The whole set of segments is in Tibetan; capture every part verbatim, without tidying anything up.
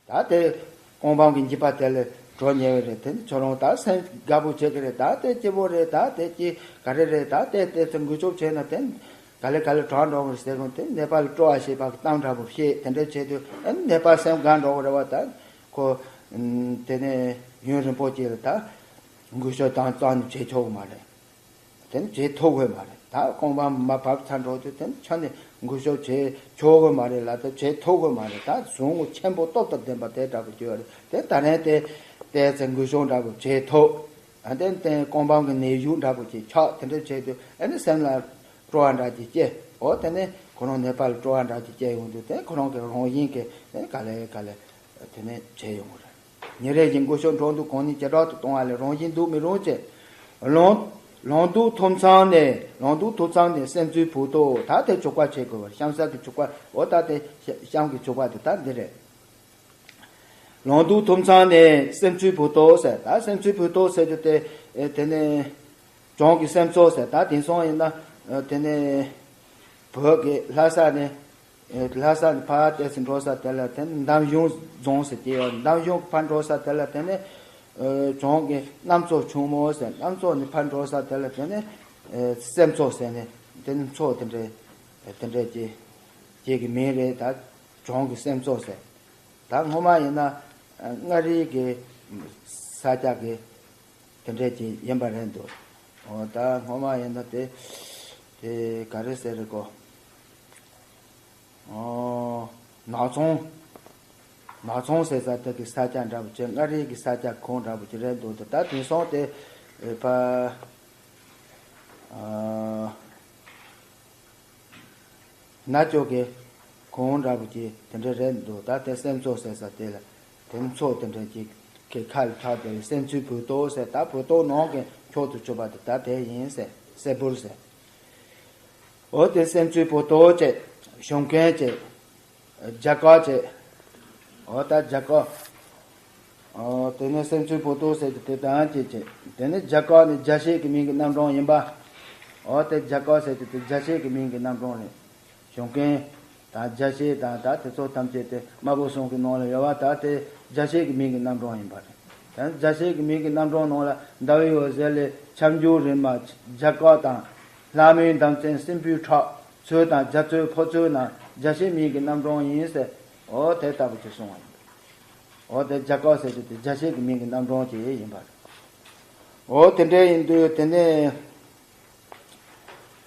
ད་དེ་ཀོང་པང་གི་འཇིགས་པ་དེ་ལས་གྲོལ་ཉེ་བའི་རེད། དེ་ནི་ཁྱོད་རང་ད་སེམས་དགའ་པོ་བྱེད་ཀྱི་རེད། ད་དེ་སྐྱིད་པོ་རེད། ད་དེ་ཀྱི་ག་རེ་རེད། ད་དེ་དེ་ཚོ་འགུལ་སྐྱོད་བྱས་ན་དེ་ག་ལེ་ག་ལེ་དྲག་འགྲོ་གི་རེད་ཟེར་གོ། དེ་ནེ་པཱལ་སྤྲོ་བ་ཞེས་པ་གི་གཏམ་འདྲ་པོ་བཤད། དེ་འདྲ་བྱས་དུས་ཨ་ནི་ནེ་པཱལ་སེམས་དགའ་འགྲོ་གི་རེད་བ། ད་ཁོ་དེ་ནས་ཡུན་རིང་པོ་ཅིག་ལ་ད་འགུལ་སྐྱོད་དང་རྩ་ནས་བྱེད་ཆོག་གི་མ་རེད། དེ་ནི་བྱེད་ཐུབ་ཀྱི་མ་རེད། ད་ཀོང་པང་མར་བབས་ཚར་འགྲོ་དུས་དེ་ནི་ཁྱོད་ནི་འགུལ་སྐྱོད་བྱེད་ཆོག་གི་མ་རེད་ལ། ད་བྱེད་ཐུབ་ཀྱི་མ་རེད། ད་གཟུངས་ཆེན་པོ་སྟོབས་དང་ལྡན་པ་དེ་འདྲ་པོ་ཅིག་ཡོད་རེད། དེ་ད་རན་དེ་དེ་ཚེ་འགུལ་སྐྱོད་འདྲ་པོ་བྱེད་ཐུབ། ཨ་དེ་དེ་ཀོང་པང་གི་ནད་གཞུང་འདྲ་པོ་ཅིག་ཆགས། དེ་འདྲ་བྱེད་དུས་ཨ་ནི་སེམས་ལ་སྤྲོ་བ་འདྲ་ཅིག་སྐྱེ། འོ་དེ་ནི་ཁོ་རང་ནེ་པཱལ་སྤྲོ་བ་འདྲ་ཅིག་སྐྱེ་ཡོང་དུས་དེ་ཁོ་རང་གི་རང་བཞིན་གྱི་དེ་ག་ལེ་ག་ལེ་དེ་ནས་བྱས་ཡོང་གི་རེད། ཉིན་རེ་བཞིན་འགུལ་སྐྱོད་འགྲོ་འདུག་གང་ནས་ཇེ་དྲག་ཏུ་གཏོང་བ་ལས་རང་བཞིན་འདུག་མི་རུང་བྱེད། ལོང་ལོང་འདུག་ཐུབ་ཚང་ནས། ལོང་འདུག་ཐུབ་ཚང་ནས་སེམས་ཚུལ་བུ་ཏོ། ད་དེ་བྱུག་པ་བྱེད་དགོས་པར་གཤམ་གསལ་གྱི་བྱུག་པ། འོ་ད་དེ་གཤམ་གྱི་བྱུག་པ་དེ་ད་འདི་རེད། ལོང་འདུག་ཐུབ་ཚང་ནས་སེམས་ཚུལ་བུ་ཏོ་ཟེར། ད་སེམས་ཚུལ་བུ་ཏོ་ཟེར་རྒྱུ་དེ་དེ་ནས་བྱང་གི་སེམས་ཚོགས་ཟེར། ད་དེང་སང་ཡིན་ན་དེ་ནས་བོད་ཀྱི་ལྷ་ས་ནས། ལྷ་ས་ནས་ཕར་ཏོག་ཙམ་འགྲོ་ས་དེ་ལ་དེ་ནས་འདམ་གཞུང་རྫོང་ཟེར་གྱི་ཡོད། འདམ་གཞུང་གི་ཕར་འགྲོ་ས་དེ་ལ་དེ་ནས་བྱང་གི་གནམ་མཚོ་ཆུང་མོ་ཟེར། གནམ་མཚོ་ནས་ཕར་འགྲོ་ས་དེ་ལ་དེ་ནས་སེམས་མཚོ་ཟེར་ནས་དེ་ནས་མཚོ་དེ་འདྲའི་དེ་འདྲའི་ཀྱི་ཀྱི་གི་མིང་རེད། ད་བྱང་གི་སེམས་མཚོ་ཟེར། ད་སྔོན་མ་ཡིན་ན་མངའ་རིས་ཀྱི་ས་ཆ་གི་དེ་འདྲས་ཀྱི་ཡིན་པ་རེད་འདུག་འོ་ད་སྔོན་མ་ཡིན་ན་དེ་དེ་ག་རེ་ཟེར་རེད་གོ། ཨོ། ནག་ཚོང་། ནག་ཚོང་ཟེར་ས་དེ་གི་ས་ཆ་འདྲ་པོ་ཅིག་མངའ་རིས་ཀྱི་ས་ཆ་ཁོངས་འདྲ་པོ་ཅིག་རེད་འདུག་ད་དེང་སང་དེ་ཕ། ཨ། ན་ཅོ་གི་གོང་འདྲ་པོ་ཅིག་དེ་འདྲ་རེད་འདུག་ད་དེ་སེམས་ཚོགས་ཟེར་ས་དེ་ལ་དེ་ཚོགས་དེ་འདྲ་ཅིག་གི་ཁ་ལ་ཆགས་དེ་སེམས་ཚུལ་བུ་ཏོ་ཟེར། ད་བུ་ཏོ་ནང་གི་མཆོག་ཏུ་གྱུར་པ་དེ་ད་དེ་ཡིན་ཟེར། སེ་འབུར་ཟེར། འོ་དེ་སེམས་ཚུལ་བུ་ཏོ་བྱས། ཞུང་མཁན་བྱས། རྒྱ་གར་བྱས། འོ་ད་རྒྱ་གར། ཨོ། དེ་ནས་སེམས་ཚུལ་བུ་ཏོ་ཟེར་དུས་དེ་དང་བཅས་བྱས། དེ་ནས་རྒྱ་གར་ནི་རྒྱལ་སྲས་ཀྱི་མིང་གི་རྣམ་གྲངས་ཡིན་པ། ཨོ་དེ་རྒྱ་གར་ཟེར་དུས་དེ་རྒྱལ་སྲས་ཀྱི་མིང་གི་རྣམ་གྲངས་རེད། ཞུང་མཁན་དང་རྒྱལ་སྲས་དང་ད་དེ་ཚོ་ཐམས་ཅད་དེ་སྨྲ་བོ་གསུམ་གྱི་ནང་ལ་ཡོད་པ་ད་དེ་རྒྱལ་སྲས་ཀྱི་མིང་གི་རྣམ་གྲངས་ཡིན་པ་རེད། ད་རྒྱལ་སྲས་ཀྱི་མིང་གི་རྣམ་གྲངས་ནང་ལ་ཟླ་བའི་འོད་ཟེར་ལས་ཁྱབ་འཇུག་རིག་མ་རྒྱ་གར་དང་། ལྷ་མོའི་འདམ་ཚན་སྲིན་པོའི་ཁྲག་ཚོས་དང་རྒྱ་མཚོའི་ཕོ་ཚོད་རྣམས་རྒྱལ་སྲས་མིང་གི་རྣམ་གྲངས་ཡིན་ཟེར། འོ་དེ་ལྟ་བུ་ཅིག་གསུངས་པ་ཡིན། འོ་དེ་རྒྱ་གར་ཟེར་རྒྱུ་དེ་རྒྱལ་སྲས་ཀྱི་མིང་གི་རྣམ་གྲངས་ཅིག་ཡིན་པ་རེད། འོ་དེ་འདྲ་ཡིན་དུས་དེ་ནས་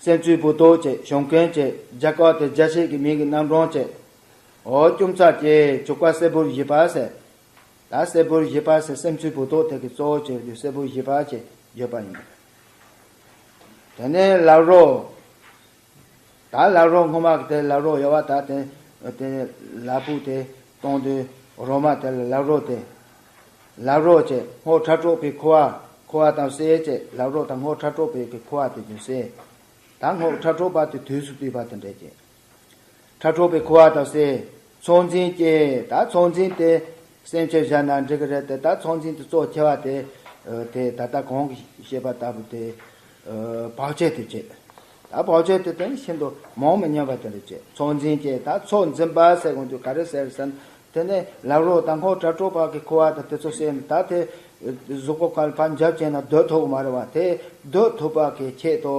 སེམས་ཚུལ་བུ་ཏོ་བྱས། ཞུང་མཁན་བྱས། རྒྱ་གར་དེ་རྒྱལ་སྲས་ཀྱི་མིང་གི་རྣམ་གྲངས་བྱས། འོ་ལྕུམ་ཚ་བྱས། བྱུག་པ་སེ་འབུར་བཞི་པ་ཟེར། ད་སེ་འབུར་བཞི་པ་ཟེར་སེམས་ཚུལ་བུ་ཏོ་དེ་གི་གཙོ་བོ་བྱས་རྒྱུ་སེ་འབུར་བཞི་པ་བྱས་ཡོད་པ་ཡིན། དེ་ནས་ལག་རོགས། ད་ལག་རོགས་སྔོན་མ་གི་དེ་ལག་རོགས་ཡོད་པ་ད་དེ་དེ་ལག་ཕུག་དེ་གཏོང་དུས་རོ་མ་དེ་ལ་ལག་རོགས་དེ། ལག་རོགས་བྱས། སྔོ་ཁྲ་ཁྲོག་པའི་ཁུ་བ། ཁུ་བ་དང་བསྲེས་བྱས། ལག་རོགས་དང་སྔོ་ཁྲ་ཁྲོག་པའི་གི་ཁུ་བ་དེ་ཀྱང་བསྲེས། ད་སྔོ་ཁྲ་ཁྲོག་པ་དེ་དུས་སུ་བཏུས་པ་དེ་འདྲས་ཀྱི། ཁྲ་ཁྲོག་པའི་ཁུ་བ་དང་བསྲེས། ཚོགས་འཛིན་བསྐྱེད། ད་ཚོགས་འཛིན་དེ་སེམས་ཅན་བཞག་ན་འགྲིག་གི་རེད་དེ། ད་ཚོགས་འཛིན་དེ་གཙོ་ཆེ་བ་དེ་དེ་ད་ལྟ་གོང་གི་བཤད་པ་ལྟ་བུ་དེ་བག་ཕྱེ་དེ་བྱེད། ད་བག་ཕྱེ་དེ་དེ་ནི་ཤིན་ཏུ་མང་མི་ཉམས་པ་དེ་འདྲ་བྱེད། ཚོགས་འཛིན་བསྐྱེད། ད་ཚོགས་འཛིན་པ་ཟེར་གོང་དུ་ག་རེ་ཟེར་ཟེར་ན། དེ་ནས་ལག་རོགས་དང་སྔོ་ཁྲ་ཁྲོག་པ་གི་ཁུ་བ་དང་དེ་ཚོ་བསྲེས་ནས་ད་དེ་གཟུགས་པོ་ཁ་ལ་ཕར་འཇབ་བྱས་ན་སྡོད་ཐུབ་ཀྱི་མ་རེད་བ། དེ་སྡོད་ཐུབ་པ་གི་ཆེད་དུ་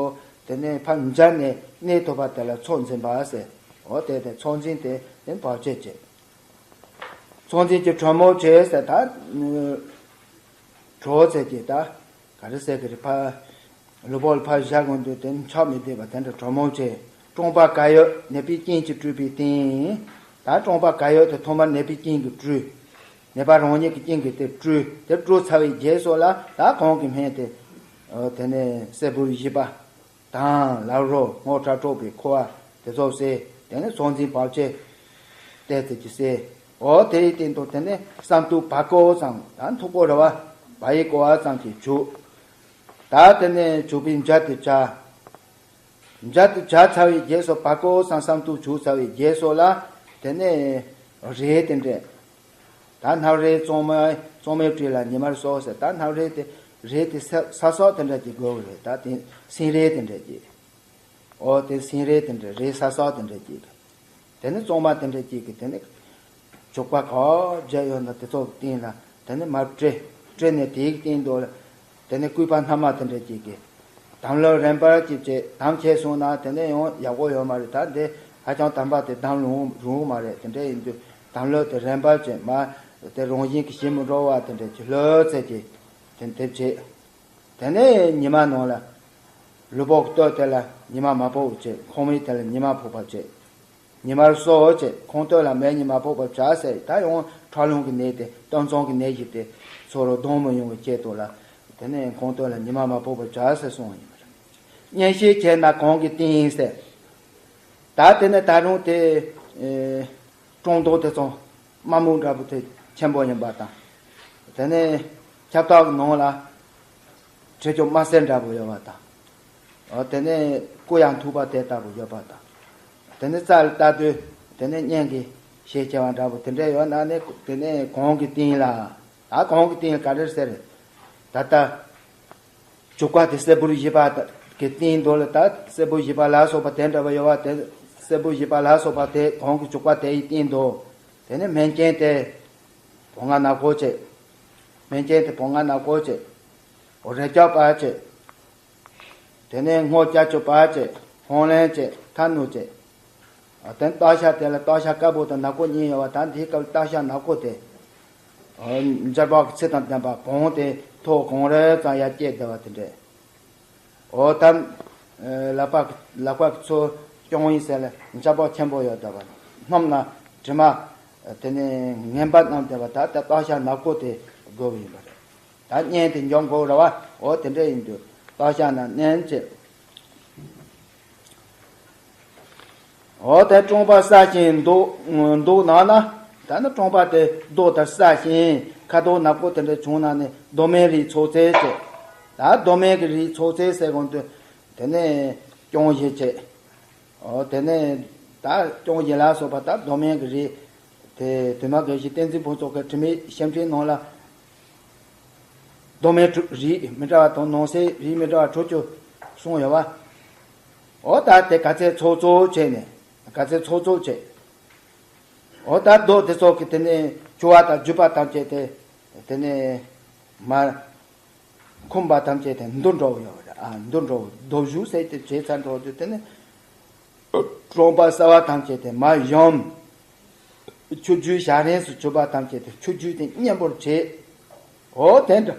དེ་ནས་ཕར་འཇབ་ནས་གནས་ཐུབ་པ་དེ་ལ་ཚོགས་འཛིན་པ་ཟེར། འོ་དེ་དེ་ཚོགས་འཛིན་དེ་དེ་བག་ཕྱེ་བྱེད། ཚོགས་འཛིན་གྱི་གྲོ་མོ་བྱས་ཟེར་ད། གྲོ་ཟེར་གྱི་ད་ག་རེ་ཟེར་གི་རེད། ཕ་ལུས་པོ་ལ་ཕར་བཞག་གོང་དུ་དེ་ཆགས་མི་བདེ་བ་དེ་འདྲ་གྲོ་མོ་བྱས། བཀྲོངས་པ་ག་ཡོད་ནད་པའི་རྐྱེན་གྱིས་བཀྲུས་པའི་སྟེང་། ད་བཀྲོངས་པ་ག་ཡོད་དེ་ཐོག་མར་ནད་པའི་རྐྱེན་གྱིས་བཀྲུས། ནད་པ་རང་ཉིད་ཀྱི་རྐྱེན་གྱིས་དེ་བཀྲུས། དེ་བཀྲུས་ཚར་བའི་རྗེས་སུ་ལ་ད་གོང་གི་སྨན་དེ་དེ་ནས་སེ་འབུར་བཞི་པ། དང་ལག་རོགས་སྔོ་ཁྲ་ཁྲོག་པའི་ཁུ་བ་དེ་ཚོ་བསྲེས། དེ་ནས་ཚོགས་འཛིན་བག་ཕྱེ་བལྟས་ཚེ་གྱི་བསྲེས། འོ་དེའི་སྟེང་དུ་དེ་ནས་བསམ་གཏུགས་བ་ཀོ་ཙམ། ད་མཐུག་པོ་རེད་བ། བ་ཡི་ཀོ་བ་ཙམ་གྱིས་བྱུག་ད་དེ་ནས་བྱུག་པའི་འཇའ་དེ་བྱ། འཇའ་དེ་བྱ་ཚར་བའི་རྗེས་སུ་བ་ཀོ་ཙམ་བསམ་གཏུགས་བྱུག་ཚར་བའི་རྗེས་སུ་ལ་དེ་ནས་རས་དེ་འདྲས། ད་སྣབས་རས་གཙང་མ་གཙང་མའི་དྲི་ལ་ཉི་མར་སོགས་ཟེར། ད་སྣབས་རས་དེ་རས་དེ་ས་ས་སོགས་དེ་འདྲ་ཅིག་དགོས་གི་རེད། ད་དེ་སིང་རས་དེ་འདྲ་ཅིག་འོ་དེ་སིང་རས་དེ་འདྲ་རས་ས་སོགས་དེ་འདྲ་ཅིག་དེ་ནི་གཙང་མ་དེ་འདྲ་ཅིག་གི་དེ་ནི་ བྱུག་པ་ག་བརྒྱབ་ཡོད་ན་དེ་ཚོ་གི་སྟེང་ལ་དེ་ནས་མར་བཀྲུས། བཀྲུས་ནས་དེའི་སྟེང་དུ་ལ་དེ་ནས་སྐུད་པ་སྣ་མ་དེ་འདྲ་ཅིག་གིས་དམ་ལུགས་རིམ་པར་གྱིས་བྱས། དམ་བྱས་སོང་ན་དེ་ནས་ཡང་ཡག་པོ་ཡོད་མ་རེད། ད་འདི་ཧ་ཅང་དམ་པ་དེ་དམ་རུང་རུང་མ་རེད། དེ་འདྲ་ཡིན་དུས་དམ་ལུགས་དེ་རིམ་པར་བྱས། མ་དེ་རང་བཞིན་གྱིས་ཞི་མི་འགྲོ་བ་དེ་འདྲ་ཅིག་ལྷོད་ཚད་ཀྱིས་དེ་འདེབས་བྱས། དེ་ནས་ཉི་མ་ནང་ལ་ལུས་པོ་གི་སྟོད་དེ་ལ་ཉི་མ་མ་ཕོག་བྱས། ཁོག་མའི་དེ་ལ་ཉི་མ་ཕོག་པ་བྱས། ཉི་མར་གསོལ་བྱས། ཁོང་སྟོད་ལ་མེ་ཉི་མ་ཕོག་པར་བྱ་ཟེར། ད་ཡང་ཁྲག་རླུང་གི་ནད་དེ་སྟོད་འཚངས་ཀྱི་ནད་ཀྱི་དེ་ཚུར་ལྡང་མི་ཡོང་བའི་ཆེད་དུ་ལ། དེ་ནས་ཁོང་སྟོད་ལ་ཉི་མ་མ་ཕོག་པར་བྱ་ཟེར་གསུངས་ཡིན་པ་རེད། གཉེན་བཤེས་བྱས་ན་གང་གིས་བསྟེན་ཟེར། ད་དེ་ནས་ད་རུང་དེ་ཨེ་སྲུང་མདོག་དེ་ཚོ་དམར་སྨུག་འདྲ་པོ་དེ་ཆེན་པོ་ཡིན་པ་དང་། དེ་ནས་ཁྱབ་བདག་གི་ནང་ལ་དྲི་ཆབ་དམར་སེར་འདྲ་པོ་ཡོད་པ་དང་། འོ་དེ་ནས་སྐུ་ཡང་མཐུག་པ་དེ་ལྟ་བུ་ཡོད་པ་དང་། དེ་ནས་རྩ་ལ་ལྟ་དུས་དེ་ནས་གཉེན་གྱི་བཤེས་བྱ་བ་འདྲ་པོ་དེ་འདྲ་ཡོད་ན་ནི་དེ་ནས་གང་གིས་བསྟེན་ལ། ད་གང་གིས་བསྟེན་ལ་ག་རེ་ཟེར། ད་ལྟ་བྱུག་པ་དེ་སྲད་བུར་བཞི་པ་གི་སྟེང་དུ་ལ། ད་སྲད་བུར་བཞི་པ་ལ་སོགས་པ་དེ་འདྲ་པོ་ཡོད་པ་དེ། སྲད་བུར་བཞི་པ་ལ་སོགས་པ་དེ་གང་གིས་བྱུག་པ་དེ་ཡི་སྟེང་དུ་དེ་ནས་སྨན་ཆེན་དེ་བོང་ང་ནག་པོ་བྱས། སྨན་ཆེན་དེ་བོང་ང་ནག་པོ་བྱས། འོ་རེ་ལྕག་པ་བྱས། དེ་ནས་སྔོ་སྐྱ་ཆུ་པ་བྱས། ཧོང་ལེན་བྱས། ཐ་ནུ་བྱས། ཨ་དེ་སྟག་ཤ་དེ་ལ་སྟག་ཤ་དཀར་པོ་དང་ནག་པོ་གཉིས་ཡོད་པ། ད་འདིའི་སྐབས་སྟག་ཤ་ནག་པོ་དེ། ཨ་འབྱར་བག་གི་ཚིལ་དང་ལྡན་པ་བོང་དེ་ཐོག་གང་རེ་ཙམ་ཡར་སྐྱེས་བསྡད་པ་དེ་འདྲས། འོ་ད་ལག་པ་ལག་པ་གི་ཚོ་རྐྱང་ཡིན་ཟེར་ལ་འབྱར་བག་ཆེན་པོ་ཡོད་བསྡད་པ། སྣུམ་ན་དྲི་མ་དེ་ནས་ངན་པ་རྣམས་བསྡད་པ། ད་ལྟ་སྟག་ཤ་ནག་པོ་དེ་དགོས་པ་ཡིན་པ་རེད། ད་གཉེན་དེ་འཇོམས་དགོས་རེད་བ། འོ་དེ་འདྲ་ཡིན་དུས་སྟག་ཤ་ན་མནན་བྱས། འོ་དེ་གྲོང་པ་ས་ཞིང་འདུག་འདུག་ནང་ན། ད་ནི་གྲོང་པ་དེ་རྡོ་དང་ས་ཞིང་ཁ་དོག་ནག་པོ་དེ་འདྲ་བྱུང་ན་ནི་རྡོ་སྨན་རིགས་ཚོགས་རྫས་བྱས། ད་རྡོ་སྨན་གྱི་རིགས་ཚོགས་རྫས་ཟེར་གོང་དུ་དེ་ནས་སྐྱོང་བཞི་བྱས། འོ་དེ་ནས་ད་སྐྱོང་བཞི་ལ་སོགས་པ་ད་རྡོ་སྨན་གྱི་རིགས། དེ་དུ་མ་དགེ་བཤེས་བསྟན་འཛིན་ཕུན་ཚོགས་ཀྱི་དྲི་མེད་ཤེར་ཕྲེང་ནང་ལ་རྡོ་སྨན་དྲུག་རིགས་མི་འདྲ་བ་དང་ནང་གསེས་རིགས་མི་འདྲ་བ་དྲུག་ཅུ་གསུངས་ཡོད་པ། འོ་ད་དེ་ག་ཚད་ཚོགས་གཙོ་བྱས་ནས་ག་ཚད་ཚོགས་གཙོ་བྱས། འོ་ད་རྡོ་དེ་ཚོ་གི་དེ་ནས་བྱུག་པ་དང་བརྒྱུས་པ་ཐམས་ཅད་དེ་དེ་ནས་མར་འཁུམས་པ་ཐམས་ཅད་དེ་འདུ་འགྲོ་བ་ཡོད་རེད། ཨ་འདུ་འགྲོ་བ། རྡོ་བཞུགས་ཟེར་དེ་བྱས་ཚར་འགྲོ་དུས་དེ་ནས་གྲོང་པ་གསར་བ་ཐམས་ཅད་དེ་མར་ཡོམ། ཆུ་རྒྱུས་ཞག་རིང་སུ་བྱུག་པ་ཐམས་ཅད་དེ་ཆུ་རྒྱུས་དེ་མཉེན་པོར་བྱེད། འོ་དེ་འདྲ་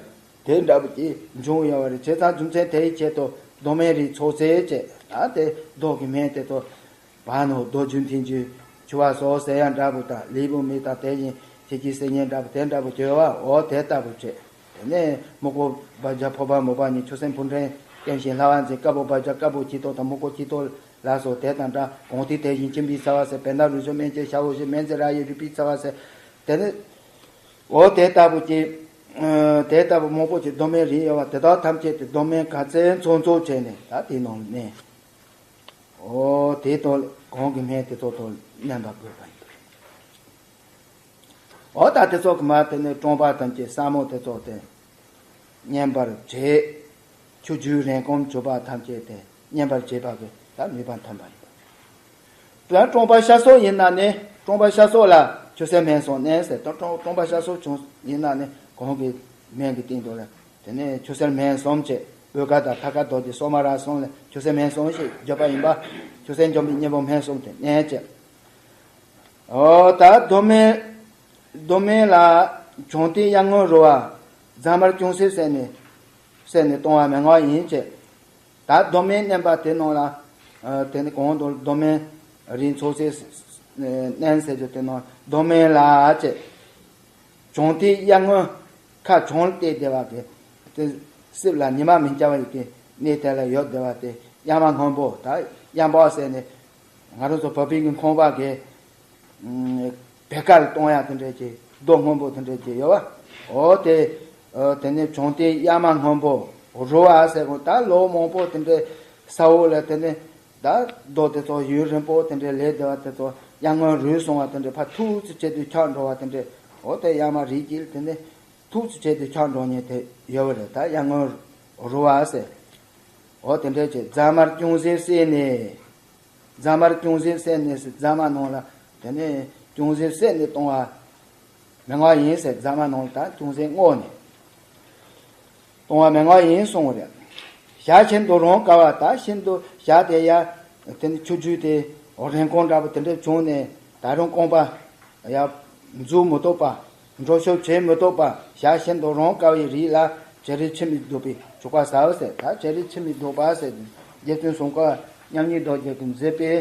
དེ་འདྲ་པོ་ཅིག་འབྱུང་ཡོད་པ་རེད། བྱས་ཙང་རྒྱུ་མཚན་དེའི་ཆེད་དུ་རྡོ་སྨན་རིགས་ཚོགས་རྫས་བྱས། ཨ་དེ་རྡོ་གི་སྨན་དེ་ཚོ་བ་ནོ་རྡོ་རྒྱུ་འཐེན་རྒྱུ་ཆུ་བ་སོགས་ཟེར་ཡང་འདྲ་པོ་དང་ལེའུ་བུ་མེ་དང་དེ་བཞིན་ཁྱེད་ཀྱི་སྲིད་ཉན་འདྲ་པོ་དེ་འདྲ་པོ་བྱོས་བ། འོ་དེ་ལྟ་བུ་བྱས། དེ་ནས་སྨུག་པོ་བ་རྒྱ་ཕོར་པ་མོ་པ་ཉིད་ཆུ་སྲིན་ཕུ་འདྲེན་སྐེམ་ཞིང་ལྷ་བ་འཛིན་དཀར་པོ་བ་རྒྱ་དཀར་པོ་ཁྱི་ཏོ་དང་སྨུག་པོ་ཁྱི་ཏོ་ལ་སོགས་དེ་དང་འདྲ་གོང་ཐིག་དེ་བཞིན་གཅིན་པའི་ཚ་བ་ཟེར། བེ་ན་རུ་ཞོ་སྨན་དཔྱད་ཤ་བོ་ཞེས་སྨན་རྫས་ར་ཡི་རུས་པའི་ཚ་བ་ཟེར། དེ་ནས་འོ་དེ་ལྟ་བུ་ཅིག་དེ་ལྟ་བུ་མང་པོ་ཅིག་རྡོ་སྨན་རིགས་ཡོད་པ་དེ་དག་ཐམས་ཅད་དེ་རྡོ་སྨན་ག་ཚད་ཚོགས་ཚོགས་བྱས་ནས་ད་དེ་ནང་ལ་མནན། འོ་དེ་དང་གོང་གི་སྨན་དེ་ཚོ་དང་མནན་པ་དགོས་པ་ཡིན། འོ་ད་དེ་ཚོ་གི་མ་དེ་ནས་གྲོང་པ་ཐམས་ཅད་ས་མོ་དེ་ཚོ་དེ་མཉེན་པར་བྱེད། ཆུ་རྒྱུས་རིན་གོང་བྱུག་པ་ཐམས་ཅད་དེ་མཉེན་པར་བྱེད་པ་གི་ད་ནུས་པ་ཐོན་པ་ཡིན། ད་གྲོང་པ་ཤ་སོགས་ཡིན་ན་ནི་གྲོང་པ་ཤ་སོགས་ལ་ཆུ་སེར་སྨན་ཟོང་མནན་ཟེར། ད་གྲོང་གྲོང་པ་ཤ་སོགས་བྱུང་ཡིན་ན་ནི་གོང་གི་སྨན་གྱི་སྟེང་དུ་ལ་དེ་ནས་ཆུ་སེར་སྨན་ཟོང་བྱེད། སྤོས་དཀར་དང་ཐ་སྐར་རྡོ་རྗེ་སོ་མ་ར་ཟོང་ལ་ཆུ་སེར་སྨན་ཟོང་ཞེས་བརྗོད་པ་ཡིན་པ། ཆུ་སེར་འཇོམས་པའི་གཉེན་པོ་སྨན་ཟོང་དེ་མནན་བྱེད། འོ་ད་རྡོ་སྨན། རྡོ་སྨན་ལ་བྱང་ཐིག་གཡའ་སྔོན་རུ་བ། རྫ་དམར་ཅུང་ཟད་བསྲེས་ནས་བསྲེས་ནས་གཏོང་བ་མན་ངག་ཡིན་བྱེད། ད་རྡོ་སྨན་མནན་པ་དེ་ནང་ལ་ཨ་དེ་ནི་གོང་དུ་རྡོ་སྨན་རིགས་ཚོགས་རྫས་མནན་ཟེར་རྒྱུ་དེ་ནང་རྡོ་སྨན་ལ་བྱེད། བྱང་ཐིག་གཡའ་སྔོན་ཁ་བྱང་ལ་བལྟས་བསྡད་པ་དེ། དེ་སྲིབ་ལ་ཉི་མ་མི་འཆར་བ་ཡི་གེ་གནས་དེ་ལ་ཡོད་བསྡད་པ་དེ་གཡའ་མ་སྔོན་པོ། ད་གཡའ་འབའ་ཟེར་ནས་ང་རང་ཚོ་བོད་པའི་གི་ཁང་པ་གི་བེ་ཀར་གཏོང་ཡ་དེ་འདྲས་ཀྱི་རྡོ་སྔོན་པོ་དེ་འདྲས་ཀྱི་ཡོད་པ། འོ་དེ་དེ་ནས་བྱང་ཐིག་གཡའ་མ་སྔོན་པོ་རུ་བ་ཟེར་གོ། ད་ལོ་མང་པོ་དེ་འདྲས་ས་འོག་ལ་དེ་ནས་ད་རྡོ་དེ་ཚོ་ཡུན་རིང་པོ་དེ་འདྲས་ལས་བསྡད་པ་དེ་ཚོ་གཡའ་སྔོན་རུལ་སོང་བ་དེ་འདྲས་ཕར་ཐུག་ཙི་བྱེད་དུས་འཁྱག་འགྲོ་བ་དེ་འདྲས། འོ་དེ་གཡའ་མ་རིགས་ཀྱི་དེ་ནས་ཐུག་ཙི་བྱེད་དུས་འཁྱག་འགྲོ་མཁན་དེ་ཡོད་པ་རེད། ད་གཡའ་སྔོན་རུ་བ་ཟེར། འོ་དེ་འདྲས་བྱས། རྫ་དམར་ཅུང་ཟད་བསྲེས་ནས། རྫ་དམར་ཅུང་ཟད་བསྲེས་ནས་ཟེར། རྫ་དམར་ནང་ལ་དེ་ནས་ཅུང་ཟད་བསྲེས་ནས་གཏོང་ མན་ངག་ཡིན་ཟེར། རྫ་མ་ནང་ལ་ད་ཅུང་ཟད་བརྔོས་ནས་བཏུང་བ་མན་ངག་ཡིན་གསུངས་པ་རེད། ཞག་ཤིན་ཏུ་རང་དཀའ་བ། ད་ཤིན་ཏུ་ཞག་དེ་ཡ་དེ་ནི་ཆུ་རྒྱུས་དེ་རིན་གོང་འདྲ་པོ་དེ་འདྲ་བྱུང་ནས་ད་རུང་རྐང་པ་ཡ་འཛུགས་མི་ཐུབ་པ། འགྲོ་སྐྱོད་བྱེད་མི་ཐུབ་པ། ཞག་ཤིན་ཏུ་རང་དཀའ་བའི་རིགས་ལ་བྱུ་རུ་ཆུ་མིག་ལྡོག་པའི་བྱུག་པ་ཟ་བ་ཟེར། ད་བྱུ་རུ་ཆུ་མིག་ལྡོག་པ་ཟེར། རྗེ་བཙུན་སྲོང་བཙན་མཉམ་ཉིད་རྡོ་རྗེ་གིས་མཛད་པའི།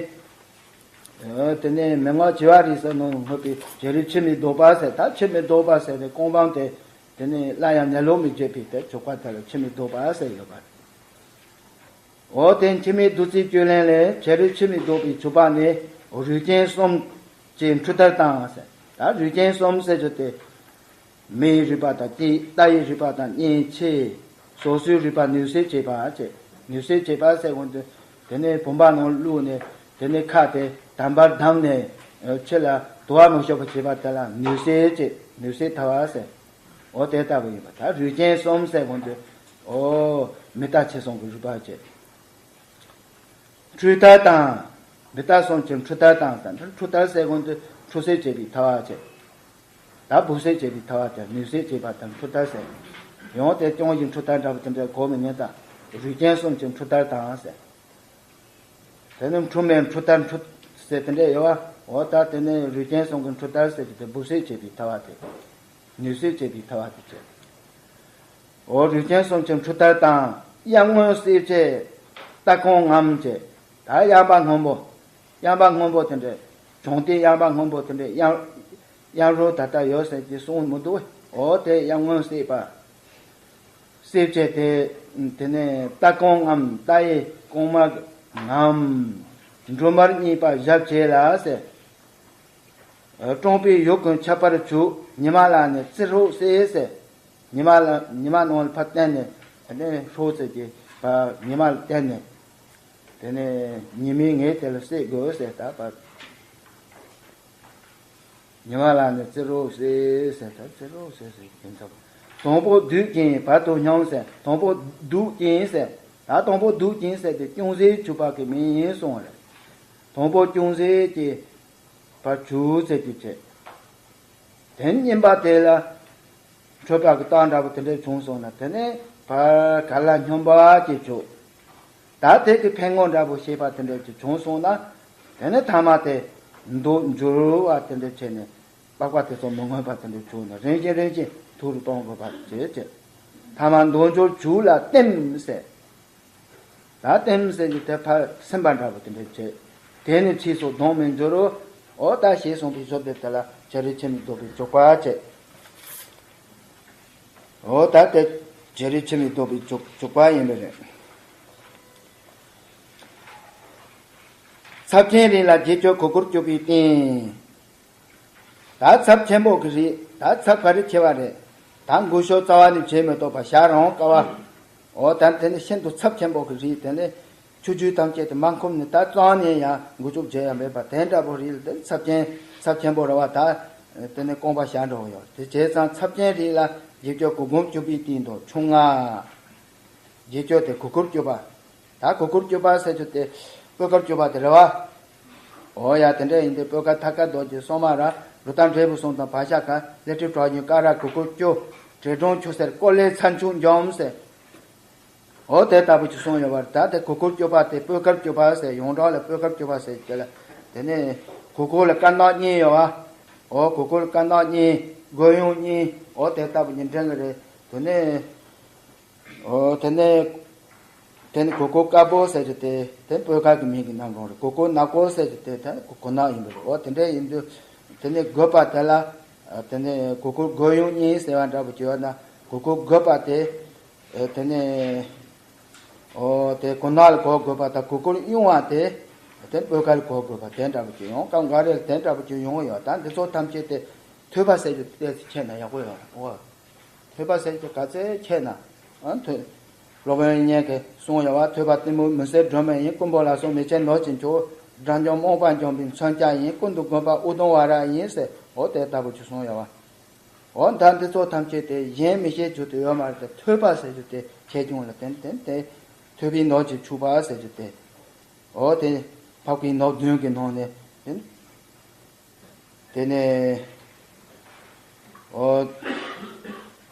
ཨ། དེ་ནས་མན་ངག་བྱེ་བ་རིས་སུ་བསྔོས་པའི་བྱུ་རུ་ཆུ་མིག་ལྡོག་པ་ཟེར། ད་ཆུ་མིག་ལྡོག་པ་ཟེར་བའི་རྐང་བམ་དེ་དེ་ནས་སླར་ཡང་ནད་ལོག་མི་བྱེད་པའི་དེ་བྱུག་པ་དེ་ལ་ཆུ་མིག་ལྡོག་པ་ཟེར་ཡོད་པ་རེད། འོ་དེ་ཆུ་མིག་བདུད་རྩིའི་བཅུད་ལེན་ལས་བྱུ་རུ་ཆུ་མིག་ལྡོག་པའི་བྱུག་པ་ནི་རུས་ཆེན་གསུམ་གྱི་འཕྲུལ་དར་དང་ཟེར། ད་རུས་ཆེན་གསུམ་ཟེར་རྒྱུ་དེ། མེའི་རུས་པ་དང་གཅིག་རྟ་ཡི་རུས་པ་དང་གཉིས་ཕྱེ། སོ་སོའི་རུས་པ་ནུས་གསོ་བྱེད་པ་བྱས། ནུས་གསོ་བྱེད་པ་ཟེར་གོ་དུས་དེ་ནས་བུམ་པ་ནང་བླུགས་ནས་དེ་ནས་ཁ་དེ་དམ་པར་བསྡམས་ནས་ཕྱི་ལ་དུ་བ་མི་ཤོར་བ་བྱེད་པ་དེ་ལ་ནུས་གསོ་བྱེད། ནུས་གསོ་ཐལ་བ་ཟེར། འོ་དེ་ལྟ་བུ་ཡིན་པ། ད་རུས་ཆེན་གསུམ་ཟེར་གོ་དུས་འོ་མི་རྟ་ཁྱི་སོགས་ཀྱི་རུས་པ་བྱས། འཕྲུལ་དར་དང་། མི་རྟ་གསུམ་གྱི་འཕྲུལ་དར་དང་། ད་འཕྲུལ་དར་ཟེར་གོ་དུས་འཕྲུལ་གསོ་བྱེད་པའི་ཐལ་བ་བྱས། ད་འབུ་གསོ་བྱེད་པའི་ཐལ་བ་དེ་ནུས་གསོ་བྱེད་པ་དང་འཕྲུལ་དར་ཟེར། ཡང་དེ་རྐྱང་བཞིན་འཕྲུལ་དར་འདྲ་པོ་དེ་འདྲ་གོ་མི་ཉན་ད། རུས་ཆེན་གསུམ་གྱི་འཕྲུལ་དར་དང་ཟེར། དེ་ནི་འཕྲུལ་མེད་འཕྲུལ་དར་འཕྲུལ་ཟེར་དེ་འདྲ་ཡོད་པ། འོ་ད་དེ་ནི་རུས་ཆེན་གསུམ་གྱི་འཕྲུལ་དར་ཟེར་གྱི་དེ་འབུ་གསོ་བྱེད་པའི་ཐལ་བ་དེ། ནུས་གསོ་བྱེད་པའི་ཐལ་བ་དེ་བྱས། འོ་རུས་ཆེན་གསུམ་གྱི་འཕྲུལ་དར་དང་། གཡང་སྔོན་བསྲེགས་བྱས་རྟ་གོང་ངམ་བྱས། ད་གཡང་པ་སྔོན་པོ། གཡང་པ་སྔོན་པོ་དེ་འདྲ། གྱོང་ལྡན་གཡང་པ་སྔོན་པོ་དེ་འདྲ། གཡང་། གཡང་རོ་ད་ལྟ་ཡོད་ཟེར་གྱི་གསུངས་མི་འདུག་འོ་དེ་གཡང་སྔོན་བསྲེགས་པ། བསྲེགས་བྱས་དེ། དེ་ནས་རྟ་གོང་ངམ། རྟ་ཡི་གོང་མ་ངམ། འབྲུ་མར་གཉིས་པ་ཞབས་བྱས་ལ་ཟེར། སྐྲངས་པའི་ཡུལ་ཀུན་ཁྱབ་པར་བྱུག་ཉི་མ་ལ་ནི་བཙིར་རོགས་ཟེར་ཟེར། ཉི་མ་ལ། ཉི་མ་ནང་ལ་ཕར་བསྟན་ནས་དེ་ནས་ཧྲོ་ཟེར་གྱི་ཕར་ཉི་མ་ལ་བསྟན་ནས། དེ་ནས་ཉི་མའི་ངད་དེ་ལ་བསྲེག་དགོས་ཟེར། ད་ཕར་ཉི་མ་ལ་ནི་བཙིར་རོགས་ཟེར་ཟེར། ད་བཙིར་རོགས་ཟེར་ཟེར་གྱི་དེ་ཚོ། དང་པོ་བདུད་ཀྱིས་བར་དུ་སྙོམས་ཟེར། དང་པོ་བདུད་ཀྱིས་ཟེར། ད་དང་པོ་བདུད་ཀྱིས་ཟེར་དེ་ཅུང་ཟད་བྱུག་པ་གི་མིང་ཡིན་གསུངས་པ་རེད། དང་པོ་ཅུང་ཟད་ཀྱིས་ཕར་བྱུག་ཟེར་གྱི་བྱས། དེ་གཉིས་པ་དེ་ལ་འཕྲོད་པ་གི་རྟགས་འདྲ་པོ་དེ་འདྲ་བྱུང་སོང་ན། དེ་ནས་ཕར་ག་ལ་སྙོམས་པ་ཅིག་བྱུག་ད་དེ་གི་ཕན་ངོ་འདྲ་པོ་ཤེས་པ་དེ་འདྲ་ཅིག་བྱུང་སོང་ན། དེ་ནས་ཐ་མ་དེ་མདོག་འགྱུར་བ་དེ་འདྲ་བྱས་ནས་པགས་པ་དེ་ཚོ་མི་མངོན་པ་དེ་འདྲ་བྱུང་ན། རིམ་བཞིན་རིམ་བཞིན་ཐུར་གཏོང་དགོས་པ་བྱས་བྱས། ཐ་མ་མདོག་འགྱུར་བྱུག་ལ་ལྟེམ་ཟེར། ད་ལྟེམ་ཟེར་གྱི་དེ་ཕར་སིམ་པ་འདྲ་པོ་དེ་འདྲ་བྱས། དེ་ནི་ཕྱིས་སུ་གདོང་མི་འགྱུར་རོ། འོ་ད་ཞེས་གསུངས་པའི་བཟོ་དེ་དེ་ལ་བྱུ་རུ་ཆུ་མིག་ལྡོག་པའི་བྱུག་པ་བྱས། འོ་ད་དེ་བྱུ་རུ་ཆུ་མིག་ལྡོག་པའི་བྱུག་བྱུག་པ་ཡིན་པ་རེད། ཚབས་ཆེན་རིགས་ལ་དགྱེས་མཆོད་གོས་སྐུར་སྤྱོད་པའི་རྟེན། ད་ཚབས་ཆེན་པོ་གི་རིགས། ད་ཚབས་ག་རེ་ཆེ་བ་རེད། ད་འགུལ་སྐྱོད་རྩ་བ་ནས་བྱེད་མི་ཐུབ་པ། ཞག་རང་དཀའ་བ། འོ་ད་དེ་ནི་ཤིན་ཏུ་ཚབས་ཆེན་པོ་གི་རིགས། དེ་ནི་ཆུ་རྒྱུས་ཐམས་ཅད་དུ་མ་འཁུམས་ནས་ད་རྩ་བ་ནས་ཡང་འགུལ་སྐྱོད་བྱེད་ཡ་མེད་པ་དེ་འདྲ་པོ་རིགས་ལ་དེ་ཚབས་ཆེན། ཚབས་ཆེན་པོ་རེད་པ། ད་དེ་ནི་རྐང་པ་ཞག་འགྲོ་ཡོད། དེ་བྱས་ཙང་ཚབས་ཆེན་རིགས་ལ་དགྱེས་མཆོད་གོས་སྐུར་སྤྱོད་པའི་རྟེན་དུ་ཆུང་ང་། དགྱེས་མཆོད་དེ་གོས་སྐུར་སྤྱོད་པ། ད་གོས་སྐུར་སྤྱོད་པ་ཟེར་རྒྱུ་དེ་སྤོས་དཀར་སྤྱོད་པ་དེ་རེད་པ། འོ་ཡ། དེ་འདྲ་ཡིན་དུས་སྤོས་དཀར་ཐར་དཀར་རྡོ་རྗེ་སྲུང་མ་ར། རུ་སྟར་འབྲས་བུ་གསུམ་དང་བག་ཆགས་དཀར། ལས་སྒྲིབ་དྲག་ཞན་དཀར་ར་གོས་སྐུར་སྤྱོད། དྲི་བྲང་ཆུ་སེར་བསྐོལ་ལས་ཚར་ཆུ་འཇོམས་ཟེར། འོ་དེ་ལྟ་བུ་ཅིག་གསུངས་ཡོད་པ་རེད། ད་དེ་གོས་སྐུར་སྤྱོད་པ་དེ་སྤོས་དཀར་སྤྱོད་པ་ཟེར། ཡོངས་གྲགས་ལ་སྤོས་དཀར་སྤྱོད་པ་ཟེར་གྱི་ལ། དེ་ནས་གོས་སྐུར་ལ་དཀར་ནག་གཉིས་ཡོད་པ། འོ་གོས་སྐུར་དཀར་ནག་གཉིས། རྒོད་གཡོན་གཉིས། འོ་དེ་ལྟ་བུ་གཉིས་འདྲེན་གྱི་རེད། དེ་ནས། འོ་དེ་ནས། དེ་ནི་གོས་སྐུར་དཀར་པོ་ཟེར་རྒྱུ་དེ་དེ་སྤོས་དཀར་གྱི་མིང་གི་ནང་གང་རེད། གོས་སྐུར་ནག་པོ་ཟེར་རྒྱུ་དེ་དེ་གོས་ནག་ཡིན་པ་རེད། འོ་དེ་འདྲ་ཡིན་དུས་དེ་ནི་རྒོད་པ་དེ་ལ། དེ་ནི་གོས་སྐུར་རྒོད་གཡོན་གཉིས་ཟེར་བ་འདྲ་པོ་བྱས་ན། གོས་སྐུར་རྒོད་པ་དེ། དེ་ནི། འོ་དེ་གོས་ནག་ལ་གོ་དགོས་པ་དང་། གོས་སྐུར་གཡོན་པ་དེ་དེ་སྤོས་དཀར་ལ་གོ་དགོས་པ་དེ་འདྲ་པོ་ཅིག་ཡོང་། སྐབས་འགའ་རེ་ལ་དེ་འདྲ་པོ་ཅིག་ཡོང་ཡོད། ད་འདི་ཚོ་ཐམས་ཅད་དེ་ཐོས་པ་ཟེར་རྒྱུ་དེ་ཁྱེད་ན་ཡག་པོ་ཡོད་རེད། འོ། ཐོས་པ་ཟེར་རྒྱུ་ག་ཚད་ཁྱེད་ན། ཨ་ཐོས། སློབ་དཔོན་དབྱིག་གཉེན་གྱིས་གསུངས་ཡོད་པ། ཐོས་པ་གཏི་མུག་མུན་སེལ་སྒྲོན་མེ་ཡིན། ཀུན་པོ་ལ་སོགས་མེ་ལྕེ་ནོར་གྱིས་འཁྱུག་དགྲ་འཇོམས་རྨོངས་པ་འཇོམས་པའི་མཚོན་ཆ་ཡིན། ཀུན་ཏུ་བསྒོམ་པ་ཨུ་དུམ་ཝ་ར་ཡིན་ཟེར། འོ་དེ་ལྟ་བུ་ཅིག་གསུངས་ཡོད་པ། འོ་ད་འདི་ཚོ་ཐམས་ཅད་དེ་གཞན་མི་ཤེས་རྒྱུ་དེ་ཡོད་མ་རེད་དེ། ཐོས་པ་ཟེར་རྒྱུ་དེ་ཁྱེད་ཅུང་ལ་བརྟེན་བརྟེན་ཏེ་ཐོས་པའི་ནོར་གྱིས་ཕྱུག་པ་ཟེར་རྒྱུ་དེ། འོ་དེ་འཕགས་པའི་ནོར་བདུན་གྱི་ནང་ནས་དེ། དེ་ནས་ ཨོ།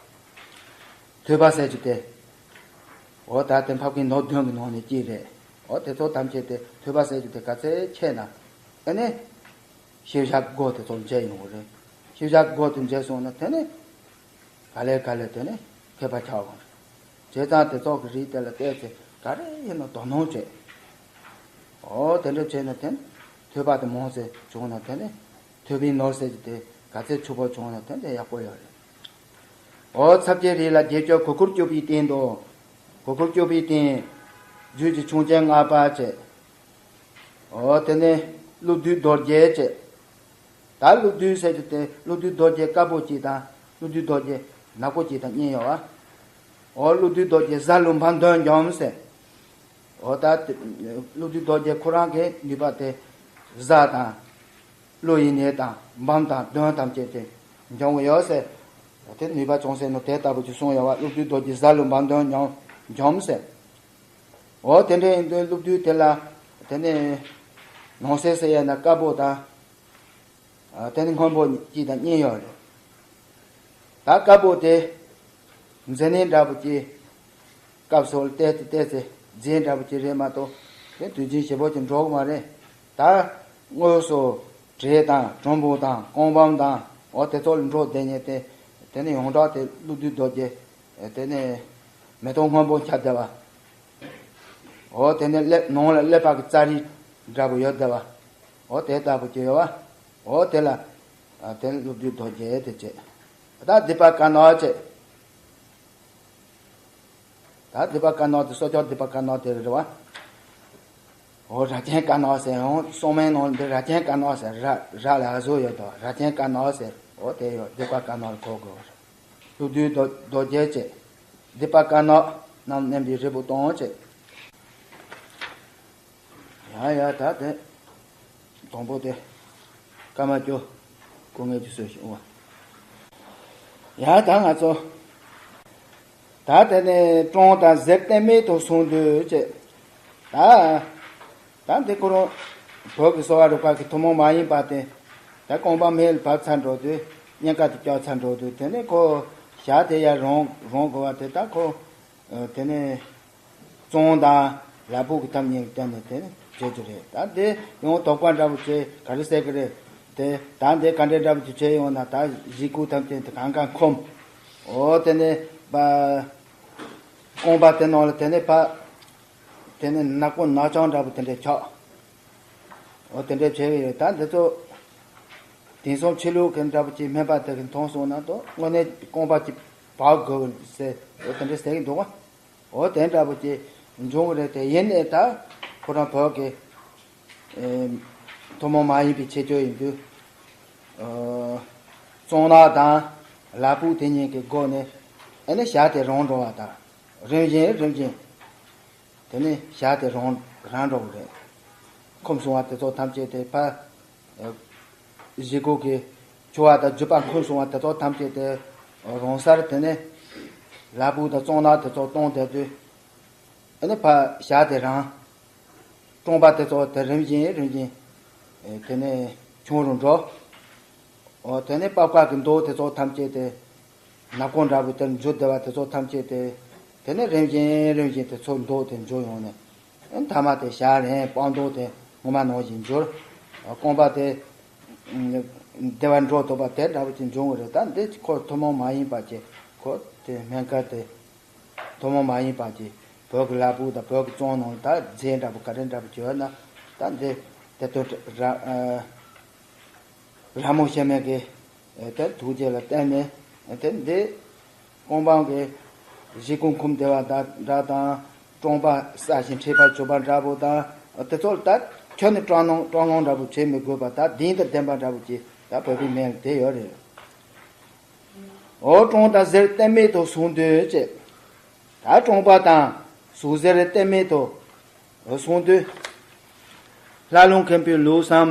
ཐོས་པ་ཟེར་རྒྱུ་དེ། ཨོ་ད་དེ་འཕགས་པའི་ནོར་བདུན་གྱི་ནང་ནས་གཅིག་རེད། ཨོ་དེ་ཚོ་ཐམས་ཅད་དེ་ཐོས་པ་ཟེར་རྒྱུ་དེ་ག་ཚོད་ཆེ་ན། ཨ་ནི། ཤེས་བྱ་སྒོ་དེ་ཚོ་འབྱེད་ཡོང་གི་རེད། ཤེས་བྱ་སྒོ་དེ་འབྱེད་སོང་ན་དེ་ནི། ག་ལེ་ག་ལེ་དེ་ནི་མཁས་པ་ཆགས་ཡོང་རེད། བྱས་ཙང་དེ་ཚོ་གི་རིགས་དེ་ལ་བལྟས་ཚེ་ག་རེ་ཡིན་ན་དོ་སྣང་བྱེད། ཨོ་དེ་འདྲ་བྱས་ན་དེ་ནི་ཐོས་པ་དེ་མང་ཙམ་བྱུང་ན་དེ་ནི་ཐོས་པའི་ནོར་ཟེར་གྱི་དེ་ག་ཚད་ཕྱུག་པོ་བྱུང་ན་དེ་འདྲ་ཡག་པོ་ཡོད་རེད། ཨོ་ཚབ་བྱེད་རིགས་ལ་བརྒྱད་ཅུ་གོ་ཁུར་སྐྱོབ་པའི་རྟེན་དང་། གོ་ཁུར་སྐྱོབ་པའི་རྟེན། རྒྱུད་ཀྱི་ཆུང་ཆེན་ལྔ་པ་བྱས། ཨོ་དེ་ནས་ཀླུ་བདུད་རྡོ་རྗེ་བྱས། ད་ཀླུ་བདུད་ཟེར་རྒྱུ་དེ་ཀླུ་བདུད་རྡོ་རྗེ་དཀར་པོ་གཅིག་དང་ཀླུ་བདུད་རྡོ་རྗེ་ནག་པོ་གཅིག་དང་གཉིས་ཡོད་བ། ཨོ་ཀླུ་བདུད་རྡོ་རྗེ་གཟའ་ཀླུ་འབུམ་སྟོང་འཇོམས་ཟེར། ཨོ་ད་དེ་ཀླུ་བདུད་རྡོ་རྗེ་ཁོ་རང་གི་ནུས་པ་དེ་གཟའ་དང་། ཀླུ་ཡི་ནད་དང་འབུམ་དང་གདོན་ཐམས་ཅད་དེ་འཇོམས་ཡོད་ཟེར། དེ་ནུས་པ་ཅུང་ཟད་ནི་དེ་ལྟ་བུ་ཅིག་གསུངས་ཡོད་བ། ཀླུ་བདུད་རྡོ་རྗེ་གཟའ་ཀླུ་འབུམ་སྟོང་འཇོམས་ཟེར། འོ་དེ་འདྲ་ཡིན་དུས་ཀླུ་བདུད་དེ་ལ་དེ་ནས་ནང་གསེས་ཟེར་ཡ་ན་དཀར་པོ་དང་། དེ་ནས་སྔོན་པོ་གཅིག་དང་གཉིས་ཡོད་རེད། ད་དཀར་པོ་དེ་མཛེ་ནད་འདྲ་པོ་ཅིག་སྐབས་སུ་བལྟས་ཏེ་བལྟས་ཚེ་རྫས་འདྲ་པོ་ཅིག་རེད་མ་གཏོགས་དེ་དུས་རྒྱུན་ཞེ་པོ་ཅིག་འགྲོ་གི་མ་རེད། ད་དངོས་སུ་བྲེ་དང་གྲུམ་བུ་དང་ཀོང་བམ་དང་འོ་དེ་ཚོ་ལ་འགྲོ་བསྡད་མཁན་དེ། དེ་ནས་ཡོངས་གྲགས་དེ་ཀླུ་བདུད་རྡོ་རྗེ། དེ་ནས་མེ་ཏོག་སྔོན་པོ་འཁྱག་བསྡད་པ། འོ་དེ་ནས་ཀླད་ནང་ལ་ཀླད་པ་གི་ཙ་རི་འདྲ་པོ་ཡོད་བསྡད་པ། འོ་དེ་ལྟ་བུ་ཅིག་ཡོད་པ། འོ་དེ་ལ་དེ་ཀླུ་བདུད་རྡོ་རྗེ་དེ་བྱས། ད་སྡིག་པ་དཀར་ནག་བྱས། ད་སྡིག་པ་དཀར་ནག་དེ་སྲོག་ཆགས་སྡིག་པ་དཀར་ནག་དེ་རེད་བ། འོ་རྭ་ཅན་དཀར་ནག་ཟེར། འོ་སྲོག་མའི་ནང་འདི་རྭ་ཅན་དཀར་ནག་ཟེར། རྭ་རྭ་ལ་ཨ་བཟོ་ཡོད་དོ། རྭ་ཅན་དཀར་ནག་ཟེར། འོ་དེ་ཡོད། སྡིག་པ་དཀར་ནག་ལ་གོ་དགོས་པ་རེད། ཀླུ་བདུད་རྡོ་རྡོ་རྗེ་བྱས། སྡིག་པ་དཀར་ནག་རྣམས་མནན་པའི་རིལ་བུ་གཏོང་བྱས། ཡ་ཡ་ད་དེ། དང་པོ་དེ། ཀ་མ་ཅོ། སྐུ་ངལ་གྱི་སྲོལ་ཞིག་འོང་བ། ཡ་ད་ང་ཚོ། ད་དེ་ནས་ཀྲོང་དང་གཟེར་གཏན་མེད་དུ་སོང་དུས་བྱས། ད། ད་འདི་ཁོ་རང་བོད་ཀྱི་གསོ་བ་རིག་པ་གི་ཐུན་མོང་མ་ཡིན་པ་དེ། ད་རྐང་པ་མེ་ལ་བབས་ཚར་འགྲོ་དུས་གཉན་ཁ་དེ་བཀྱག་ཚར་འགྲོ་དུས་དེ་ནས་ཁོ་ཞག་དེ་ཡར་རང་རང་དགོས་པ་དེ། ད་ཁོ་དེ་ནས་གཙང་དང་ལ་ཕུག་གི་ཐབས་གཉིས་ཀྱི་སྟེང་ནས་དེ་ནས་བྱེད་རྒྱུ་རེད། ད་དེ་ཡང་དོགས་པ་འདྲ་པོ་བྱས་ག་རེ་ཟེར་གི་རེད། དེ་ད་འདི་ག་འདྲའི་འདྲ་པོ་ཅིག་བྱས་ཡོང་ན། ད་གཞིས་ཁུག་ཐམས་ཅད་དེ་གང་ག་འཁུམས། འོ་དེ་ནས་པ། རྐང་པ་དེ་ནང་ལ་དེ་ནས་པ། དེ་ནས་ནག་པོ་ནག་ཅང་འདྲ་པོ་དེ་འདྲས་ཆགས། འོ་དེ་འདྲས་བྱས་ཡོད། ད་འདི་ཚོ་དེང་སང་ཆོས་ལུགས་ཀྱི་འདྲ་པོ་ཅིག་སྨན་པ་དེ་གིས་མཐོང་སོང་ན་ད་དངོས་གནས་རྐང་པ་ཅིག་བག་དགོས་ཟེར། འོ་དེ་འདྲས་ཟེར་གྱི་འདུག་བ། འོ་དེ་འདྲ་པོ་ཅིག་འབྱུང་གི་རེད། དེ་ཡིན་ནའི་ད་ཁོ་རང་བོད་ཀྱི་ཨེ་ཐུན་མོང་མ་ཡིན་པའི་ཁྱད་ཆོས་ཡིན་དུས། ཨ་གཙང་ནག་དང་ལ་ཕུག་དེ་གཉིས་ཀྱི་སྒོ་ནས་ཨ་ནི་ཞག་དེ་རང་འགྲོ་བ་དང་། རིམ་བཞིན་རིམ་བཞིན། དེ་ནས་ཞག་དེ་རང་རང་འགྲོ་གི་རེད། འཁུམས་སོང་བ་དེ་ཚོ་ཐམས་ཅད་དེ་ཕར། ཨ་གཞིས་ཁུག་གི་ཆུ་བ་དང་རྒྱུད་པ་འཁུམས་སོང་བ་དེ་ཚོ་ཐམས་ཅད་དེ་རང་སར། དེ་ནས་ལ་ཕུག་དང་གཙང་ནག་དེ་ཚོ་གཏོང་བསྡད་དུས། ཨ་ནི་ཕར་ཞག་དེ་རང་། གྲོང་པ་དེ་ཚོ་དེ་རིམ་བཞིན་རིམ་བཞིན། ཨེ་དེ་ནས་ཆུང་རུ་འགྲོ། འོ་དེ་ནས་པགས་པ་གི་མདོག་དེ་ཚོ་ཐམས་ཅད་དེ། ནག་པོ་འདྲ་པོ་དེར་འགྱུར་བསྡད་པ་དེ་ཚོ་ཐམས་ཅད་དེ། དེ་ནས་རིམ་བཞིན་རིམ་བཞིན་དེ་ཚོ་མདོག་དེ་འགྱུར་ཡོང་ནས། ཨེ་མཐའ་མ་དེ་ཞག་རིང་པགས་མདོག་དེ་སྔོན་མ་ནང་བཞིན་འགྱུར། རྐང་པ་དེ་བདེ་བར་འགྲོ་ཐུབ་པ་དེ་འདྲ་པོ་ཅིག་འབྱུང་གི་རེད། ད་འདི་ཁོ་ཐུན་མོང་མ་ཡིན་པ་ཅིག་ཁོ་དེ་སྨན་ཁང་དེ། ཐུན་མོང་མ་ཡིན་པ་ཅིག་བོད་ཀྱི་ལ་ཕུག་དང་བོད་ཀྱི་གཙང་ནང་ད་རྫས་འདྲ་པོ་ག་རེ་འདྲ་པོ་བྱས་ན། ད་འདི་དེ་དོན་ར་ཨ་ར་མོ་ཤ་མེད་ཀྱི་དེ་ཐུགས་རྗེ་ལ་བརྟེན་ནས་དེ་འདི་ཀོང་པང་གི་གཞིས་ཁུག་འཁུམས་བསྡད་པ་དང་འདྲ་དང་། གྲོང་པ་ས་ཞིང་ཁྲིད་པར་བྱུག་པ་འདྲ་པོ་དང་། དེ་ཚོ་ལ་ད་ཁྱོན་ནས་སྐྲག་སྣང་སྐྲག་སྣང་འདྲ་པོ་བྱེད་མི་དགོས་པ། ད་གདེང་དང་ལྡན་པ་འདྲ་པོ་ཅིག་ད་བོད་པའི་སྨན་དེ་ཡོད་རེད། འོ་གྲོང་དང་གཟེར་གཏན་མེད་དུ་སོང་དུས་བྱས། ད་གྲོང་པ་དང་ཟུག་གཟེར་གཏན་མེད་དུ་སོང་དུས། ལྷ་ལུང་མཁན་པོའི་ལུགས་སམ།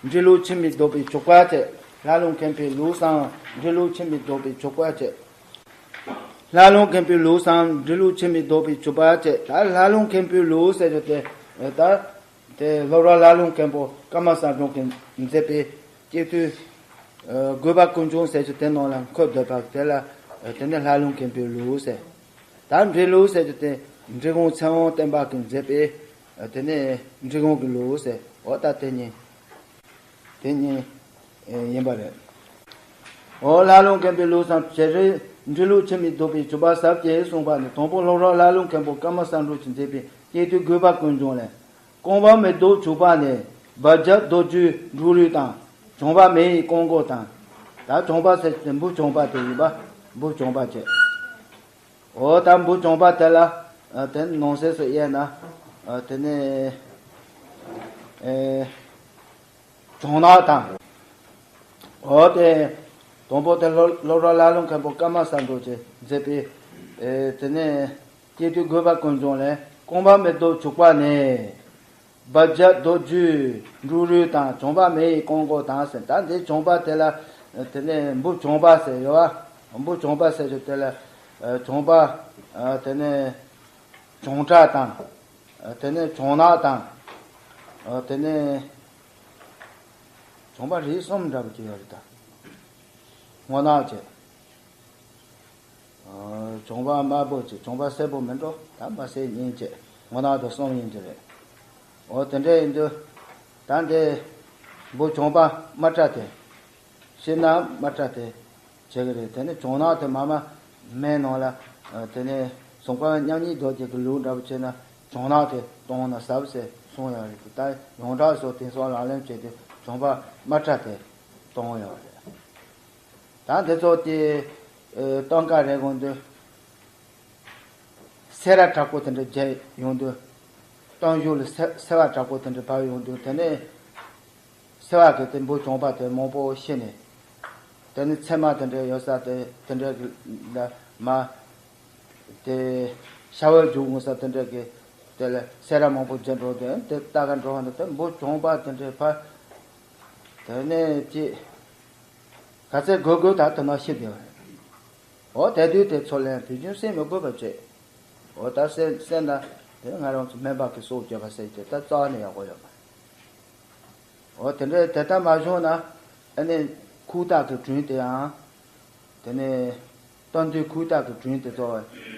འབྲི་ལུགས་འཆི་མེད་བཟློག་པའི་བྱུག་པ་བྱས། ལྷ་ལུང་མཁན་པོའི་ལུགས་སམ། འབྲི་ལུགས་འཆི་མེད་བཟློག་པའི་བྱུག་པ་བྱས། ལྷ་ལུང་མཁན་པོའི་ལུགས་སམ། འབྲི་ལུགས་འཆི་མེད་བཟློག་པའི་བྱུག་པ་བྱས། ད་ལྷ་ལུང་མཁན་པོའི་ལུགས་ཟེར་རྒྱུ་དེ། ད། དེ་སློབ་དཔོན་ལྷ་ལུང་མཁན་པོ་ཀརྨ་བསམ་འགྲུབ་ཀྱིས་མཛད་པའི་སྐྱེས་བུ་ དགོས་པ་ཀུན་འབྱུང་ཟེར་རྒྱུ་དེ་ནང་ལ་འཁོད་སྡོད་པ་དེ་ལ། དེ་ནི་ལྷ་ལུང་མཁན་པོའི་ལུགས་ཟེར། ད་འབྲི་ལུགས་ཟེར་རྒྱུ་དེ་འབྲི་གུང་ཚེ་དབང་བསྟན་པ་གིས་མཛད་པའི། དེ་ནི་འབྲི་གུང་གི་ལུགས་ཟེར། འོ་ད་དེ་གཉིས། དེ་གཉིས་ཡིན་པ་རེད། འོ་ལྷ་ལུང་མཁན་པོའི་ལུགས་སམ་བྱེད་རིགས་འབྲི་ལུགས་ཕྱི་མིག་བཟློག་པའི་བྱུག་པ་ཟབ་ཅེས་གསུངས་པ་ནི། དང་པོ་སློབ་དཔོན་ལྷ་ལུང་མཁན་པོ་ཀརྨ་སམ་བྷོ་ཊས་མཛད་པའི་སྐྱེ་དུས་དགོས་པ་ཀུན་འབྱུང་ལས། རྐང་པ་མེ་ཏོག་བྱུག་པ་ནི། སྦ་བརྒྱབ་རྡོ་རྗེའི་འབྲུ་རིགས་དང་། བྱུང་བ་མེ་ཡི་ཀོང་གོ་དང་། ད་བྱུང་བ་ཟེར་དེ་འབུ་བྱུང་བ་དེ་ཡིན་པ། འབུ་བྱུང་བ་བྱས། འོ་ད་འབུ་བྱུང་བ་དེ་ལ། དེ་ནང་གསེས་སུ་དབྱེ་ན། དེ་ནི། བྱང་ནག་དང་། འོ་དེ། དང་པོ་དེ་སློབ་སློབ་དཔོན་ལྷ་ལུང་མཁན་པོ་ཀརྨ་སམ་བྷོ་ཊས་མཛད་པའི། དེ་ནི། སྐྱེ་དུས་དགོས་པ་ཀུན་འབྱུང་ལས། རྐང་པ་མེ་ཏོག་བྱུག་པ་ནི། སྦ་བརྒྱབ་རྡོ་རྗེའི་འབྲུ་རིགས་དང་། བྱུང་བ་མེ་ཡི་ཀོང་གོ་དང་ཟེར། ད་འདི་བྱུང་བ་དེ་ལ། དེ་ནི་འབུ་བྱུང་བ་ཟེར་ཡོད་བ། འབུ་བྱུང་བ་ཟེར་རྒྱུ་དེ་ལ། བྱུང་བ། དེ་ནི། བྱང་ཁྲ་དང་། དེ་ནས་བྱང་ནག་དང་། དེ་ནས་བྱང་པ་རིགས་གསུམ་འདྲ་པོ་ཅིག་ཡོད་རེད་ད། སྔོ་ནག་བྱས། བྱང་པ་དམར་པོ་བྱས། བྱང་པ་སེར་པོ་མིན་འགྲོ། ད་དམར་སེར་གཉིས་བྱས། སྔོ་ནག་དང་གསུམ་ཡིན་གྱི་རེད། འོ་དེ་འདྲ་ཡིན་དུས། ད་འདི་འབུ་བྱང་པ་དམར་ཁྲ་དེ། ཕྱིར་ན་དམར་ཁྲ་དེ་བྱེད་ཀྱི་རེད། དེ་ནས་བྱང་ནག་དེ་མ་མ་མེད་ནང་ལ། དེ་ནས་སུམ་རྐང་མཉམ་གཉིས་རྡོ་རྗེ་གི་ལུགས་འདྲ་པོ་བྱས་ན་བྱང་ནག་དེ་གཏོང་ན་ཟབ་ཟེར་གསུངས་ཡོད་རེད། ད་ཡོངས་གྲགས་སུ་དེང་སང་ལག་ལེན་བྱས་ཏེ་བྱང་པ་དམར་ཁྲ་དེ་གཏོང་ཡོད་རེད། ད་འདི་ཚོ་དེ་སྟོན་ཀ་རེད་དགོངས་དུས། སེར་བ་དྲག་པོ་དེ་འདྲ་བརྒྱབ་ཡོང་དུས། སྟོན་གཞུག་ལ་སེ་སེར་བ་དྲག་པོ་དེ་འདྲ་བབས་ཡོང་དུས། དེ་ནས་སེར་བ་གི་དེ་འབུ་བྱང་པ་དེ་མང་པོ་ཤི་ནས། དེ་ནས་ཚེར་མ་དེ་འདྲ་ཡོད་ས་དེ་དེ་འདྲ་གི་ལ་མ། དེ་ཤ་བོ་རྒྱུག་འོང་ས་དེ་འདྲ་གི་དེ་ལ་སེར་བ་མང་པོ་འབྱིན་འགྲོ་དུས། དེ་ལྟ་ག་འགྲོ་བ་འདུག་དེ་འབུ་བྱང་པ་དེ་འདྲ་ཕར། དེ་ནས་ཅི། ག་ཚད་དགོས་དགོས་ད་དེ་ན་ཤི་བསྡད་པ་རེད། འོ་དེ་དུས་དེ་ཚོ་ལན་བུ་ཆུང་སེམས་མི་དགོས་པ་བྱས། འོ་ད་སེམས་སེམས་ན་དེ་ང་རང་ཚོ་སྨན་པ་གི་སྲོག་གཅོད་པ་ཟེར་དེ་ད་རྩ་བ་ནས་ཡག་པོ་ཡོད་མ་རེད། འོ་དེ་འདྲའི་དེ་ལྟར་མ་བྱུང་ན། ཨ་ནི་ཁུག་རྟ་གི་བྲུན་དེའང་། དེ་ནས་སྟོན་དུས་ཁུག་རྟ་གི་བྲུན་དེ་ཚོ་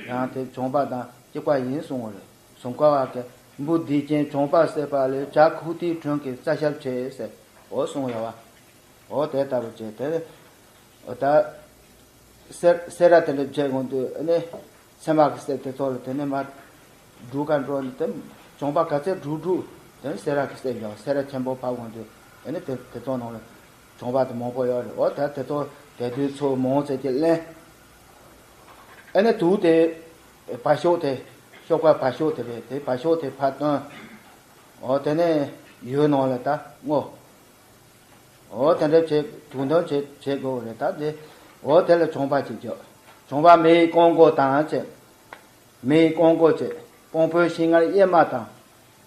ཡང་དེ་བྱང་པ་དང་གཅིག་པ་ཡིན་གསུང་བ་རེད། སུམ་རྐང་བ་གི་འབུ་སྡིག་ཅན་བྱང་པ་བསད་པ་ལས། བྱ་ཁུག་རྟའི་བྲུན་གྱིས་རྩ་ཤལ་བྱེད་ཟེར། འོ་གསུང་ཡོད་བ། འོ་དེ་ལྟ་བུ་བྱས་དེ། འོ་ད། སེར་སེར་བ་དེ་འདྲ་བྱས་དགོངས་དུས་ཨ་ནི། ཚེར་མ་གི་སེར་དེ་ཚོ་ལ་དེ་ནས་མ། འབྲུ་ག་འགྲོ་ནི་དེ། བྱང་པ་ག་ཚད་འབྲུ་འབྲུ། དེ་ནས་སེར་བ་གི་སེར་ཡང་སེར་བ་ཆེན་པོ་ཕབ་དགོངས་དུས་ཨ་ནི་དེ་དེ་ཚོ་ནང་ལ་བྱང་པ་དེ་མང་པོ་ཡོད་རེད། འོ་ད་དེ་ཚོ་དེ་དུས་ཚོ་མང་ཙམ་ཅིག་ལེན། ཨ་ནི་དུག་དེ། བ་ཤོག་དེ། གཤོག་པ་བ་ཤོག་དེ་རེད། དེ་བ་ཤོག་དེ་ཕར་བཏོན། འོ་དེ་ནས་ཡུལ་ནང་ལ་ད་བརྔོ། འོ་དེ་འདྲ་བྱེད་དུག་འདོན་བྱེད་བྱེད་དགོས་རེད། ད་དེ་འོ་དེ་ལ་བྱང་པ་ཅིག་བརྒྱབ། བྱང་པ་མེ་ཡི་ཀོང་གོ་དང་བྱས། མེ་ཡི་ཀོང་གོ་བྱས། སྤང་སྤོས་ཤིང་མངར་གཡེར་མ་དང་།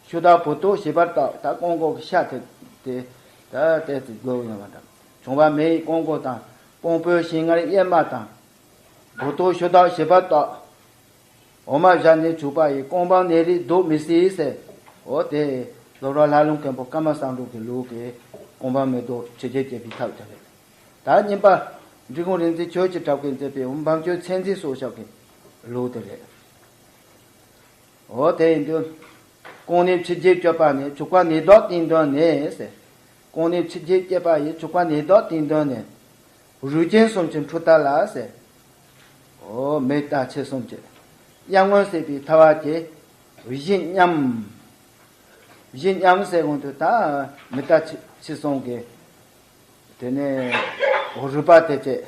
ཤུ་དག་བུལ་ཏོག་ཞིབ་པར་བཏགས། ད་ཀོང་གོ་གི་ཤ་དེ་དེ་ད་ཏོག་ཙམ་དགོས་ཡོང་བ་འདྲ། བྱང་པ་མེ་ཡི་ཀོང་གོ་དང་། སྤང་སྤོས་ཤིང་མངར་གཡེར་མ་དང་། བུལ་ཏོག་ཤུ་དག་ཞིབ་པར་བཏགས། འོ་མ་བཞག་ནས་བྱུག་པ་ཡིས། རྐང་པའི་ནད་རིགས་བཟློག་མི་སྲིད་ཟེར། འོ་དེ་སློབ་དཔོན་ལྷ་ལུང་མཁན་པོ་ཀརྨ་སམ་བྷོ་ཊ་གི་ལུགས་ཀྱི་རྐང་པའི་མེ་ཏོག་ཕྱི་རྒྱལ་བསྐྱེད་པའི་ཐབས་དེ་རེད། ད་གཉིས་པ་འབྲི་གུང་རིག་འཛིན་ཆོས་ཀྱི་གྲགས་པས་མཛད་པའི་འོ་འབབ་ཆུ་ཚེ་འཛིན་སོགས་ཞབས་ཀྱི་ལུགས་དེ་རེད། འོ་དེ་ཡིན་དུས། རྐང་ནད་ཕྱི་རྒྱལ་བསྐྱོད་པ་ནི། བྱུག་པ་ནད་བཟློག་དེའི་མདུན་ནས་ཟེར། རྐང་ནད་ཕྱི་རྒྱལ་བསྐྱོད་པ་ཡིས། བྱུག་པ་ནད་བཟློག་དེའི་མདུན་ནས། རུས་ཆེན་གསུམ་གྱི་འཁྲུ་རྟ་ལ་ཟེར། འོ་མེ་རྟ་ཁྱི་གསུམ་གྱི། གཡབ་སྔོན་བསད་པའི་ཐལ་བ་གྱིས། བཞི་མཉམ། བཞི་མཉམ་ཟེར་གོང་དུ་ད་མེ་རྟ་ཁྱི་ཁྱི་གསུམ་གྱི། དེ་ནས་རུས་པ་དེ་བཅད།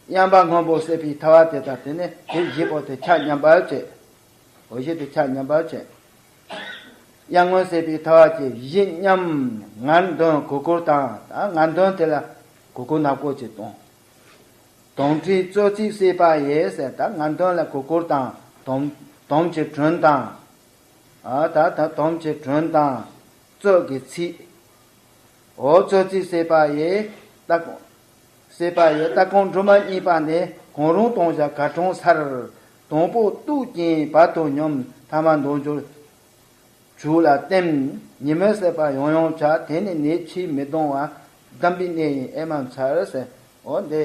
གཡང་པ་སྔོན་པོ་བསད་པའི་ཐལ་བ་དེ་དང་། དེ་ནས་དེ་བཞི་པོ་དེ་ཆ་མཉམ་པར་བཅད། འོ་བཞི་དེ་ཆ་མཉམ་པར་བཅད། གཡབ་སྔོན་བསད་པའི་ཐལ་བ་གྱིས། བཞི་མཉམ་ངར་འདོན་གུར་གུར་དང་། ད་ངར་འདོན་དེ་ལ་གུར་གུར་ནག་པོ་ཅིག་གཏོང་། དོམ་མཁྲིས་བཙོད་ཚིགས་བསད་པ་ཡིས་ཟེར། ད་ངར་འདོན་ལ་གུར་གུར་དང་། དོམ་དོམ་གྱི་དྲུང་དང་། ཨ་ད་ད་དོམ་གྱི་དྲུང་དང་། བཙོད་ཀྱི་ཚིགས། འོ་བཙོད་ཚིགས་བསད་པ་ཡིས། ད་བསད་པ་ཡིས། ལྟ་སྐོང་སྒྲོལ་མ་གཉིས་པ་ནི། གང་རུང་གཏོང་བྱ་གར་གྲོང་སར། དང་པོ་དུག་རྐྱེན་བར་དོ་སྙོམས། ཐ་མ་འདོད་འཇོར་བྱུག་ལ་བསྟིམ། ཉིན་མོ་བསད་པ་ཡང་ཡང་བྱ། དེ་ནི་ནད་ཕྱིས་མི་གཏོང་བ། གདམས་པའི་གནས་ཡིན་ཨེ་མ་མཚར་ཟེར། འོ་འདི་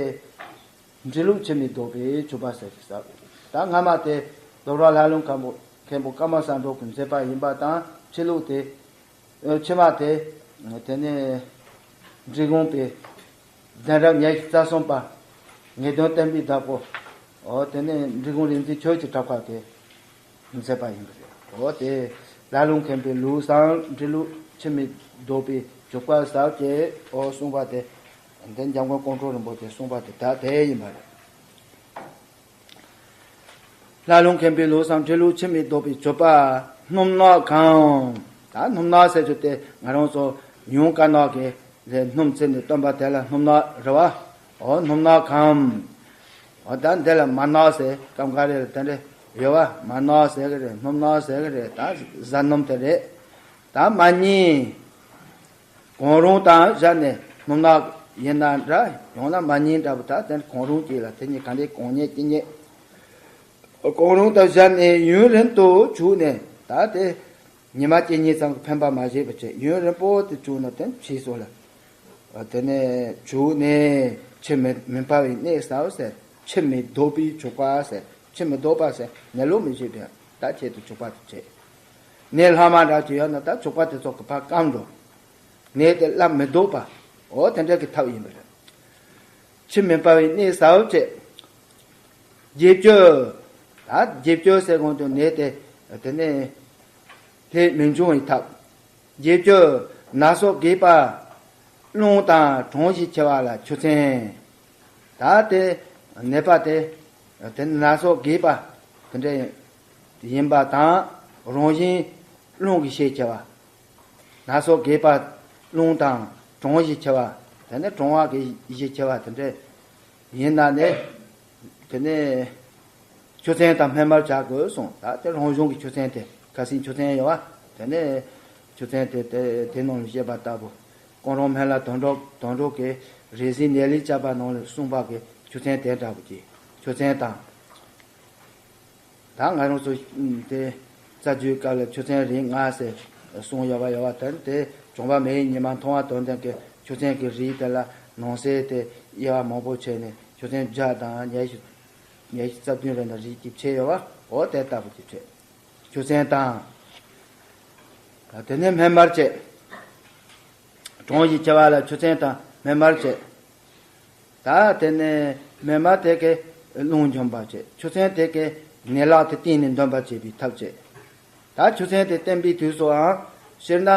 འབྲི་ལུགས་འཆི་མེད་བཟློག་པའི་ཆོས་པ་ཟེར་གྱི་ས། ད་སྔ་མ་དེ་ལོ་ར་ལྷ་ལུང་མཁན་པོ་མཁན་པོ་ཀརྨ་བསམ་གྲུབ་ཀྱིས་མཛད་པ་ཡིན་པ་དང་། ཕྱི་ལུགས་དེ། ཨ། ཕྱི་མ་དེ། དེ་ནས་འབྲི་གུང་པའི་གདན་རབས་ཉི་ཤུ་རྩ་གསུམ་པ་ངེས་དོན་བསྟན་པའི་བདག་པོ། འོ་དེ་ནས་འབྲི་གུང་རིག་འཛིན་ཆོས་ཀྱི་གྲགས་པ་དེ་མཛད་པ་ཡིན་པ་རེད། འོ་དེ་ལྷ་ལུང་མཁན་པོའི་ལུགས་བཟང་འབྲི་ལུགས་འཆི་མེད་བཟློག་པའི་ཆོས་པ་ཟེར་གྱི། འོ་གསུངས་པ་དེ། འདི་འཇམ་མགོན་ཀོང་སྤྲུལ་རིན་པོ་ཆེས་གསུངས་པ་དེ་ད་དེ་ཡིན་པ་རེད། ལྷ་ལུང་མཁན་པོའི་ལུགས་བཟང་འབྲི་ལུགས་འཆི་མེད་བཟློག་པའི་ཆོས་པ། སྣུམ་ནག་གམ། ད་སྣུམ་ནག་ཟེར་རྒྱུ་དེ་ང་རང་ཚོ་ཡུངས་དཀར་ནག་གི་ལས་སྣུམ་བཙིར་ནས་བཏོན་པ་དེ་ལ་སྣུམ་ནག་རེད་བ། འོ་སྣུམ་ནག་གམ། འོ་ད་འདི་ལ་མར་ནག་ཟེར། སྐབས་འགའ་རེ་ལ་དེ་འདྲ་ཡོད་བ། མར་ནག་ཟེར་གི་རེད། སྣུམ་ནག་ཟེར་གི་རེད། ད་བཟའ་སྣུམ་དེ་རེད། ད་མར་རྙིང་། གང་རུང་དང་སྦྱར་ནས། སྣུམ་ནག་ཡིན་ན་འདྲ། ཡང་ན་མར་རྙིང་འདྲ་པོ། ད་དེ་གང་རུང་གཅིག་ལ་དེ་གཉིས་ག་འདྲའི་གང་རྙེད་ཅི་རྙེད། གང་རུང་དང་སྦྱར་ནས་ཡུན་རིང་དུ་བྱུགས་ནས། ད་དེ་ཉི་མ་གཅིག་གཉིས་ཙམ་གྱི་ཕན་པ་མ་བྱས་པ་བྱས། ཡུན་རིང་པོ་དེ་བྱུགས་ན་དེ་ཕྱིས་སོ་ལ། དེ་ནས་བྱུགས་ནས་འཆི་མེད་མི་འཕར་བའི་གནས་ཟེར་བ་ཟེར། འཆི་མེད་བཟློག་པའི་ཆོས་པ་ཟེར། འཆི་མེད་བཟློག་པ་ཟེར། ནད་ལུགས་མི་བྱེད་པའི་ད་ཆེད་དུ་ཆོས་པ་དེ་བྱེད། ནད་ལྷག་མ་འདྲ་ཅིག་ཡོད་ན་ད་ཆོས་པ་དེ་ཚོ་གི་ཕར་བསྐམ་འགྲོ། ནད་དེ་སླར་མི་ལྡོག་པ། འོ་དེ་འདྲ་གི་ཐབས་ཡིན་པ་རེད། འཆི་མེད་འཕར་བའི་གནས་ཟེར་བ་བྱས། བརྒྱད་ཅུ། ད་བརྒྱད་ཅུ་ཟེར་གོང་དུ་ནད་དེ་དེ་ནས་ལྷག་མི་འབྱུང་བའི་ཐབས། བརྒྱད་ཅུ། ན་སོ་རྒས་པ་རླུང་དང་གྲང་ཞིང་འཆི་བ་ལ་ཆུ་ཚན། ད་དེ་ནད་པ་དེ་དེ་ན་སོ་རྒས་པ་དེ་འདྲ་ཡིན་པ་དང་། རང་བཞིན་རླུང་གིས་ཞེད་འཆི་བ། ན་སོ་རྒས་པ་རླུང་དང་གྲང་ཞིང་འཆི་བ། དེ་ནས་གྲང་བ་གིས་ཞེད་འཆི་བ་དེ་འདྲ་ཡིན་ན་ནི། དེ་ནས་ཆུ་ཚན་དང་སྨན་མར་བྱ་དགོས་གསུངས། ད་དེ་རང་བྱུང་གི་ཆུ་ཚན་དེ། ཁ་སང་ཆུ་ཚན་ཡོད་བ། དེ་ནས་ཆུ་ཚན་དེ་དེ་དེ་ནང་ལ་བཤད་པ་ལྟ་བུ། ཀོང་རོང་སྨན་བླ་དོན་གྲུབ་དོན་གྲུབ་ཀྱིས་རེ་ཟུང་ནད་ལས་བཅས་པ་ནང་ལ་གསུངས་པ་གི་ཆུ་ཚན་དེ་འདྲ་བོ་ཅིག་ཆུ་ཚན་དང་། ད་ང་རང་ཚོ་དེ་རྩ་རྒྱུད་སྐབས་ལ་ཆུ་ཚན་རིགས་ལྔ་ཟེར་གསུངས་ཡོད་པ་ཡོད་བ། དེ་དེ་བྱུང་བ་མེ་ཡི་ཉི་མ་མཐོང་བ་དོན་ལྡན་གྱི་ཆུ་ཚན་གྱི་རིགས་དེ་ལ་ནང་གསེས་དེ་དབྱེ་བ་མང་པོ་ཕྱེ་ནས། ཆུ་ཚན་བརྒྱ་དང་ཉི་ཤུ་ཉི་ཤུ་རྩ་བདུན་རེ་ན་རིགས་གཅིག་ཕྱེ་ཡོད་བ། འོ་དེ་ལྟ་བུ་ཅིག་ཕྱེ། ཆུ་ཚན་དང་། དེ་ནས་སྨན་མར་བཅས། གྲང་ཞིང་འཆི་བ་ལ་ཆུ་ཚན་དང་སྨན་མར་བཅས། ད་དེ་ནས་སྨན་མ་དེ་གིས་རླུང་འཇོམས་པ་བྱེད། ཆུ་ཚན་དེ་གིས་ནད་ལག་དེ་གཏིང་ནས་འདོན་པར་བྱེད་པའི་ཐབས་བྱེད། ད་ཆུ་ཚན་དེ་བསྟེན་པའི་དུས་སུའང་སྤྱིར་ན་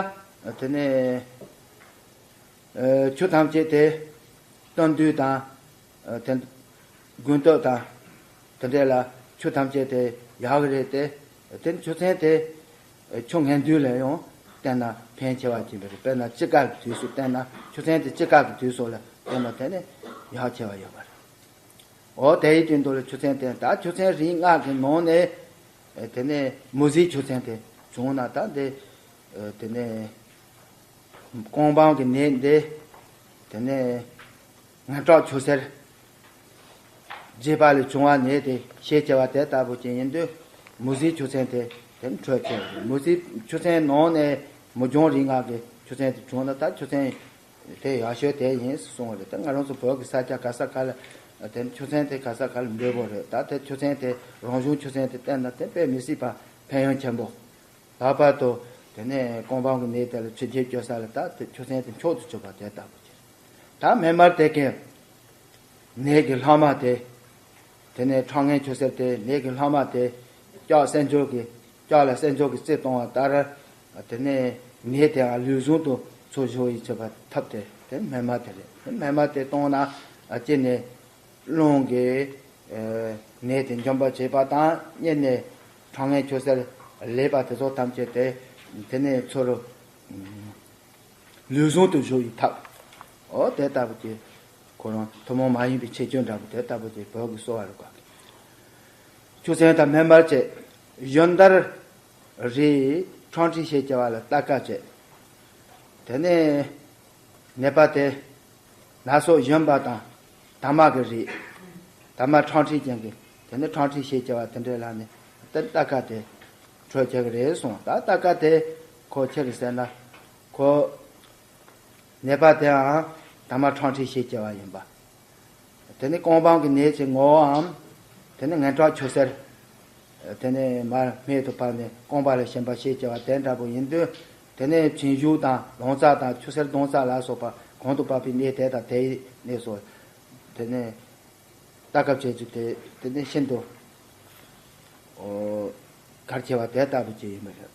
དེ་ནས་ཆུ་ཐམས་ཅད་དེ་བཏོན་དུས་དང་། དེ་དགུན་སྟོད་དང་དེ་འདྲ་ལ་ཆུ་ཐམས་ཅད་དེ་ཡག་གི་རེད་དེ། དེ་ཆུ་ཚན་དེ་ཆུ་ངན་དུས་ལ་ཡང་བསྟེན་ན་ཕན་ཆེ་བ་ཅིག་རེད། དཔེར་ན་དཔྱིད་ཀ་གི་དུས་སུ་བསྟེན་ན། ཆུ་ཚན་དེ་དཔྱིད་ཀ་གི་དུས་སུ་ལ་བསྟེན་ན་དེ་ནི་ཡག་ཆེ་བ་ཡོད་པ་རེད། འོ་དེ་ཡི་སྟེང་དུ་ལ་ཆུ་ཚན་བསྟེན། ད་ཆུ་ཚན་རིགས་ལྔ་གི་ནང་ནས་དེ་ནས་མུ་ཟིའི་ཆུ་ཚན་དེ་བྱུང་ན། ད་འདི་དེ་ནས་ཀོང་པང་གི་ནད་འདི་དེ་ནས་ངན་སྐྲག་ཆུ་སེར་རྒྱས་པ་ལས་བྱུང་བ་ནད་དེ་ཞེད་ཆེ་བ་དེ་ལྟ་བུ་ཅན་ཡིན་དུས། མུ་ཟིའི་ཆུ་ཚན་དེ་དེ་འཕྲོད་ཆེ་བ་རེད། མུ་ཟིའི་ཆུ་ཚན་ནང་ནས་མུ་སྦྱོང་རིགས་ལྔ་གི་ཆུ་ཚན་དེ་བྱུང་ན། ད་ཆུ་ཚན་དེ་ཡག་ཤོས་དེ་ཡིན་གསུངས་པ་རེད། ད་ང་རང་ཚོ་བོད་ཀྱི་ས་ཆ་ག་ས་ག་ལ་དེ་ཆུ་ཚན་དེ་ག་ས་ག་ལ་འདོད་པོ་རེད། ད་དེ་ཆུ་ཚན་དེ་རང་བྱུང་ཆུ་ཚན་དེ་བསྟེན་ན་དེ་དཔེ་མི་སྲིད་པ་ཕན་ཡོན་ཆེན་པོ། ལྷག་པར་དུ་དེ་ནས་ཀོང་པང་གི་ནད་དེ་ལ་ཆུ་རྒྱུན་སྐྱོ་ས་ལ་ད་དེ་ཆུ་ཚན་དེ་མཆོག་ཏུ་གྱུར་པ་དེ་ལྟ་བུ་ཅིག་ད་སྨན་མར་དེ་གིས་ནད་ཀྱི་ལྷག་མ་དེ། དེ་ནས་ཁྲག་ངན་ཆུ་སེར་དེ་ནད་ཀྱི་ལྷག་མ་དེ། ལྕགས་གསེར་འགྱུར་གྱི་ལྕགས་ལ་གསེར་འགྱུར་གྱིས་རྩི་གཏོང་བ་ལྟར། དེ་ནས་ནད་དེའང་ལུས་ཟུངས་དུ་ཚུར་ཞུགས་ཡི་བྱེད་པ་ཐབས་དེ་དེ་སྨན་མར་དེ་རེད། དེ་སྨན་མར་དེ་བཏུང་ན་གཅིག་ནས་རླུང་གིས་ནད་དེ་འཇོམས་པར་བྱེད་པ་དང་། གཉིས་ནས་ཁྲག་ངན་ཆུ་སེར་ལས་པ་དེ་ཚོ་ཐམས་ཅད་དེ་དེ་ནས་ཚུར་ལུས་ཟུངས་དུ་ཞུགས་ཡི་ཐབས། འོ་དེ་ལྟ་བུ་ཅིག་ཁོ་རང་ཐུན་མོང་མ་ཡིན་པའི་ཁྱད་ཆོས་འདྲ་པོ་དེ་ལྟ་བུ་ཅིག་བོད་ཀྱི་གསོ་བ་རུ་བཀག་གི། ཆུ་ཚན་དང་སྨན་མར་བཅས། ཡོན་བདག་རིགས་ཁྲག་མཁྲིས་ཞེས་བྱ་བ་ལ་ལྟ་སྐབས་བཅས། དེ་ནས་ནད་པ་དེ་ན་སོ་གཞོན་པ་དང་། དྭངས་མ་གི་རིགས། དྭངས་མ་ཁྲག་མཁྲིས་ཅན་གྱི། དེ་ནས་ཁྲག་མཁྲིས་ཞེས་བྱ་བ་དེ་འདྲའི་ལ་ནི་དེ་ལྟ་སྐབས་དེ་འཕྲོད་ཆེ་གི་རེད་གསུངས། ད་ལྟ་སྐབས་དེ་ཁོ་ཆེ་གི་ཟེར་ན། ཁོ་ནད་པ་དེའང་ དྭངས་མ་ཁྲག་ཁྲིག་ཞེས་བྱ་བ་ཡིན་པ། དེ་ནི་རྐང་བང་གི་ནད་ཀྱི་ངོ་བོའམ། དེ་ནི་ངན་ཁྲག་ཆུ་སེར། དེ་ནི་མར་སྨད་དུ་བབས་ནས་རྐང་བ་ལ་ཞོན་པ་ཞེས་བྱ་བ་དེ་འདྲ་པོ་ཡིན་དུས། དེ་ནི་བྱིང་རྒྱུ་དང་ལོང་ཙ་དང་ཆུ་སེར་གདོང་ཙ་ལ་སོགས་པ་གོང་དུ་བབས་པའི་ནད་དེ་དང་དེའི་གནས་སུ། དེ་ནི་ལྟ་སྐབས་བྱེད་རྒྱུ་དེ་དེ་ནི་ཤིན་ཏུ་གལ་ཆེ་བ་དེ་ལྟ་བུ་ཅིག་ཡིན་པ་རེད།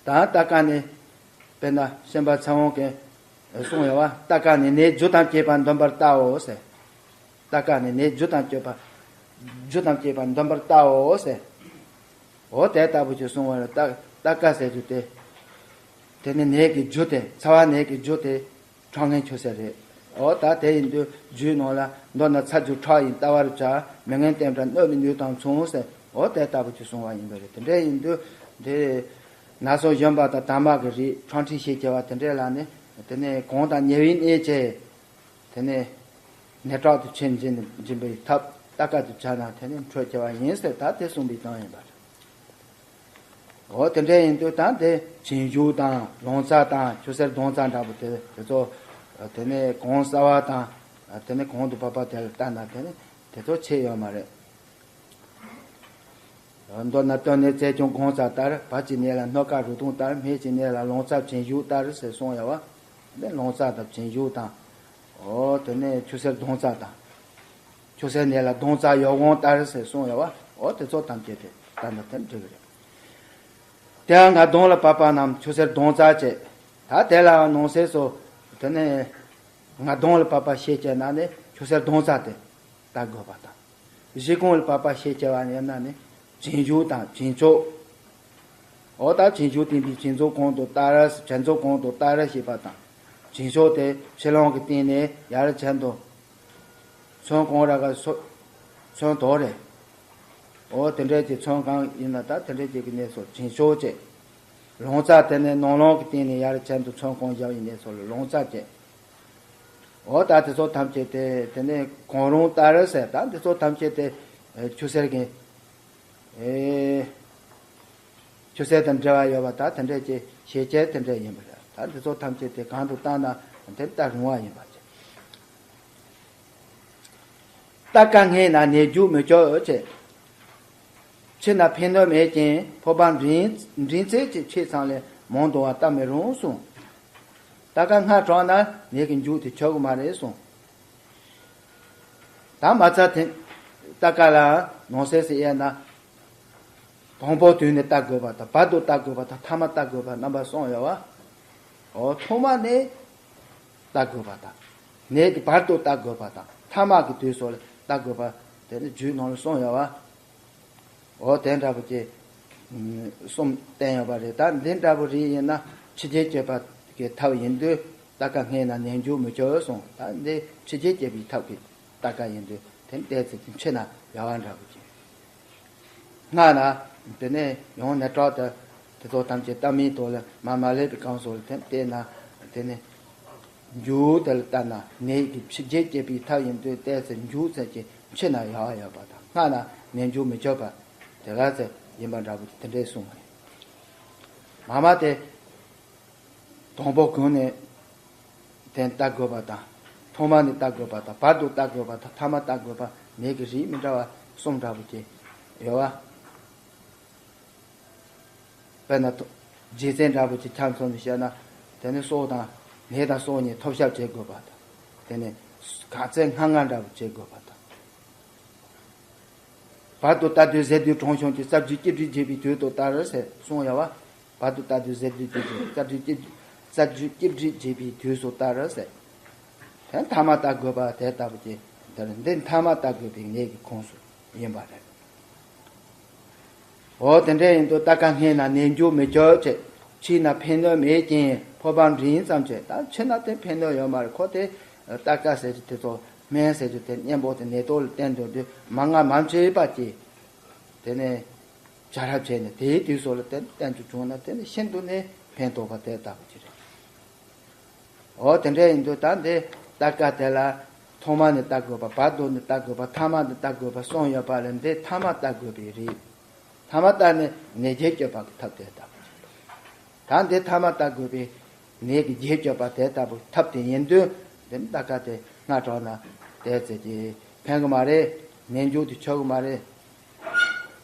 ད་ལྟ་ཀ་ནི། དཔེར་ན་ཤན་པ་ཚེ་དབང་གིས་གསུངས་ཡོད་པ། ལྟ་ཀ་ནི་ནད་རྒྱུ་དང་བཅས་པ་འདོན་པར་བལྟའོ་ཟེར། ལྟ་ཀ་ནི་ནད་རྒྱུ་དང་བཅས་པ། རྒྱུ་དང་བཅས་པ་འདོན་པར་བལྟའོ་ཟེར། འོ་དེ་ལྟ་བུ་ཅིག་གསུངས་པ་རེད། ལྟ་ལྟ་ཀ་ཟེར་རྒྱུ་དེ། དེ་ནི་ནད་ཀྱི་རྒྱུ་དེ། ཚ་བ་ནད་ཀྱི་རྒྱུ་དེ། ཁྲག་ངན་ཆུ་སེར་རེད། འོ་ད་དེ་ཡིན་དུས་རྒྱུའི་ནང་ལ་མདོར་ན་ཚ་རྒྱུ་ཁྲག་ཡིན་ལྟ་བར་བྱ། མི་ངན་བསྟེན་པ་གནོད་པའི་ནུས་དང་མཚུངས་ཟེར། འོ་དེ་ལྟ་བུ་ཅིག་གསུངས་པ་ཡིན་པ་རེད། དེ་འདྲ་ཡིན་དུས་དེ། ན་སོ་གཞོམ་པ་དང་དྭངས་མ་གི་རིགས་ཁྲག་ཁྲིག་ཞེས་བྱ་བ་དེ་འདྲ་ལ་ནི། དེ་ནས་གོང་དང་ཉེ་བའི་གནད་བཅས། དེ་ནས་ནད་དྲག་ཏུ་ཕྱིན་འབྱིན་འབྱིན་པའི་ཐབས་ལྟ་ཀ་དུ་བྱ་ན་དེ་ནས་འཕྲོད་བྱ་བ་ཡིན་ཟེར། ད་དེ་གསུངས་པའི་དོན་ཡིན་པ་རེད། འོ་དེ་འདྲ་ཡིན་དུས་ད་དེ་བྱིང་རྒྱུ་དང་ལོང་ཙ་དང་ཆུ་སེར་གདོང་ཙ་འདྲ་པོ་དེ་དེ་ཚོ། དེ་ནས་གོང་གསལ་བ་དང་། དེ་ནས་གོང་དུ་བབས་པ་དེ་ལ་ལྟ་ན་དེ་ནས་དེ་ཚོ་ཆད་ཡོད་མ་རེད། མདོར་ན་སྟོད་ནས་བཙས་ཀྱང་གདོང་ཙ་ལྟར། བར་གྱི་ནད་ལ་སྣོད་ཀ་རུས་གདོང་ལྟར། སྨད་ཀྱི་ནད་ལ་ལོང་ཙ་བྱིང་རྒྱུ་ལྟར་ཟེར་གསུངས་ཡོད་པ། དེ་ལོང་ཙ་དང་བྱིང་རྒྱུ་དང་། འོ་དེ་ནས་ཆུ་སེར་གདོང་ཙ་དང་། ཆུ་སེར་ནད་ལ་གདོང་ཙ་ཡོ་གོང་ལྟར་ཟེར་གསུངས་ཡོད་པ། འོ་དེ་ཚོ་ཐམས་ཅད་དེ་ལྟ་ན་དེ་འགྲིག་གི་རེད། དེ་ཡང་ང་གདོང་ལ་བབས་པ་རྣམས་ཆུ་སེར་གདོང་ཙ་བྱེད། ད་དེ་ལའང་ནང་གསེས་སུ། དེ་ནས་ང་གདོང་ལ་བབས་པ་ཞེས་བྱས་ན་ནི་ཆུ་སེར་གདོང་ཙ་དེ་ལྟ་དགོས་པ་དང་། གཞི་གོང་ལ་བབས་པ་ཞེས་བྱ་བ་ཡིན་ན་ནི་བྱིང་རྒྱུ་དང་བྱིང་ཕྱོགས། འོ་ད་བྱིང་རྒྱུ་བསྟན་པའི་བྱིང་རྫོགས་གོང་དུ་ལྟར། བྱིང་རྫོགས་གོང་དུ་ལྟར་ཞེས་པ་དང་། བྱིང་ཕྱོགས་དེ་ཕྱི་ལོང་གི་སྟེང་ནས་ཡར་བྱང་དུ། ཚོན་གང་ར་ག་སོ། ཚོན་དོ་རེད། འོ་དེ་འདྲའི་གྱི་ཚོན་གང་ཡིན་ན་ད་དེ་འདྲའི་གྱི་གི་གནས་སུ་བྱིང་ཕྱོགས་བྱེད། ལོང་ཙ་དེ་ནས་ནང་ལོང་གི་སྟེང་ནས་ཡར་བྱང་དུ་ཚོན་གང་བཞག་ཡིན་གནས་སུ་ལོང་ཙ་བྱེད། འོ་ད་དེ་ཚོ་ཐམས་ཅད་དེ་དེ་ནས་གང་རུང་ལྟར་ཟེར། ད་དེ་ཚོ་ཐམས་ཅད་དེ་ཆུ་སེར་གྱི། ཨེ། ཆུ་སེར་དང་འབྲེལ་བ་ཡོད་པ་ད་དེ་འདྲས་ཀྱི་ཞེས་བྱ་དེ་འདྲས་ཡིན་པ་རེད། ད་འདི་ཚོ་ཐམས་ཅད་དེ་གང་དུ་བཏང་ན་དེ་ལྟ་རུང་བ་ཡིན་པ་བྱས། ལྟ་ཀ་སྔས་ན་ནད་འཇུག་མི་ཆོག་ཅེས། ཕྱི་ན་ཕན་གནོད་མེད་ཀྱང་ཕོ་བ་མགྲིན་མགྲིན་ཚད་ཀྱི་ཆེ་ཚང་ལས་མང་དུ་བ་ལྟ་མི་རུང་གསུངས། ལྟ་ཀ་སྔ་དྲགས་ན་ནད་ཀྱི་འཇུག་དེ་ཆོག་གི་མ་རེད་གསུངས། ད་མ་ཚད་དེ་ལྟ་ཀ་ལ་ནང་གསེས་སུ་དབྱེ་ན། དང་པོ་དུས་ནས་ལྟ་དགོས་པ་དང་བར་དུ་ལྟ་དགོས་པ་དང་ཐ་མ་ལྟ་དགོས་པ་རྣམ་པ་གསུམ་ཡོད་པ། འོ་ཐོག་མ་ནས་ལྟ་དགོས་པ་དང་། ནད་ཀྱི་བར་དུ་ལྟ་དགོས་པ་དང་ཐ་མ་གི་དུས་སུ་ལ་ལྟ་དགོས་པ་དེ་ནི་རྒྱུད་ནང་ལ་གསུམ་ཡོད་པ། འོ་དེ་འདྲ་པོ་ཅིག་གསུམ་བསྟན་ཡོད་པ་རེད། ད་འདི་འདྲ་པོ་རིགས་ཡིན་ན་ཕྱི་རྒྱལ་སྐྱོབ་པ་གི་ཐབས་ཡིན་དུས་ལྟ་ཀ་སྔས་ན་ནད་འཇུག་མི་ཆོག་གསུངས། ད་འདི་ཕྱི་རྒྱལ་སྐྱོབ་པའི་ཐབས་ཀྱི་ལྟ་ཀ་ཡིན་དུས་དེ་ནི་ཏོག་ཙམ་ཕྱི་ན་ཡག་པ་འདྲ་པོ་ཅིག་སྔ་ན་དེ་ནས་ཡང་ནད་དྲག་དེ་དེ་ཚོ་ཐམས་ཅད་ལྟ་མིན་དུ་ལ་མ་མ་ལེགས་པའི་སྐབས་སུ་ལ་དེ་བལྟས་ན་དེ་ནས་མཇུག་དེ་ལ་ལྟ་ན་ནད་ཀྱི་ཕྱི་རྒྱལ་སྐྱེད་པའི་ཐབས་ཡིན་དུས་ཏོག་ཙམ་མཇུག་ཙམ་གྱི་ཕྱི་ན་ཡག་ཡོད་པ་དང་སྔ་ན་ནད་འཇུག་མི་ཆོག་པ་དེ་ག་ཚད་ཡིན་པ་འདྲ་པོ་དེ་འདྲས་གསུངས་པ་རེད། མ་མ་དེ། དང་པོ་གོང་ནས་དེ་ལྟ་དགོས་པ་དང་། ཐོག་མ་ནས་ལྟ་དགོས་པ་དང་བར་དུ་ལྟ་དགོས་པ་དང་ཐ་མ་ལྟ་དགོས་པ་ནད་ཀྱི་རིགས་མི་འདྲ་བ་གསུམ་འདྲ་པོ་ཅིག་ཡོད་པ། དཔེར་ན་ཐོ་རྗེས་བཙན་འདྲ་པོ་ཅིག་ཆ་མཚོན་ནས་བཤད་ན། དེ་ནི་སྲོག་དང་ནད་དང་སྲོག་གཉིས་ཐོབ་བྱར་བྱེད་དགོས་པ་དང་། དེ་ནི་ག་ཚད་སྔ་སྔ་འདྲ་པོ་བྱེད་དགོས་པ་དང་། བར་དུ་ལྟ་དུས་ཟད་དུས་གྲོངས་བྱུང་གི་རྩ་རྒྱུད་སྐྱེ་འགྲིབ་འབྱེད་པའི་དུས་སུ་ལྟར་ཟེར་གསུངས་ཡོད་པ། བར་དུ་ལྟ་དུས་ཟད་དུས་སྐྱེ་འགྲིབ་རྩ་རྒྱུད་སྐྱེ་རྩ་རྒྱུད་སྐྱེ་འགྲིབ་འབྱེད་པའི་དུས་སུ་ལྟར་ཟེར། དེ་ཐ་མ་ལྟ་དགོས་པ་དེ་ལྟ་བུ་ཅིག་འདིར་འདི་ཐ་མ་ལྟ་དགོས་པའི་ནད་ཀྱི་ཁོངས་སུ་ཡིན་པ་རེད། འོ་དེ་འདྲ་ཡིན་དུས་ལྟ་ཀ་སྔས་ན་ནད་འཇུག་མི་ཆོག་ཅེས། ཕྱི་ན་ཕན་གནོད་མེད་ཀྱང་ཕོ་བ་མགྲིན་ཙམ་བྱས། ད་ཕྱི་ན་དེ་ཕན་གནོད་ཡོད་མ་རེད། ཁོ་དེ་ལྟ་ཀ་ཟེར་གྱི་དེ་ཚོ་སྨན་ཟེར་གྱི་དེ་གཉེན་པོ་དེ་ནད་ཐོག་ལ་བསྟེན་འདོད་དུས་མ་ང་མ་བྱེད་པ་ཀྱིས་དེ་ནས་བྱ་རབས་བྱས་ནས་དེའི་དུས་སུ་ལ་དེ་བསྟེན་དུ་བྱུང་ན་དེ་ནི་ཤིན་ཏུ་ནས་ཕན་ཐོགས་པ་དེ་ལྟ་བུ་ཅིག་རེད། འོ་དེ་འདྲ་ཡིན་དུས་ད་འདི་ལྟ་ཀ་དེ་ལ་ཐོག་མ་ནས་ལྟ་དགོས་པ་བར་དུ་ནས་ལྟ་དགོས་པ་ཐ་མ་ནས་ལྟ་དགོས་པ་གསུམ་ཡོད་པ་ལས་འདི་ཐ་མ་ལྟ་དགོས་པའི་རིགས། ཐ་མ་ལྟ་ནས་ནད་བརྒྱད་སྐྱོབ་པ་གི་ཐབས་དེ་ལྟ་བུ་ཅིག་རེད། ད་འདི་ཐ་མ་ལྟ་དགོས་པའི་ ནད་ཀྱི་རྗེས་གཅོད་པ་དེ་ལྟ་བུ་ཐབས་དེ་ཡིན་དུས། དེ་ནི་ད་ག་དེ་སྔ་དྲགས་ན་དེ་ཚེ་ཀྱི་ཕན་གི་མ་རེད། ནད་མཇུག་དེ་ཆོག་གི་མ་རེད།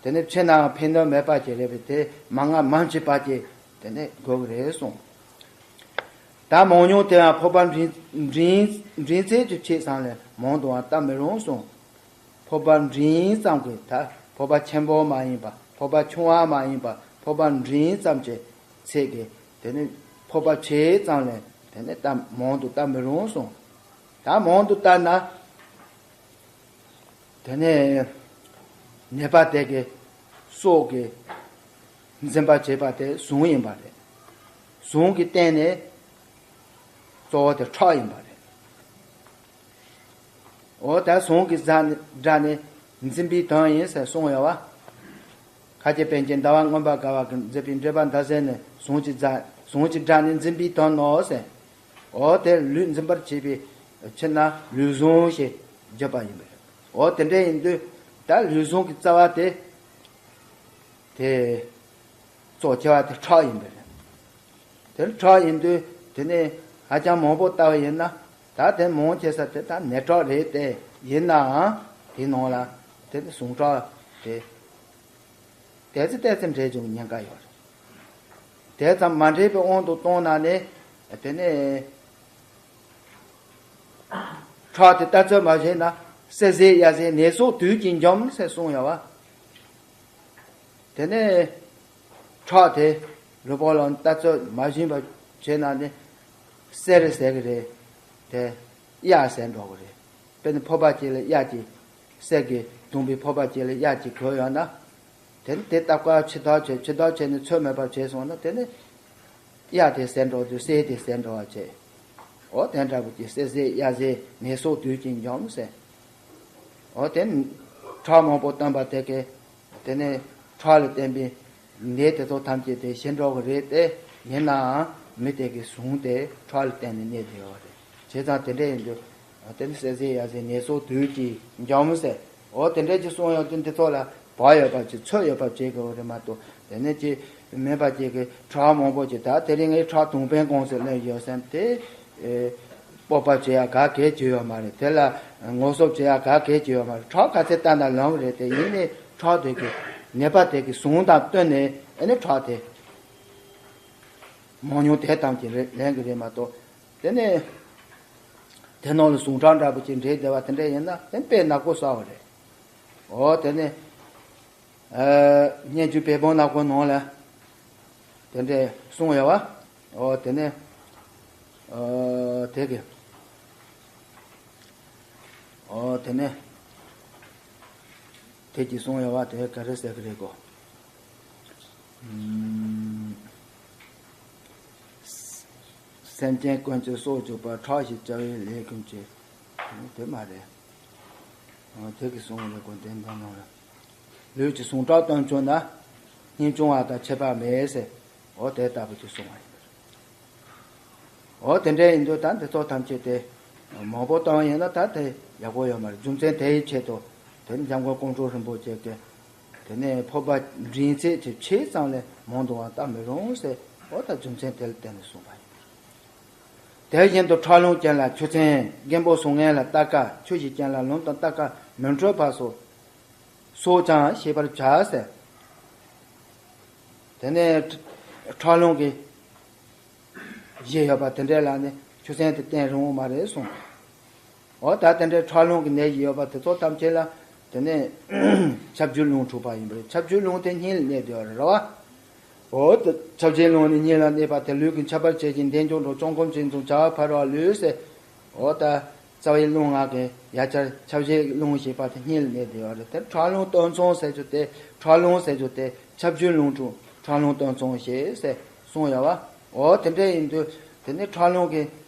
དེ་ནི་ཕྱི་ནའང་ཕན་དོན་མེད་པ་ཅིག་རེད་པས། དེ་མ་སྔ་མ་ཕྱི་པ་ཅིག་དེ་ནི་དགོས་གི་རེད་གསུངས། ད་མང་ཉུང་དེའང་ཕོར་པ་འབྲིང་འབྲིང་འབྲིང་ཚད་ཀྱི་ཆེ་ཙམ་ལས་མང་དུའང་བཏབ་མི་རུང་གསུངས། ཕོར་པ་འབྲིང་ཙམ་གྱི། ད་ཕོར་པ་ཆེན་པོ་མ་ཡིན་པ། ཕོར་པ་ཆུང་བ་མ་ཡིན་པ། ཕོར་པ་འབྲིང་ཙམ་གྱི་ཚད་ཀྱི། དེ་ནི་ཕོར་པ་ཆེ་ཙམ་ལས་དེ་ནི་བཏབ་མང་དུ་བཏབ་མི་རུང་གསུངས། ད་མང་དུ་བཏབ་ན། དེ་ནས་ནད་པ་དེ་གི་སྲོག་གི་འཛིན་པ་བྱེད་པ་དེ་ཟུངས་ཡིན་པ་རེད། ཟུངས་ཀྱི་སྟེང་ནས་གཙོ་བོ་དེ་ཁྲག་ཡིན་པ་རེད། འོ་ད་ཟུངས་ཀྱི་རྫ་ནི་སྒྲ་ནི་འཛིན་པའི་དོན་ཡིན་ཟེར་གསུངས་ཡོད་བ། ཁ་ཆེ་པཎ་ཆེན་ཟླ་བ་མངོན་པར་དགའ་བ་གིས་མཛད་པའི་འགྲེལ་པ་མདའ་གསལ་ནས། ཟུངས་ཀྱི་རྫ་ཟུངས་ཀྱི་སྒྲ་ནི་འཛིན་པའི་དོན་ནོ་ཟེར། འོ་དེ་ལུས་འཛིན་པར་བྱེད་པའི་ཕྱིར་ན་ལུས་ཟུངས་ཞེས་བརྗོད་པ་ཡིན་པས། འོ་དེ་འདྲ་ཡིན་དུས་ད་ལུས་ཟུངས་ཀྱི་རྩ་བ་དེ་དེ་གཙོ་ཆེ་བ་དེ་ཁྲག་ཡིན་པས། དེ་ཁྲག་ཡིན་དུས་དེ་ནས་ཧ་ཅང་མང་པོ་བཏབ་པ་ཡིན་ན། ད་དེ་མང་ཆེ་ས་དེ་ད་ནད་ཁྲག་རེད་དེ། ཡིན་ནའང་དེ་ནང་ལ་དེ་ཟུངས་ཁྲག་དེ་ཏོག་ཙམ་ཏོག་ཙམ་འདྲེས་འགྲོ་ཉེན་ཁ་ཡོད་རེད། དེ་ཙམ་མ་འདྲེས་པའི་དབང་དུ་བཏང་ན་ནི། དེ་ནས་ཁྲག་དེ་ལྟ་ཚོད་མ་བྱས་ན་བསད་ཟས་གཡར་ཟས་ནད་སོགས་དུས་ཀྱིས་འཇོམས་ཟེར་གསུངས་ཡོད་བ། དེ་ནས་ཁྲག་དེ་ལུས་པོ་ལ་ལྟ་ཚོད་མ་བྱས་པ་བྱས་ན་ནི་བསད་རེད་ཟེར་གི་རེད། དེ་གཡར་ཟས་འགྲོ་གི་རེད། དཔེར་ན་ཕོར་པ་གཅིག་ལ་གཡར་གཅིག་གསེར་གྱིས་བརྡུངས་པའི་ཕོར་པ་གཅིག་ལ་གཡར་གཅིག་གོན་ཡོད་ན། དེ་ནི་དེ་ལྟ་བཀའ་ཕྱི་ལྟར་བྱས། ཕྱི་ལྟར་བྱས་ནས་ཚོད་མེད་པར་བྱས་སོང་ན། དེ་ནི་གཡར་དེ་ཟད་འགྲོ་དུས་གསེར་དེ་ཟད་འགྲོ་བ་བྱས། འོ་དེ་འདྲ་བོ་ཅིག་བསད་ཟས་གཡར་ཟས་ནད་སོགས་དུས་ཀྱིས་འཇོམས་ཟེར། འོ་དེ་ཁྲག་མང་པོ་བཏོན་པ་དེ་གས། དེ་ནས་ཁྲག་ལ་བརྟེན་པའི་ནད་དེ་ཚོ་ཐམས་ཅད་དེ་ཞི་འགྲོ་གི་རེད་དེ། ཡིན་ནའང་མི་དེ་གི་ཟུངས་དེ་ཁྲག་ལ་བརྟེན་ནས་གནས་བསྡད་ཡོད་རེད། བྱས་ཙང་དེ་འདྲ་ཡིན་དུས་དེ་ནི་བསད་ཟས་གཡར་ཟས་ནད་སོགས་དུས་ཀྱིས་འཇོམས་ཟེར། འོ་དེ་འདྲ་ཅིག་གསུངས་ཡོང་དུས་འདི་ཚོ་ལ་བག་ཡོད་པ་ཅིག་ཚོད་ཡོད་པ་བྱེད་དགོས་རེད་མ་གཏོགས། དེ་ནས་ཅིག་མེད་པ་ཅིག་གི་ཁྲག་མང་པོ་ཅིག་ད་དེ་རིང་ངས་ཁྲག་དུང་ཕན་གང་ཟེར་ལེན་ཡོད་སེམས་དེ། ཨེ། སྤོབས་པ་བྱེད་ཡ་ག་གེ་ཅིག་ཡོད་མ་རེད། དེ་ལ་ངོ་སོབ་བྱེད་ཡ་ག་གེ་ཅིག་ཡོད་མ་རེད། ཁྲག་ག་ཚད་བཏང་ན་ལོང་གི་རེད་དེ། ཡིན་ནའི་ཁྲག་དེ་གི་ནད་པ་དེ་གི་ཟུངས་དང་བསྟུན་ནས་ཨ་ནི་ཁྲག་དེ་མང་ཉུང་དེ་ཙམ་གྱིས་རེད་ལེན་གི་རེད་མ་གཏོགས། དེ་ནས་དེ་ནང་ལ་ཟུངས་ཁྲག་འདྲ་པོ་ཅིག་འདྲེས་བསྡད་པ་དེ་འདྲ་ཡིན་ན་དེ་དཔེ་ནག་པོ་གསལ་བ་རེད། འོ་དེ་ནས། ཨ། སྙན་བརྒྱུད་བོད་བོན་ནག་པོ་ནང་ལ་དེ་འདྲས་གསུངས་ཡོད་བ། འོ་དེ་ནས། ཨ། དེ་གི། འོ་དེ་ནས་དེ་གི་གསུངས་ཡོད་བ། དེ་ག་རེ་ཟེར་གི་རེད་གོ། ཨུམ། སེམས་ཅན་ཀུན་གྱི་སྲོག་གཅོད་པ། ཁྲག་ཞིག་བྱ་བའི་ལས་ཀུན་བྱེད། དེ་མ་རེད། འོ་དེ་གི་གསུངས་ཡོད་གོ། དེ་འདྲ་ནང་ལ། ལུས་ཀྱི་ཟུངས་ཁྲག་བཏོན་བཅུག་ན། སྙིང་ཆུང་བ་དང་ཁྱད་པར་མེད་ཟེར། འོ་དེ་ལྟ་བུ་ཅིག་གསུངས་པ་ཡིན། འོ་དེ་འདྲ་ཡིན་དུས་ད་འདི་ཚོ་ཐམས་ཅད་དེ་མང་པོ་བཏང་ཡིན་ན་ད་དེ་ཡག་པོ་ཡོད་མ་རེད། རྒྱུ་མཚན་དེ་ཡི་ཆེད་དུ་དེ་ནི་འཇམ་མགོན་ཀོང་སྤྲུལ་རིན་པོ་ཆེ་གིས་དེ་ནས་ཕོར་པ་འབྲིང་ཚད་ཀྱི་ཆེ་ཙམ་ལས་མང་དུ་བ་བཏབ་མི་རུང་ཟེར། འོ་ད་རྒྱུ་མཚན་དེ་ལ་བརྟེན་ནས་གསུངས་པ་ཡིན། དེ་བཞིན་དུ་ཁྲག་རླུང་ཅན་ལ་ཆུ་ཚན། རྒན་པོ་ཟུངས་ངན་ལ་རྟ་ཁ། ཆུ་ཞིག་ཅན་ལ་ལུང་དང་རྟ་ཁ་མི་འཕྲོད་པ་སོགས་སོགས་ཀྱང་ཤེས་པར་བྱ་ཟེར། དེ་ནས་ཁྲག་རླུང་གི་བཞེས་ཡོད་པ་དེ་འདྲ་ལ་ནི་ཆུ་ཚན་དེ་བསྟེན་རུང་བ་མ་རེད་གསུངས། འོ་ད་དེ་འདྲའི་ཁྲག་རླུང་གི་ནད་ཡོད་པ་དེ་ཚོ་ཐམས་ཅད་ལ་དེ་ནས་ཁྱབ་འཇུག་རླུང་འཁྲུགས་པ་ཡིན་པ་རེད། ཁྱབ་འཇུག་རླུང་དེ་སྙིང་ལ་གནས་བསྡད་པ་རེད་བ། འོ་ད་ཁྱབ་འཇུག་རླུང་ནི་སྙིང་ལ་གནས་པ་དེ་ལུས་ཀྱི་འཆབ་པར་བྱེད་ཅིང་། ལྡན་ཅིང་འགྲོ། བཅོམ་སྐོམ་བྱེད་འཛུམ། བྱ་བ་འཕེལ་བ་ལུས་ཟེར། འོ་ད་རྩ་བའི་རླུང་ལྔ་གི་ཡ་གྱལ་ཁྱབ་འཇུག་རླུང་ཞེས་པ་དེ་སྙིང་ལ་གནས་བསྡད་པ་རེད། དེ་ཁྲག་རླུང་སྟོད་འཚངས་ཟེར་རྒྱུ་དེ། ཁྲག་རླུང་ཟེར་རྒྱུ་དེ་ཁྱབ་འཇུག་རླུང་འཁྲུགས། ཁྲག་རླུང་སྟོད་འཚངས་ཞེས་ཟེར་གསུངས་ཡོད་བ། འོ་དེ་འདྲ་ཡིན་དུས་དེ་ནི་ཁྲག་རླུང་གི་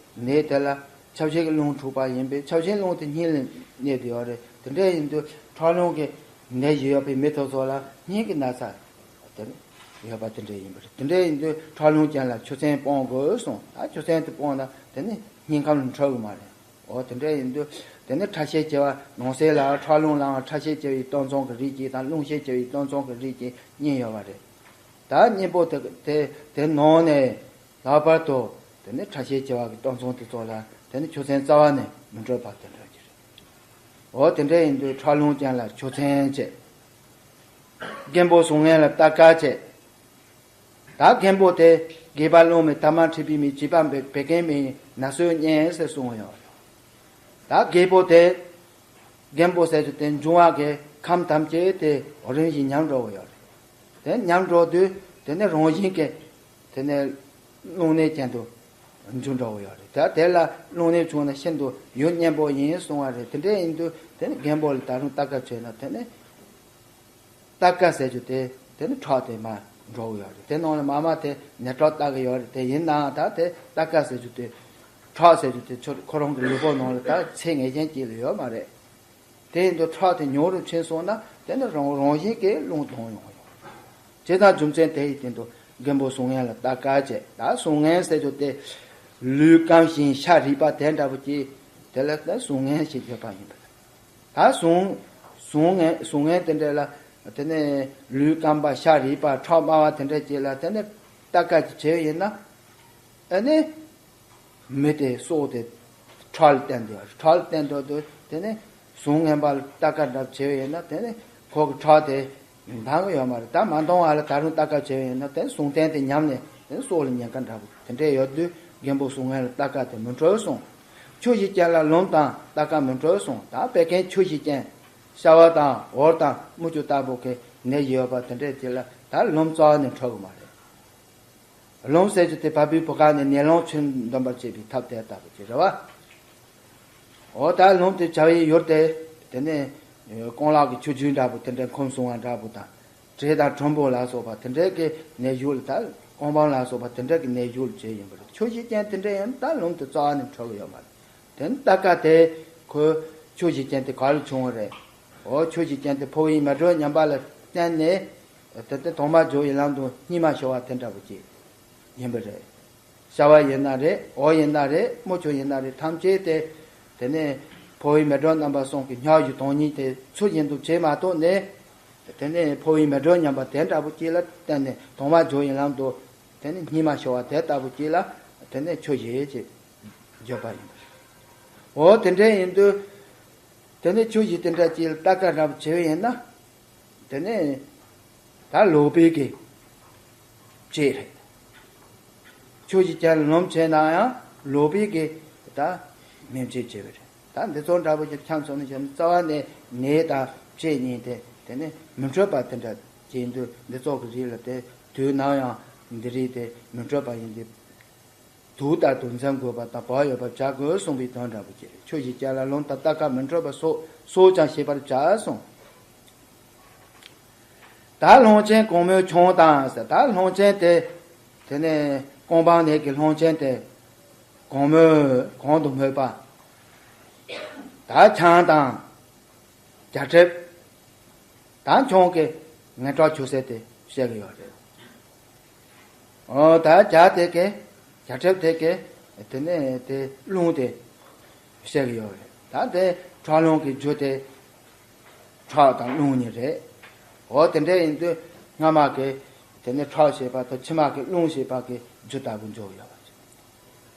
ནད་དེ་ལ་ཁྱབ་འཇུག་གི་རླུང་འཁྲུགས་པ་ཡིན་པས། ཁྱབ་འཇུག་རླུང་དེ་སྙིང་ལ་གནས་བསྡད་ཡོད་རེད། དེ་འདྲ་ཡིན་དུས་ཁྲག་རླུང་གི་ནད་ཡོད་པའི་མི་དེ་ཚོ་ལ་སྙིང་གི་ན་ཚ་དེ་ཡོད་པ་དེ་འདྲ་ཡིན་པ་རེད། དེ་འདྲ་ཡིན་དུས་ཁྲག་རླུང་ཅན་ལ་ཆུ་ཚན་སྤོང་དགོས་གསུངས། ད་ཆུ་ཚན་དེ་སྤོང་ན་དེ་ནི་སྙིང་ཁམས་ལ་འཕྲོད་གི་མ་རེད། འོ་དེ་འདྲ་ཡིན་དུས་དེ་ནི་ཁྲག་ཤས་ཆེ་བ། ནང་གསེས་ལ་ཁྲག་རླུང་ལའང་ཁྲག་ཤས་ཆེ་བའི་སྟོད་འཚངས་ཀྱི་རིགས་ཀྱི་དང་། རླུང་ཤས་ཆེ་བའི་སྟོད་འཚངས་ཀྱི་རིགས་ཀྱི་གཉིས་ཡོད་པ་རེད། ད་གཉིས་པོ་དེ་དེ་དེ་ནང་ནས་ལྷག་པར་དུ་ དེ་ནས་ཁྲག་ཤེད་ཆེ་བ་གི་གཏོར་མཚམས་དེ་ཚོ་ལ་དེ་ནས་ཆུ་ཚན་རྩ་བ་ནས་མི་འཕྲོད་པ་དེ་འདྲ་གི་རེད། འོ་དེ་འདྲ་ཡིན་དུས་ཁྲག་རླུང་ཅན་ལ་ཆུ་ཚན་བྱས། རྒན་པོ་ཟུག་རྔན་ལ་རྟ་དཀར་བྱས། ད་རྒན་པོ་དེ་རྒས་པ་རླུང་མེད་ཐ་མ་མཁྲིས་པའི་མི་བྱིས་པ་འབད་བད་ཀན་མི་ན་སོས་གཉན་ཟེར་གསུངས་ཡོད། ད་རྒད་པོ་དེ་རྒན་པོ་ཟེར་རྒྱུ་དེ་འབྱུང་བ་གི་ཁམས་ཐམས་ཅད་དེ་རིམ་བཞིན་ཉམས་འགྲོ་གི་ཡོད་རེད། དེ་ཉམས་འགྲོ་དུས་དེ་ནས་རང་བཞིན་གྱི་དེ་ནས་རླུང་ནད་ཅན་དུ་འགྱུར་འགྲོ་གི་ཡོད་རེད། ད་དེ་ལ་རླུང་ནད་བྱུང་ན་ཤིན་ཏུ་ཡུན་གནས་པོ་ཡིན་གསུང་བ་རེད། དེ་འདྲ་ཡིན་དུས་དེ་ནས་རྒན་པོ་ལ་ད་རུང་རྟ་དཀར་བྱས་ན་དེ་ནས། རྟ་དཀར་ཟེར་རྒྱུ་དེ་དེ་ནི་ཁྲག་དེ་མར་འགྲོ་གི་ཡོད་རེད། དེ་ནང་ལ་མར་མར་དེ་ནད་ཁྲག་བལྟ་གི་ཡོད་རེད། དེ་ཡིན་ནའང་ད་དེ་རྟ་དཀར་ཟེར་རྒྱུ་དེ་ཁྲག་ཟེར་རྒྱུ་དེ་ཁྱོད་ཁོ་རང་གི་ལུས་པོ་ནང་ལ་ད་ཚད་ངེས་ཅན་ཅིག་ལ་ཡོད་མ་རེད། དེ་ཡིན་དུས་ཁྲག་དེ་ཉུང་རུ་ཕྱིན་སོང་ན་དེ་ནི་རང་རང་བཞིན་གྱིས་རླུང་གཏོང་ཡོང་གི་ཡོད་རེད། བྱས་ཙང་རྒྱུ་མཚན་དེ་ཡི་སྟེང་དུ་རྒན་པོ་ཟུག་རྔན་ལ་རྟ་དཀར་བྱས། ད་ཟུག་རྔན་ཟེར་རྒྱུ་དེ་ལུས་སྐམ་ཞིང་ཤ་རིད་པ་དེ་འདྲ་པོ་ཅིག་དེ་ལ་ད་ཟུག་རྔན་ཞེས་བརྗོད་པ་ཡིན་པ་རེད། ད་ཟུག་ཟུག་རྔན་ཟུག་རྔན་དེ་འདྲ་ལ་དེ་ནས་ལུས་སྐམ་པ་ཤ་རིད་པ་ཁྲག་དམར་བ་དེ་འདྲ་ཅིག་ལ་དེ་ནས་རྟ་དཀར་གྱིས་བྱས་ཡིན་ན། ཨ་ནི་མི་དེ་སྲོག་དེ་ཁྲག་ལ་བརྟེན་ཏེ་ཡོད། ཁྲག་ལ་བརྟེན་ཏེ་ཡོད་དུས་དེ་ནས་ཟུག་རྔན་པ་ལ་རྟ་དཀར་འདྲ་བྱས་ཡིན་ན་དེ་ནས་ཁོ་གི་ཁྲག་དེ་འདང་གི་ཡོད་མ་རེད། ད་མ་འདང་བ་ལ་ད་རུང་རྟ་དཀར་བྱས་ཡིན་ན་དེ་ནས་ཟུག་རྔན་དེ་ཉམས་ནས་དེ་ནས་སྲོག་ལ་ཉེན་ཁ་འདྲ་པོ་དེ་འདྲ་ཡོད་དུས་རྒན་པོ་ཟུག་རྔན་ལ་རྟ་དཀར་དེ་མི་འཕྲོད་གསུངས། ཆུ་བཞི་ཅན་ལ་ལུམ་དང་རྟ་དཀར་མི་འཕྲོད་གསུངས། ད་བད་ཀན་ཆུ་བཞི་ཅན། ཤ་བ་དང་འོར་དང་དམུ་ཆུ་ལྟ་བུ་གི་ནད་ཡོད་པ་དེ་འདྲས་དེ་ལ་ད་ལུམ་རྩ་བ་ནས་འཕྲོད་གི་མ་རེད། ལུམ་ཟེར་རྒྱུ་དེ་བ་སྤུའི་བུ་ག་ནས་ནད་རླུང་ཕྱིར་འདོན་པར་བྱེད་པའི་ཐབས་དེ་ལྟ་བུ་ཅིག་རེད་བ། འོ་ད་ལུམ་དེ་བྱ་བའི་ཡུལ་དེ་དེ་ནས་རྐང་ལག་གི་ཆུ་རྒྱུས་འདྲ་པོ་དེ་འདྲས་འཁུམས་སོང་བ་འདྲ་པོ་དང་། དྲེད་དང་གྲུམ་བུ་ལ་སོགས་པ་དེ་འདྲས་ཀྱི་ནད་གཞུག་ལ་ད་རྐང་བམ་ལ་སོགས་པ་དེ་འདྲས་ཀྱི་ནད་གཞུག་ལ་བྱེད་ཡིན་པ་རེད། ཆུ་བཞི་ཅན་དེ་འདྲས་ཡང་ད་ལུམ་དེ་རྩ་བ་ནས་འཕྲོད་གི་ཡོད་མ་རེད། དེ་ནི་རྟ་དཀར་དེ་ཁོ་ཆུ་བཞི་ཅན་དེ་ག་ལ་བྱུང་བ་རེད། འོ་ཆུ་བཞི་ཅན་དེ་ཕོ་བའི་མེ་སྒྲོན་ཉམས་པ་ལ་བརྟེན་ནས་དེ་དེ་དྭངས་མ་རྒྱུ་ཡི་ལམ་དུ་སྙིགས་མ་ཤོར་བ་དེ་འདྲ་པོ་ཅིག་ཡིན་པ་རེད། ཤ་བ་ཡིན་ན་རེད། འོ་ཡིན་ན་རེད། དམུ་ཆུ་ཡིན་ན་རེད། ཐམས་ཅད་དེ་དེ་ནས་ཕོ་བའི་མེ་སྒྲོན་རྣམ་པ་གསུམ་གྱི་སྙོམས་འཇུག་དོན་གཉིས་དེ་ཚུལ་བཞིན་དུ་བྱེད་མ་ཐུབ་ནས་དེ་ནས་ཕོ་བའི་མེ་སྒྲོན་ཉམས་པ་དེ་འདྲ་པོ་ཅིག་ལ་བརྟེན་ནས་དྭངས་མ་རྒྱུ་ཡི་ལམ་དུ་དེ་ནས་སྙིགས་མ་ཤོར་བ་དེ་ལྟ་བུ་ཅིག་ལ་དེ་ནས་ཆུ་བཞི་ཅེས་བརྗོད་པ་ཡིན། འོ་དེ་འདྲ་ཡིན་དུས་དེ་ནས་ཆུ་བཞི་དེ་འདྲ་ཅིག་ལ་རྟ་དཀར་འདྲ་པོ་བྱེད་པ་ཡིན་ན། དེ་ནས་ད་ལུག་པའི་གི་བཅད་རེད། ཆུ་བཞི་ཅན་ལ་ལུམ་བྱས་ན་ཡང་ལུག་པའི་གི་ད་མེ་བཅད་བྱེད་པ་རེད། ད་འདི་ཚོ་འདྲ་པོ་ཅིག་ཁྱམས་སོང་ནས་བྱས་ན་རྩ་བ་ནས་ནད་དང་བཅད་གཉིས་དེ་དེ་ནས་མི་འཕྲོད་པ་དེ་འདྲ་ཅིག་ཡིན་དུས་འདི་ཚོ་གི་རིགས་ལ་དེ་དུས་ནམ་ཡང་འདི་རིགས་དེ་མི་འཕྲོད་པ་ཡིན་དུས། དུག་ལྟར་དུ་འཛེམ་དགོས་པ་དང་བག་ཡོད་པར་བྱ་དགོས་གསུངས་པའི་དོན་འདྲ་པོ་ཅིག་རེད། ཆུ་བཞི་ཅན་ལ་ལུམ་དང་རྟ་དཀར་མི་འཕྲོད་པ་སོགས་སོགས་ཀྱང་ཤེས་པར་བྱ་གསུངས། ད་སློང་ཆེན་གང་མོས་ཆང་དང་ཟེར། ད་སློང་ཆེན་དེ་དེ་ནས་རྐང་བམ་ནད་ཀྱི་སློང་ཆེན་དེ་གང་མོས་གང་དུ་སྨོས་པ། ད་ཆང་དང་། བྱ་གྲབ། ད་ཆང་གི་ངན་གྲགས་ཆོད་ཟེར་དེ་བཤད་གི་ཡོད་རེད། ཨོ་ད་བྱ་དེ་གི་བྱ་གྲབ་དེ་གི་དེ་ནས་དེ་རླུང་དེ་བཤད་གི་ཡོད་རེད། ད་དེ་ཁྲག་རླུང་གི་རྒྱུ་དེ་ཁྲག་དང་རླུང་གཉིས་རེད། ཨོ་དེ་འདྲ་ཡིན་དུས་སྔ་མ་གི་དེ་ནས་ཁྲག་ཞེས་པ་དང་ཕྱི་མ་གི་རླུང་ཞེས་པ་གི་རྒྱུ་ལྟ་བུ་འཇོག་ཡོད་པ་རེད།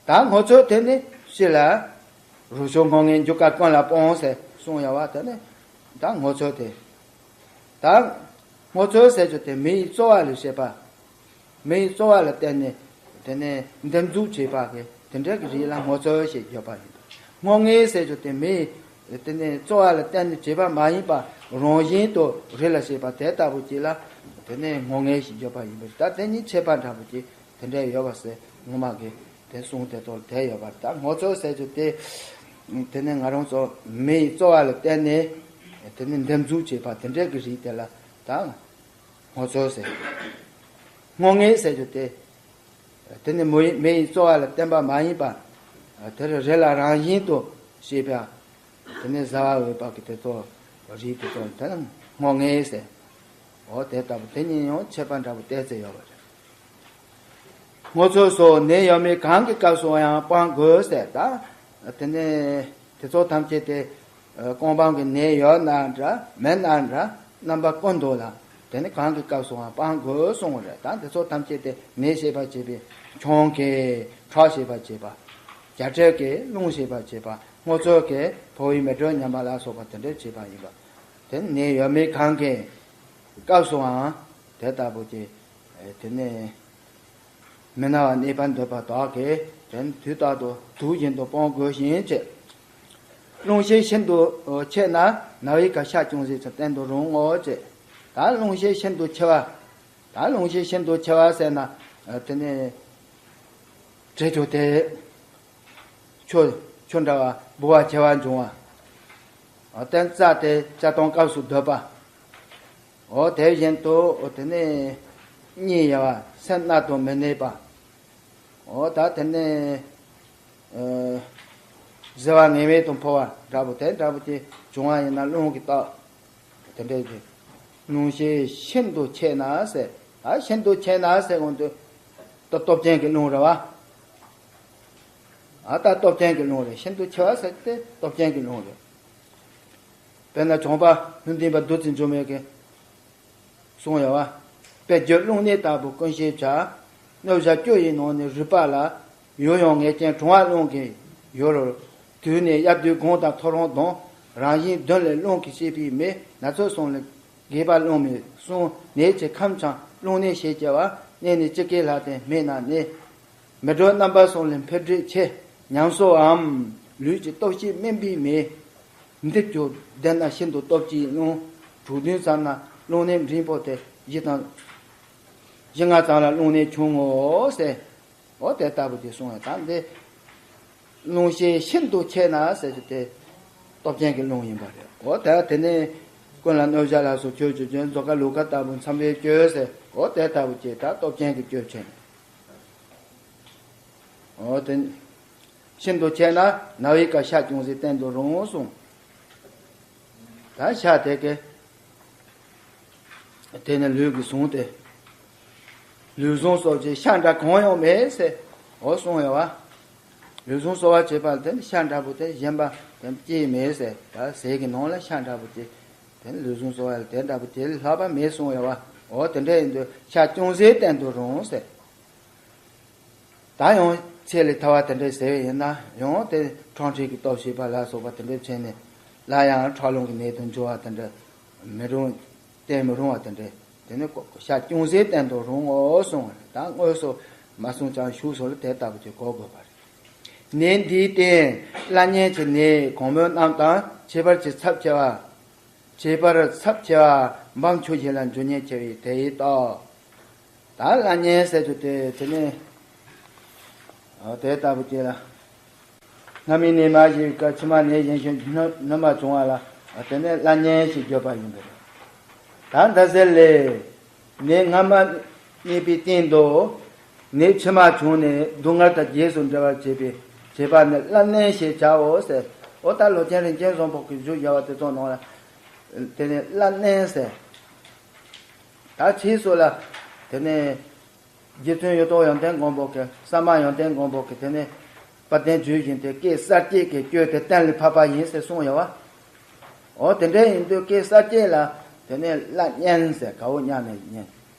ད་སྔོ་ཚོད་དེ་ནི་ཕྱི་ལ། རུ་ཤོ་སྔོ་ངའི་རྒྱུ་སྐར་ཀུན་ལ་སྤོང་ཟེར་གསུངས་ཡོད་པ་དེ་ནི། ད་སྔོ་ཚོད་དེ། ད་སྔོ་ཚོད་ཟེར་རྒྱུ་དེ་མེ་ཡི་རྩོལ་བ་ལ་བྱེད་པ། མེ་ཡི་རྩོལ་བ་ལ་བརྟེན་ནས་དེ་ནས་འདེབས་འཛུགས་བྱེད་པ་གི་དེ་འདྲ་གི་རིགས་ལ་སྔོ་ཚོད་ཞེས་བརྗོད་པ་ཡིན། སྔོ་ངའི་ཟེར་རྒྱུ་དེ་མེ་ཡི་དེ་ནས་རྩོལ་བ་ལ་བརྟེན་ནས་བྱེད་པ་མ་ཡིན་པ་རང་བཞིན་དུ་རི་ལ་བྱེད་པ་དེ་ལྟ་བུ་ཅིག་ལ་དེ་ནས་སྔོ་ངའི་ཞེས་བརྗོད་པ་ཡིན་པས། ད་དེ་གཉིས་ཁྱད་པར་འདྲ་པོ་ཅིག་དེ་འདྲ་ཡོད་པ་ཟེར་སྔོན་མ་གི་དེ་གསུང་དེ་ཚོ་ལ་དེ་ཡོད་པར། ད་སྔོ་ཚོད་ཟེར་རྒྱུ་དེ། དེ་ནས་ང་རང་ཚོ་མེ་ཡི་རྩོལ་བ་ལ་བརྟེན་ནས་དེ་ནས་འདེབས་འཛུགས་བྱེད་པ་དེ་འདྲ་གི་རིགས་དེ་ལ་ད་སྔོ་ཚོད་ཟེར། སྔོ་ངའི་ཟེར་རྒྱུ་དེ། དེ་ནས་མེ་མེ་ཡི་རྩོལ་བ་ལ་བརྟེན་པ་མ་ཡིན་པ། དེར་རི་ལ་རང་བཞིན་དུ་སྐྱེས་པ། དེ་ནས་བཟའ་བ་འོས་པ་གི་དེ་ཚོ་རིགས་དེ་ཚོ་དེ་ནི་སྔོ་ངའི་ཟེར། འོ་དེ་ལྟ་བུ་དེ་གཉིས་ཡང་ཁྱད་པར་འདྲ་པོ་ཏོག་ཙམ་ཡོད་པ་རེད། སྔོ་ཚོད་སོགས་ནད་ཡོད་མེད་གང་གི་སྐབས་སུ་ཡང་སྤང་དགོས་ཟེར། ད་དེ་ནས་དེ་ཚོ་ཐམས་ཅད་དེ་རྐང་བམ་གྱི་ནད་ཡོད་ན་འདྲ་མེད་ན་འདྲ་རྣམ་པ་ཀུན་ཏུ་ལ་ དེ་ནི་གང་གི་སྐབས་སུའང་སྤང་དགོས་གསུངས་པ་རེད། ད་འདི་ཚོ་ཐམས་ཅད་དེ་ནད་ཞི་བར་བྱེད་པའི་ཆང་གིས་ཁྲག་ཞི་བར་བྱེད་པ། རྒྱ་ཁྲལ་གྱིས་རླུང་ཞི་བར་བྱེད་པ། སྔོ་ཚོད་ཀྱིས་ཕོ་བའི་མེ་དྲོད་ཉམས་པ་ལ་སོགས་པ་དེ་འདྲ་བྱེད་པ་ཡིན་པ། དེ་ནི་ནད་ཡོད་མེད་གང་གི་སྐབས་སུའང་དེ་ལྟ་བུ་གྱི་དེ་ནི། མི་ན་བ་གནས་པ་འདོད་པ་དག་གིས་དེ་ནི་དུས་རྟག་ཏུ་དུག་བཞིན་དུ་སྤང་དགོས་ཤིང་བྱས། རླུང་ཤས་ཤིན་ཏུ་ཆེ་ན་ན་བའི་ཁར་ཤ་ཅུང་ཟད་ཀྱང་བསྟེན་དུ་རུང་ངོ་། ཅེས། ད་རླུང་ཤས་ཤིན་ཏུ་ཆེ་བ། ད་རླུང་ཤས་ཤིན་ཏུ་ཆེ་བ་ཟེར་ན། དེ་ནི་དྲི་ཆུ་དེ་ཆུ་ཆུ་འདྲ་བ་ལྦུ་བ་ཆེ་བ་འབྱུང་བ། དེ་རྩྭ་དེ་བྱ་བཏང་སྐབས་སུ་སྡོད་པ། འོ་དེ་བཞིན་དུ་འོ་དེ་ནས་གཉིད་ཡལ་བ་སེམས་རྣལ་དུ་མི་གནས་པ། འོ་ད་དེ་ནས་ཨ་བཟི་བ་ངེས་མེད་དུ་འཕོ་བ་འདྲ་པོ་དེ་འདྲ་པོ་དེ་བྱུང་བ་ཡིན་ན་རླུང་གི་རྟགས་དེ་འདྲ་དེ། རླུང་ཤས་ཤིན་ཏུ་ཆེ་ན་ཟེར། ད་ཤིན་ཏུ་ཆེ་ན་ཟེར་གོང་དུ་ད་སྟོབས་ཅན་གྱི་རླུང་རེད་བ། ཨ་ད་སྟོབས་ཅན་གྱི་རླུང་རེད། ཤིན་ཏུ་ཆེ་བ་ཟེར་དེ་སྟོབས་ཅན་གྱི་རླུང་རེད། དཔེར་ན་བྱམས་པ་ལྷུན་སྡིངས་པ་བདུད་རྩི་འཇོ་མོའི་གི་གསུངས་ཡོད་བ། དཔེ་བརྗོད་རླུང་ནད་ལྟ་བུ་ཀུན་ཤེས་བྱ། སྣོད་བཞག་བཅུ་ཡི་ནང་ནས་རུས་པ་ལ། ཡུལ་ཡང་ངེས་ཅན་གྲང་བ་རླུང་གིས་ཡུར། དུས་ནི་དབྱར་དུས་དགུན་དང་ཐོ་རངས་དང་། རང་བཞིན་བདུན་ལས་རླུང་གིས་སྐྱེས་པའི་མི། ན་ཚོད་གསུམ་ལས་རྒས་པ་རླུང་མི་གསུམ། ནད་ཀྱི་ཁམས་ཀྱང་རླུང་ནད་ཞེས་བྱ་བ། གནས་ནི་དཔྱིད་ཀའི་ལྷ་སྟེ་སྨན་སྣ་ནི། མེ་དྲོད་རྣམ་པ་གསུམ་ལས་འཕེལ་འགྲིབ་ཆེ། ཉམས་གསོའམ་ལུས་ཀྱི་སྟོབས་ཤིག་དམན་པའི་མི། འདིར་གྱུར་བདེ་ན་ཤིན་ཏུ་སྟོབས་ཀྱིས་རླུང་། དྲུག་བདུན་ཙམ་ན་རླུང་ནད་འབྲིང་པོ་སྟེ། བཞི་དང་བཞི་ལྔ་ཙམ་ལ་རླུང་ནད་ཆུང་ངོ་ཟེར། འོ་དེ་ལྟ་བུ་དེ་གསུངས་ཡོད། ད་འདི་རླུང་ཤས་ཤིན་ཏུ་ཆེ་ན་ཟེར་རྒྱུ་དེ་སྟོབས་ཅན་གྱི་རླུང་ཡིན་པ་རེད། འོ་ད་དེ་ནས་ཀུན་ལ་གནོད་བྱ་ལ་སོགས་ཆོས་ཀྱི་རྒྱུན། མཛོ་དཀར་ལུག་དཀར་ལྟ་བུ་མཚམས་པའི་གཅོད་ཟེར། འོ་དེ་ལྟ་བུ་ཅིག་ད་སྟོབས་ཅན་གྱི་གཅོད་ཆེ་ནས། འོ་དེ། ཤིན་ཏུ་ཆེ་ན་ན་བའི་ཁར་ཤ་ཅུང་ཟད་བསྟེན་དུ་རུང་གསུངས། ད་ཤ་དེ་གས། དེ་ནི་ལུས་ཀྱི་ཟུངས་ཏེ། ལུས་ཟུངས་སོགས་ཀྱི་ཤ་འདྲ་གང་ཡང་མེད་ཟེར། འོ་གསུངས་ཡོད་བ། ལུས་ཟུངས་གསོ་བར་བྱེད་པ་དེ་ནི་ཤ་འདྲ་པོ་དེ་གཞན་པ་དེ་ཅིས་མེད་ཟེར། ད་ཟས་ཀྱི་ནང་ལ་ཤ་འདྲ་པོ་དེ། དེ་ནི་ལུས་ཟུངས་གསོ་བ་ལ་དེ་འདྲ་པོ་དེ་ལས་ལྷག་པ་མེད་གསུངས་ཡོད་བ། འོ་དེ་འདྲ་ཡིན་དུས་ཤ་ཅུང་ཟད་བསྟེན་དུ་རུང་ཟེར། ད་ཡང་ཚེ་ལས་ཐར་བ་དེ་འདྲས་ཟེར་བ་ཡིན་ན་ཡང་དེ་ཁྲག་མཁྲིས་ཀྱི་སྟོབས་ཞེས་པ་ལ་སོགས་པ་དེ་འདྲས་བྱས་ནས་སླར་ཡང་ཁྲག་རླུང་གི་ནད་དུ་འགྱུར་བ་དེ་འདྲ་མི་རུང་། བསྟེན་མི་རུང་བ་དེ་འདྲས། དེ་ནི་ཤ་ཅུང་ཟད་བསྟེན་དུ་རུང་ངོ་གསུངས། ད་དངོས་སུ་མ་གསུངས་ཀྱང་ཞུགས་སོགས་ལ་དེ་ལྟ་བུ་ཅིག་གོ་དགོས་པ་རེད། ནད་འདིའི་སྟེང་བླ་གཉན་གྱི་ནད་གང་མོས་རྣམས་དང་། ཁྱད་པར་གྱི་ཚབས་ཆེ་བ། ཁྱད་པར་ཚབས་ཆེ་བ་འབུམ་ཆུ་བཞི་ལ་འཇུ་ཉེན་ཆེ་བས་དེ་ཡི་རྟགས། ད་བླ་གཉན་ཟེར་རྒྱུ་དེ་དེ་ནི། འོ་དེ་ལྟ་བུ་ཅིག་ལ། སྔ་མའི་ནད་མ་ཞིག་ག་ཕྱི་མ་ནད་གཞན་ཞིག་སྣོན་སྣོན་པ་བྱུང་བ་ལ་དེ་ནི་བླ་གཉན་ཞེས་བརྗོད་པ་ཡིན་པས། ད་འདི་ཟེར་ལས། ནད་སྔ་མ་རྙེད་པའི་སྟེང་དུ། ནད་ཕྱི་མ་བྱུང་ནས་སྡུག་བསྔལ་དང་རྗེས་སུ་འབྲེལ་བར་བྱེད་པའི་བྱེད་པ་ནི་བླ་གཉན་ཞེས་བྱའོ་ཟེར། འོ་ད་ལོ་ཆེན་རིན་ཆེན་བཟང་པོ་གིས་བཞུགས་བཞག་པ་དེ་ཚོ་ནང་ལ། དེ་ནི་བླ་གཉན་ཟེར། ད་ཕྱིས་སུ་ལ། དེ་ནི། རྗེ་བཙུན་གཡུ་ཐོག་ཡོན་ཏན་མགོན་པོ་གིས་ས་མ་ཡོན་ཏན་མགོན་པོ་གིས་དེ་ནི། དཔལ་ལྡན་འབྱོན་བཞིན་དེ་སྐད་གསར་བསྐྱེད་ཀྱི་སྐྱོན་དེ་གཏན་ལ་ཕབ་པ་ཡིན་ཟེར་གསུངས་ཡོད་བ། འོ་དེ་འདྲ་ཡིན་དུས་སྐད་གསར་བསྐྱེད་ལ་དེ་ནི་བླ་གཉན་ཟེར། ག་འོ་ཉ་ནས་གཉན།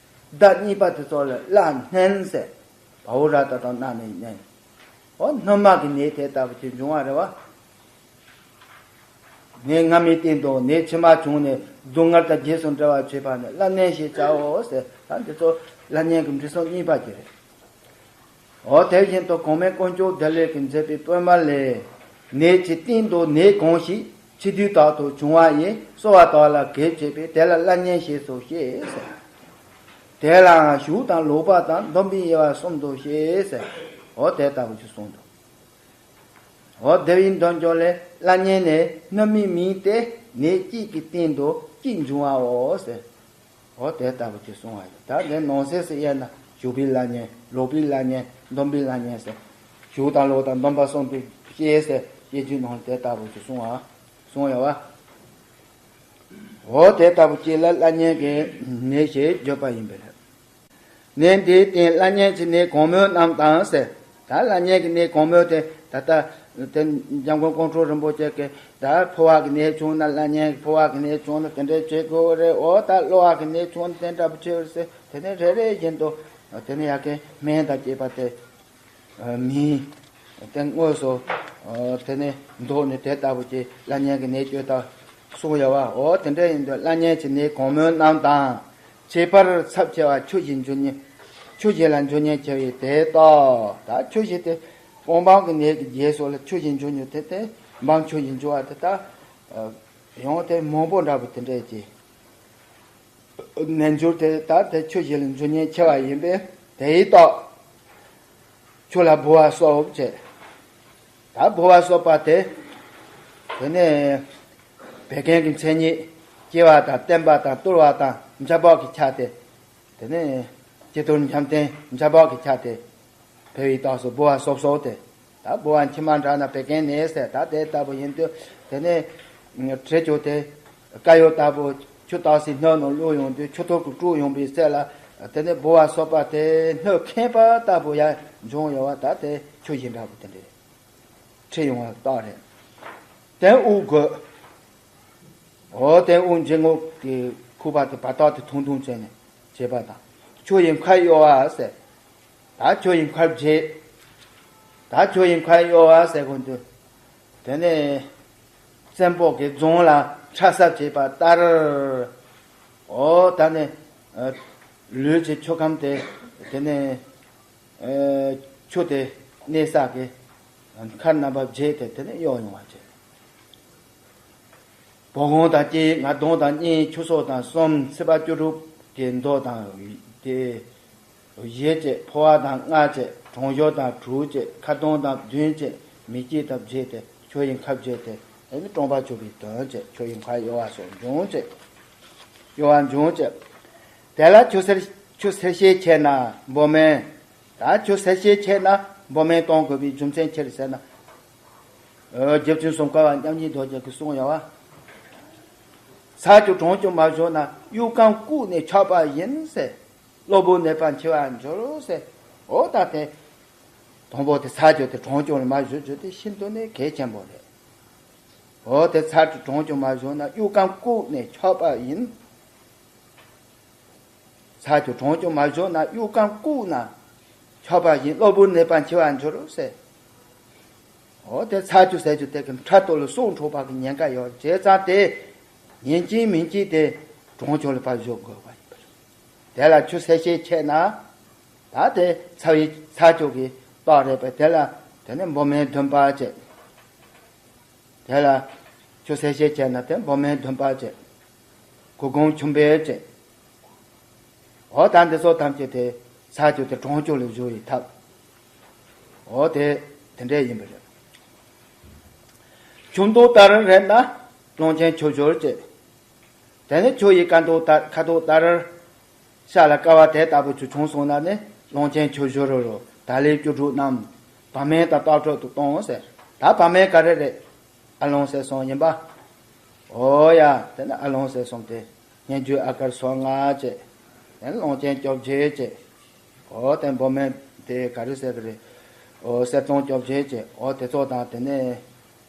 བརྡ་གཉིས་པ་དེ་ཚོ་ལ་བླ་གཉན་ཟེར། བ་འོ་ར་ཏ་བཏགས་གཉན་ནས་གཉན། འོ་སྔོན་མ་གི་ནད་དེ་ལྟ་བུ་དེ་འབྱུང་བ་རེད་བ། ནད་སྔ་མའི་སྟེང་དུ་ནད་ཕྱི་མ་བྱུང་ནས་སྡུག་བསྔལ་དང་རྗེས་སུ་འབྲེལ་བར་བྱེད་པ་ནི་བླ་གཉན་ཞེས་བྱའོ་ཟེར། ད་འདི་ཚོ་བླ་གཉན་གྱི་འབྲི་སྲོལ་གཉིས་པ་དེ་རེད། འོ་དེ་བཞིན་དུ་གོང་མའི་དཀོན་མཆོག་བདེ་ལེགས་ཀྱིས་མཛད་པའི་པུས་མོ་ལས། ནད་ཀྱི་སྟེང་དུ་ནད་གང་ཞིག་ཕྱི་དུས་དག་ཏུ་བྱུང་བ་ཡིན། གསོ་བ་དག་ལ་གེགས་བྱེད་པས་དེ་ལ་བླ་གཉན་ཞེས་སུ་བཤད་ཟེར། དེ་ལའང་ཞུགས་དང་ལོག་པ་དང་སྡོམ་པའི་དབྱེ་བ་གསུམ་དུ་བཤད་ཟེར། འོ་དེ་ལྟ་བུ་ཞིག་གསུངས་འདུག་འོ་དེ་བའི་འདོན་ཅོག་ལས་བླ་གཉན་ནི་སྣོད་མའི་མིང་སྟེ་ནད་གཅིག་གི་སྟེང་དུ་གཅིག་འབྱུང་བའོ་ཟེར། འོ་དེ་ལྟ་བུ་ཅིག་གསུང་བ་ཡིན། ད་འདི་ནང་གསེས་སུ་དབྱེ་ན་ཞུགས་པའི་བླ་གཉན། ལོག་པའི་བླ་གཉན། སྡོམ་པའི་བླ་གཉན་ཟེར། ཞུགས་དང་ལོག་དང་སྡོམ་པ་གསུམ་དུ་བཤད་ཟེར་བཤད་རྒྱུའི་ནང་དེ་ལྟ་བུ་ཅིག་གསུང་བ་གསུང་ཡོད་བ། འོ་དེ་ལྟ་བུ་ཅིག་ལ་བླ་གཉན་གྱི་ནད་ཞེས་བརྗོད་པ་ཡིན་པས། ནད་འདིའི་སྟེང་བླ་གཉན་གྱི་ནད་གང་མོས་རྣམས་དང་ཟེར། ད་བླ་གཉན་གྱི་ནད་གང་མོས་དེ་ད་ལྟ་དེ་འཇམ་མགོན་ཀོང་སྤྲུལ་རིན་པོ་ཆེ་གིས་ ད་ཕོ་བ་གི་ནད་བྱུང་ན། བླ་གཉན་གི་ཕོ་བ་གི་ནད་བྱུང་ན་དེ་འདྲས་བྱེད་དགོས་རེད། འོ་ད་གློ་བ་གི་ནད་བྱུང་ན་དེ་འདྲ་པོ་བྱེད་རེད་ཟེར། དེ་ནས་རེ་རེ་བཞིན་དུ་དེ་ནས་ཡ་གི་སྨན་དང་བཅས་པ་དེ་མིན་དེ་དངོས་སུ་དེ་ནས་འདོགས་ནས་དེ་ལྟ་བུ་ཅིག་བླ་གཉན་གི་ནད་བཅོས་དང་གསུངས་ཡོད་པ། འོ་དེ་འདྲ་ཡིན་དུས་བླ་གཉན་གྱི་ནད་གོང་སྨོས་རྣམས་དང་། ཁྱད་པར་ཚབས་ཆེ་བ་ཆུ་བཞིན་འཇུ་ཉེན། ཆུ་བཞི་ལ་འཇུ་ཉེན་ཆེ་བའི་དེ་ལྟ། ད་ཆུ་བཞི་དེ་སྤོང་འབངས་ཀྱི་ནད་ཀྱི་རྗེས་སུ་ལ་ཆུ་བཞིན་འཇུ་ཉེན་དེ་དེ་འབངས་ཆུ་བཞིན་འཇུ་བ་དེ་ད་ཡང་དེ་མང་པོ་འདྲ་པོ་དེ་འདྲས་ཀྱི་ནད་འབྱུང་དེ་ད་དེ་ཆུ་བཞི་ལ་འཇུ་ཉེན་ཆེ་བ་ཡིན་པས། དེ་ཡི་ལྟ་ཆུ་ལ་ལྦུ་བ་སོགས་བྱས། ད་ལྦུ་བ་སོགས་པ་དེ་དེ་ནས་བད་ཀན་གྱི་མཚན་ཉིད་སྐྱེ་བ་དང་བརྟན་པ་དང་དུལ་བ་དང་འཇམ་པོ་གི་ཆ་དེ། དེ་ནས་སྐྱེ་དུལ་འཇམ་བརྟན་འཇམ་པོ་གི་ཆ་དེ། འཕེལ་བའི་རྟགས་སུ་ལྦུ་བ་སོབ་སོབ་དེ། ད་ལྦུ་བ་མཆིལ་མ་འདྲ་ན་བད་ཀན་ནད་ཟེར། ད་དེ་ལྟ་བུ་ཡིན་དུས་དེ་ནས་དྲི་ཆུ་དེ་དཀར་ཡོལ་ལྟ་བུ་ཆུ་བརྟག་སའི་སྣོད་ནང་བླུགས་ཡོང་དུས་ཆུ་ཐིགས་ཀྱིས་དཀྲུགས་ཡོང་པའི་ཚེ་ལ། དེ་ནས་ལྦུ་བ་སོགས་པ་དེ་སྣོད་ཁེངས་པ་ལྟ་བུ་ཡང་འབྱུང་ཡོང་བ། ད་དེ་ཆུ་བཞི་འདྲ་བོ་དེ་འདྲས་འཁྲུ་ཡོང་བ་རྟགས་རེད། དེ་དབུགས་རྒོད། འོ་དེ་དབུགས་འབྱིན་རྔུབ་ཀྱི་ཁུག་པ་དེ་བར་ཐག་དེ་ཐུང་ཐུང་བྱས་ནས་བྱེད་པ་དང་། ཆུ་ཡི་མཁར་གཡོ་བ་ཟེར། ད་ཆུ་ཡི་མཁར་བརྗེ། ད་ཆུ་ཡི་མཁར་གཡོ་བ་ཟེར་དགོས་དུས། དེ་ནས་བཙན་པོ་གི་རྫོང་ལ་ཁྲག་ཟ་བྱེད་པ་ལྟར། འོ་ད་ནི་ལུས་ཀྱི་ཆུ་ཁམས་དེ་དེ་ནས་ཆུ་དེ་གནས་ས་གི་མཁར་རྣམ་པ་བརྒྱད་དེ་དེ་ནས་གཡོ་ཡོང་བ་བྱེད། བོག་འོང་དང་གཅིག་ང་གདོང་དང་གཉིས། ཆུ་སོ་དང་གསུམ། སྲིད་པ་བཅུ་དྲུག་གི་མདོ་དང་དེ་བཞི་བཅས། ཕོ་བ་དང་ལྔ་བཅས། གྲང་ཤུར་དང་དྲུག་བཅས། ཁ་གདོང་དང་བདུན་བཅས། མིག་དཀྱིལ་དང་བརྒྱད་དེ་ཆུ་ཡི་མཁར་བརྒྱད་དེ་ཨེ་ནི་གྲང་པ་ཆུ་བའི་དོན་བཅས། ཆུ་ཡི་མཁར་གཡོ་བ་སོགས་འབྱུང་བཅས། གཡོ་བ་འབྱུང་བཅས། དེ་ལ་ཆུ་སེར་ཆུ་སེར་ཤས་ཆེ་ན་སྦོམ་མེན། ད་ཆུ་སེར་ཤས་ཆེ་ན་སྦོམ་མེན་གཏོང་དགོས་པའི་རྒྱུ་མཚན་ཅི་རེད་ཟེར་ན། རྗེ་བཙུན་སུམ་མཁར་བ་མཉམ་ཉིད་རྡོ་རྗེ་གིས་གསུངས་ཡོད་པ། ཚ་ཆུ་གྲང་ཆུ་མ་བཞོ་ན། དབྱུག་གམ་བཀུག་ནས་ཆགས་པ་ཡིན་ཟེར། གློ་བུར་ནད་པ་འཆི་བར་འགྱུར་ཟེར། འོ་ད་དེ་དང་པོ་དེ་ཚ་ཆུ་དེ་གྲང་ཆུ་ལ་མ་བཞོ་རྒྱུ་དེ་ཤིན་ཏུ་ནས་གལ་ཆེན་པོ་རེད། འོ་དེ་ཚ་ཆུ་གྲང་ཆུ་མ་བཞོ་ན་དབྱུག་གམ་བཀུག་ནས་ཆགས་པ་ཡིན། ཚ་ཆུ་གྲང་ཆུ་མ་བཞོ་ན། དབྱུག་གམ་བཀུག་ན་ཆགས་པ་ཡིན། གློ་བུར་ནད་པ་འཆི་བར་འགྱུར་ཟེར། འོ་དེ་ཚ་ཆུ་ཟེར་རྒྱུ་དེ་གི་ཕྲག་དོག་ལ་སྲོག་འཕྲོག་པ་གི་ཉེན་ཁ་ཡོད། བྱས་ཙང་དེ་ཡིན་གཅིག་མིན་གཅིག་དེ་གྲང་ཆུ་ལ་ཕར་བཞོ་དགོས་པ་ཡིན་པ་རེད། དེ་ལ་ཆུ་སེར་ཤས་ཆེ་ན། ད་དེ་ཚ་བའི་ཚ་ཆུ་གི་རྟགས་རེད་པས། དེ་ལ་དེ་ནས་སྦོམ་མེན་བདུན་པ་བྱས། དེ་ལ་ཆུ་སེར་ཤས་ཆེ་ན་དེ་སྦོམ་མེན་བདུན་པ་བྱས། གུར་གུམ་ཆུ་འབེབས་བྱས། འོ་ད་འདི་ཚོ་ཐམས་ཅད་དེ་ཚ་ཆུ་དེ་གྲང་ཆུ་ལ་བཞོ་བའི་ཐབས། འོ་དེ་དེ་འདྲས་ཡིན་པ་རེད། ཆུ་མདོག་ལྟར་རེད་ན་རློང་ཆེན་ཆུ་བཞུར་བྱས། དེ་ནས་ཆུ་ཡི་ཁ་མདོག་ལྟར་ཁ་དོག་ལྟར། ཤ་ལ་དཀར་བ་དེ་ལྟ་བུ་ཆུ་བྱུང་སོང་ན་ནི་རློང་ཆེན་ཆུ་བཞུར་རོ། ད་ལས་བཅུ་དྲུག་རྣམས་བ་མེན་དང་ལྟག་སྤྲོད་དུ་གཏོང་ཟེར། ད་བ་མེན་ག་རེ་རེད། ཨ་ལོང་ཟེར་གསུམ་ཡིན་པ། འོ་ཡ། དེ་ནི་ཨ་ལོང་ཟེར་གསུམ་དེ་སྙན་བརྒྱུད་ཨ་གར་སོ་ལྔ་བྱས། དེ་ནི་རླུང་ཆེན་བཅོ་བརྒྱད་བྱས། འོ་དེ་སྦོམ་མེན་དེ་ག་རེ་ཟེར་གི་རེད། འོ་གསེར་སྡོང་བཅོ་བརྒྱད་བྱས། འོ་དེ་ཚོ་དང་དེ་ནི་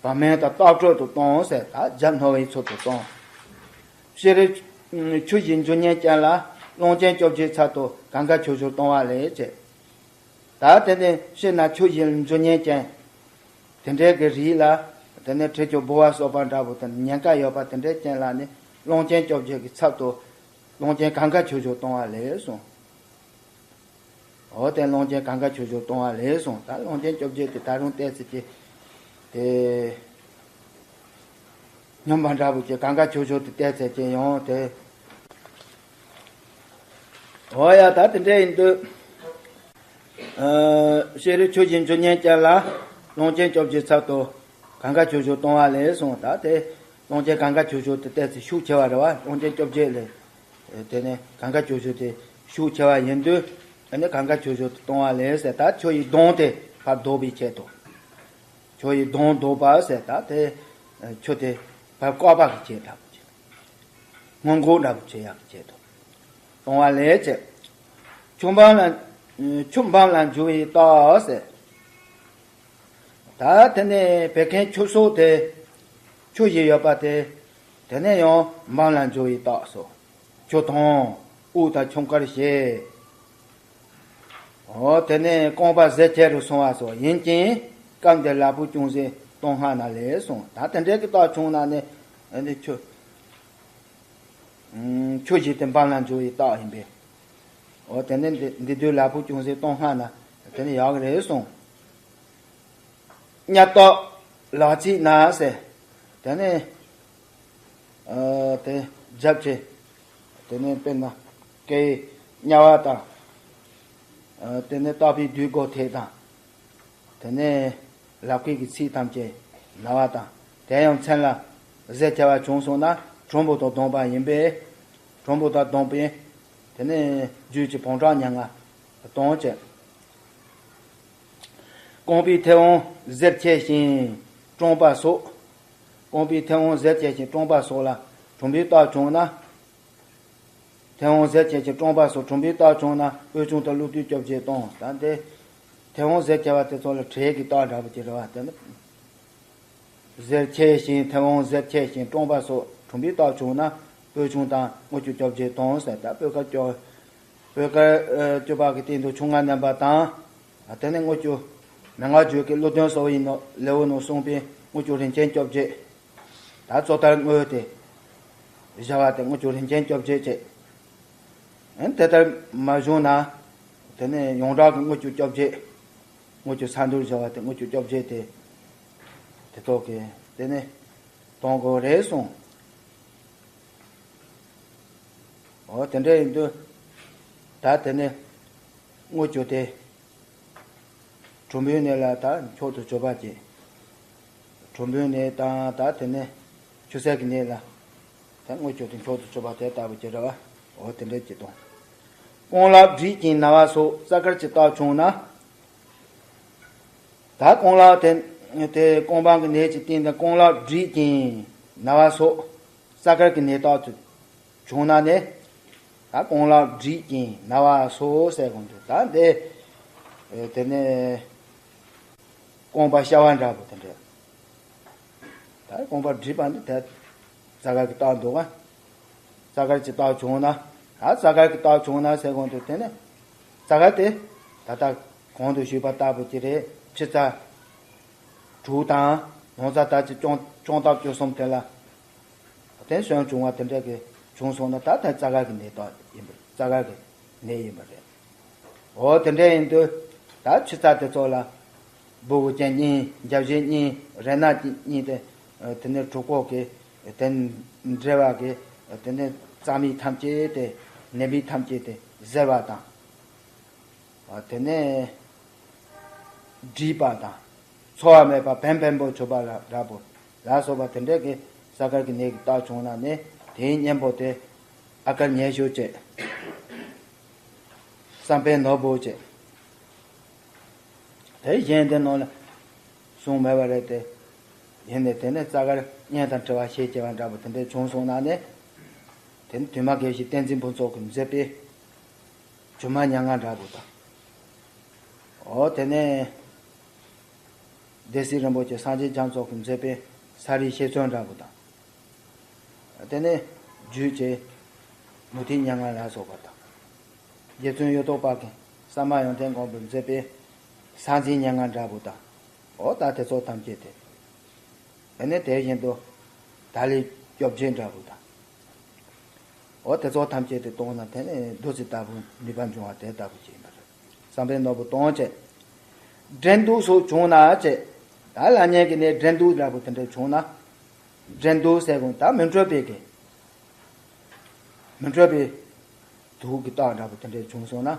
བ་མེན་དང་ལྟག་སྤྲོད་དུ་གཏོང་ཟེར། ད་རྒྱབ་རྣོ་བའི་ཚུལ་དུ་གཏོང་། ཤེས་རིག་ཆུ་བཞིན་འཇུ་ཉེན་ཅན་ལ་རླུང་ཆེན་བཅོ་བརྒྱད་ཚབ་ཏུ་གང་ག་ཆུ་བཞུར་གཏོང་བ་ལས་བྱས། ད་དེ་ནས་ཤིན་ན་ཆུ་བཞིན་འཇུ་ཉེན་ཅན། དེ་འདྲའི་གི་རིགས་ལ། དེ་ནས་དྲི་ཆུ་ལྦུ་བ་སོགས་པ་འདྲ་བོ་དེ་ཉེན་ཁ་ཡོད་པ་དེ་འདྲའི་ཅན་ལ་ནི་རླུང་ཆེན་བཅོ་བརྒྱད་ཀྱི་ཚབ་ཏུ་རླུང་ཆེན་གང་ག་ཆུ་བཞུར་གཏོང་བ་ལས་གསུངས། འོ་དེ་རླུང་ཆེན་གང་ག་ཆུ་བཞུར་གཏོང་བ་ལས་གསུངས། ད་རླུང་ཆེན་བཅོ་བརྒྱད་དེ་ད་རུང་བལྟས་ཚེ་ཀྱི་དེ། སྙོམས་པ་འདྲ་བོ་ཅིག་གང་ག་ཆུ་བཞུར་དུ་བལྟས་ཚེ་ཅི་ཡོང་དེ། འོ་ཡ། ད་དེ་འདྲ་ཡིན་དུས། ཨ། ཤེས་རིག་ཆུ་བཞིན་འཇུ་ཉེན་ཅན་ལ་རླུང་ཆེན་བཅོ་བརྒྱད་ཚབ་ཏུ་གང་ག་ཆུ་བཞུར་གཏོང་བ་ལས་གསུངས། ད་དེ་རླུང་ཆེན་གང་ག་ཆུ་བཞུར་དུ་བལྟས་ཚེ་ཤུགས་ཆེ་བ་རེད་བ། རླུང་ཆེན་བཅོ་བརྒྱད་ལས། དེ་ནས་གང་ག་ཆུ་བཞུར་དེ་ཤུགས་ཆེ་བ་ཡིན་དུས། ཨ་ནི་གང་ག་ཆུ་བཞུར་དུ་གཏོང་བ་ལས་ཟེར། ད་ཆུ་ཡི་གདོང་དེ་ཕར་ལྡོག་པའི་ཆེད་དུ། ཆུ་ཡི་གདོང་ལྡོག་པ་ཟེར། ད་དེ་ཆུ་དེ་ཕར་བཀག་པ་གི་ཆེད་དུ། སྔོན་འགོག་འདྲ་པོ་བྱེད་ཡག་གི་ཆེད་དུ་གཏོང་བ་ལས་བྱེད། ཆུ་སྦོམ་ལ། ཆུ་སྦོམ་ལ་འཇུ་བའི་རྟགས་ཟེར། ད་དེ་ནས་བད་ཀན་ཆུ་སོགས་དེ། ཆུ་བཞི་ཡོད་པ་དེ། དེ་ནས་ཡང་འབངས་ལ་འཇུ་བའི་རྟགས་སོ། ཆུ་དང་། དབུགས་དང་ཆུ་དཀར་བཞི། འོ་དེ་ནས་རྐང་པ་ཟིལ་ཆེ་རུ་སོང་བ་སོགས་ཡིན་ཅིང་། སྐབས་འདིར་ལ་ཕུག་ཅུང་ཟད་གཏོང་སྔ་ན་ལས་གསུངས། ད་དེ་འདྲའི་གི་རྟགས་བྱུང་ན་ནི། འདི་ཆུ། ཆུ་བཞི་དེ་འབངས་ལ་འཇུ་བའི་རྟགས་ཡིན་པས། འོ་དེ་ནས་འདི་འདི་དུས་ལ་ཕུག་ཅུང་ཟད་གཏོང་སྔ་ན་དེ་ནི་ཡག་གི་རེད་གསུངས། གཉའ་ཏོག་ལག་ཚིགས་ན་ཟེར། དེ་ནས། ཨ། དེ་རྒྱབ་ཆེ། དེ་ནས་དཔེར་ན་སྐེའི་གཉའ་བ་དང་། ཨ། དེ་ནས་ལྟག་པའི་སྡུད་སྒོ་ཐད་དང་། དེ་ནས་ལག་པའི་གི་ཚིགས་ཐམས་ཅད་ན་བ་དང་། དེ་ཡང་མཚན་ལ་ཟིལ་ཆེ་བ་བྱུང་སོང་ན་གྲུམ་བུ་དང་བསྡོངས་པ་ཡིན་པས། གྲུམ་བུ་དང་བསྡོངས་པས། དེ་ནས་རྒྱུད་ཀྱི་བོང་ཁྲ་མྱ་ངན་གཏོང་བྱེད། རྐང་པའི་མཐེ་བོང་ཟིལ་ཆེ་ཞིང་དྲང་པ་སོགས། རྐང་པའི་མཐེ་བོང་ཟིལ་ཆེ་ཞིང་དྲང་པ་སོགས་ལ་གྲུམ་བུའི་རྟགས་བྱུང་ན། མཐེ་བོང་ཟིལ་ཆེ་ཞིང་དྲང་པ་སོགས་གྲུམ་བུའི་རྟགས་བྱུང་ན་དབུལ་ཕྱུག་དང་ཀླུ་བདུད་སྐྱོབ་བྱེད་གཏོང་། ད་འདི་མཐེ་བོང་ཟིལ་ཆེ་བ་དེ་ཚོ་ལ་དྲེད་ཀྱི་རྟགས་འདྲ་པོ་ཅིག་རེད་བ། དེ་ནི་ཟིལ་ཆེ་ཞིང་མཐེ་བོང་ཟིལ་ཆེ་ཞིང་དྲང་པ་སོགས་གྲུམ་བུའི་རྟགས་བྱུང་ན་དབུལ་ཕྱུག་དང་དངུལ་ཆུ་སྐྱོབ་བྱེད་གཏོང་ཟེར། ད་སྤོས་དཀར་སྐྱོ། སྤོས་དཀར་སྐྱོ་པ་གི་སྟེང་དུ་ཆུ་ང་མནན་པ་དང་། དེ་ནས་དངུལ་ཆུ། མན་ངག་བརྗོད་ཀྱི་ཀླུ་གདོན་གསོ་བའི་ནོ་ལེའུ་ནང་གསུངས་པའི་དངུལ་ཆུ་རིན་ཆེན་བཅོ་བརྒྱད། ད་གཙོ་ལྟར་དངོས་དེ་བཞག་པ་དེ་དངུལ་ཆུ་རིན་ཆེན་བཅོ་བརྒྱད་བྱས། ཨན་དེ་ལྟར་མ་བྱུང་ན། དེ་ནས་ཡོངས་གྲགས་ཀྱི་དངུལ་ཆུ་བཅོ་བརྒྱད། དངུལ་ཆུ་ས་འདུལ་བྱ་བ་དེ་དངུལ་ཆུ་བཅོ་བརྒྱད་དེ། དེ་ཐོག་གི་དེ་ནས་གཏོང་དགོས་རེད་གསུངས། འོ་དེ་འདྲ་ཡིན་དུས། ད་དེ་ནས་དངུལ་ཆུ་དེ། གྲུམ་བུའི་གནས་ལ་ད་མཆོག་ཏུ་གྱུར་པ་བྱེད། གྲུམ་བུའི་གནས་དང་ད་དེ་ནས་ཆུ་སེར་གྱི་གནས་ལ། ད་དངུལ་ཆུ་དེ་མཆོག་ཏུ་གྱུར་པ་དེ་ལྟ་བུ་ཅིག་རེད་བ། འོ་དེ་འདྲ་ཅིག་གཏོང་། རྐང་ལག་སྦྲིད་ཅིང་ན་བ་སོགས་རྩ་དཀར་གྱི་རྟགས་བྱུང་ན། ད་རྐང་ལག་དེ་དེ་རྐང་བ་གི་ནད་ཀྱི་སྟེང་དུ་རྐང་ལག་སྦྲིད་ཅིང་ན་བ་སོགས་རྩ་དཀར་གྱི་ནད་རྟགས་སུ་བྱུང་ན་ནི། ད་རྐང་ལག་སྦྲིད་ཅིང་ན་བ་སོགས་ཟེར་གོང་དུ་ད་འདི། དེ་ནས་རྐང་པ་སྐྱ་བ་འདྲ་པོ་དེ་འདྲ། ད་རྐང་པ་སྦྲིད་པ་འདི་ད་རྩ་དཀར་གྱི་རྟགས་འདུག་ག་རྩ་དཀར་གྱི་རྟགས་བྱུང་ན། ད་རྩ་དཀར་གྱི་རྟགས་བྱུང་ན་ཟེར་གོང་དུ་དེ་ནས་རྩ་དཀར་དེ་ད་ལྟ་གོང་དུ་ཞུས་པ་ལྟ་བུ་ཅིག་རེད། ཕྱི་རྩ་དྲུག་དང་ནང་རྩ་དག་གི་ཅོང་ཅོང་བརྡབ་བཅུ་གསུམ་དེ་ལ། དེ་སོན་བྱུང་བ་དེ་འདྲ་གི་བྱུང་སོང་ན་ད་ལྟ་རྩ་དཀར་གྱི་ནད་རྟགས་ཡིན་པ། རྩ་དཀར་གྱི་ནད་ཡིན་པ་རེད། འོ་དེ་འདྲ་ཡིན་དུས་ད་ཕྱི་རྩ་དེ་ཚོ་ལ་སྦུ་གུ་ཅན་གཉིས། རྒྱབ་བཞི་གཉིས། རེ་ན་གཉིས་ཏེ། དེ་ནས་གྲུ་ཁོག་གི་དེ་འབྲེལ་བ་གི་དེ་ནས་རྩ་མིག་ཐམས་ཅད་དེ་ནད་མིག་ཐམས་ཅད་དེ་གཟེར་བ་དང་། དེ་ནས་སྦྲིད་པ་དང་། འཚོ་བ་མེད་པ་བེམ་བེམ་པོ་བྱུག་པ་ལ་འདྲ་པོ་ལ་སོགས་པ་དེ་འདྲ་གི་རྩ་དཀར་གྱི་ནད་ཀྱི་རྟགས་བྱུང་ན་ནི་དེའི་གཉེན་པོ་དེ་ཨ་དཀར་ཉེ་ཞུ་བྱེད། བསམ་པའི་ནོར་བུ་བྱེད། དེ་གཞན་དེ་ནང་ལ་གསུངས་མེད་པ་རེད་དེ། ཡིན་ནས་དེ་ནས་རྩ་དཀར་གཉེན་དང་བྲལ་བ་ཞེས་བྱ་བ་འདྲ་པོ་དེ་འདྲ་བྱུང་སོང་ན་ནི། དེ་ནི་དུ་མ་དགེ་བཤེས་བསྟན་འཛིན་ཕུན་ཚོགས་ཀྱིས་མཛད་པའི་སྒྱུ་མ་མྱ་ངན་འདྲ་པོ་དང་། འོ་དེ་ནས་སྡེ་སྲིད་རིན་པོ་ཆེ་སངས་རྒྱས་རྒྱ་མཚོ་གིས་མཛད་པའི་ས་རིའི་ཤེལ་ཚོན་འདྲ་པོ་དང་། དེ་ནས་རྒྱུད་ཀྱི་མུ་ཏིག་མྱ་ངན་ལ་སོགས་པ་དང་། རྗེ་བཙུན་གཡུ་ཐོག་པ་གིས་ས་མ་ཡོན་ཏན་སྒོམ་པར་མཛད་པའི་ས་འཛིན་མྱ་ངན་འདྲ་པོ་དང་། འོ་ད་དེ་ཚོ་ཐམས་ཅད་དེ། དེ་ནས་དེ་བཞིན་དུ་ད་ལས་སྐྱོབ་བྱེད་འདྲ་པོ་དང་། འོ་དེ་ཚོ་ཐམས་ཅད་དེ་གཏོང་ན་དེ་ནས་བདུད་རྩི་ལྟ་བུ་ནུས་པ་འབྱུང་བ་དེ་ལྟ་བུ་ཅིག་ཡིན་པ་རེད། བསམ་པའི་ནོར་བུ་གཏོང་བྱེད། འགྲན་འདུག་སོགས་བྱུང་ན་བྱེད། ད་ལ་ཉེ་གི་ནས་འགྲན་འདུག་འདྲ་པོ་དེ་འདྲ་བྱུང་ན། འགྲན་འདུག་ཟེར་གོང་ད་མི་འཕྲོད་པའི་གི་མི་འཕྲོད་པའི་དུག་གི་རྟགས་འདྲ་པོ་དེ་འདྲ་བྱུང་སོང་ན།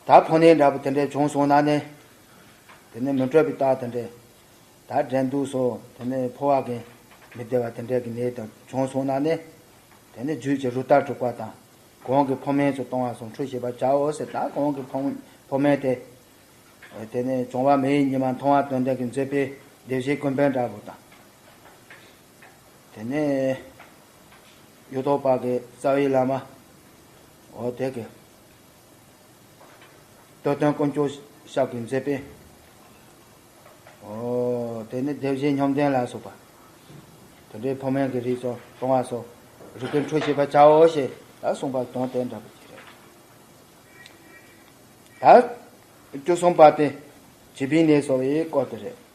ད་ཕོ་ནད་འདྲ་པོ་དེ་འདྲ་བྱུང་སོང་ན་ནི། དེ་ནི་མི་འཕྲོད་པའི་རྟགས་དེ་འདྲ། ད་འགྲན་འདུག་སོགས་དེ་ནི་ཕོ་བ་གི་མི་བདེ་བ་དེ་འདྲ་གི་ནད་དང་བྱུང་སོང་ན་ནི། དེ་ནི་རྒྱུད་ཀྱི་རུ་རྟ་དྲུག་པ་དང་། གོང་གི་ཕོ་མེན་ཚོ་གཏོང་བ་སོགས་འཁྲུ་ཞིབ་པར་བྱའོ་ཟེར། ད་གོང་གི་ཕོ་ཕོ་མེན་དེ། དེ་ནས་བྱུང་བ་མེ་ཡི་ཉི་མ་མཐོང་བ་དོན་ལྡན་གྱིས་མཛད་པའི་བདེ་གཤེགས་ཀུན་ཕན་འདྲ་པོ་དང་། དེ་ནས་གཡུ་ཐོག་པ་གི་རྩ་བའི་བླ་མ། འོ་དེ་གི་སྟོད་དོན་དཀོན་མཆོག་ཞབས་ཀྱིས་མཛད་པའི་ ཨོ་དེ་ནི་སྡེ་བཞི་ཉམས་ལྡན་ལ་སོགས་པ། དེ་འདྲའི་ཕོ་མོའི་གི་རིགས་སོགས་སྤོང་བ་སོགས་རིགས་ཀུན་འཁྲུལ་ཤེས་པར་བྱའོ་ཞེས་ལ་གསུངས་པ་དོན་དེ་འདྲ་པོ་ཅིག་རེད། ད་བཅུ་གསུམ་པ་དེ་བྱིས་པའི་གནས་སོགས་ཡི་སྐོར་དེ་རེད།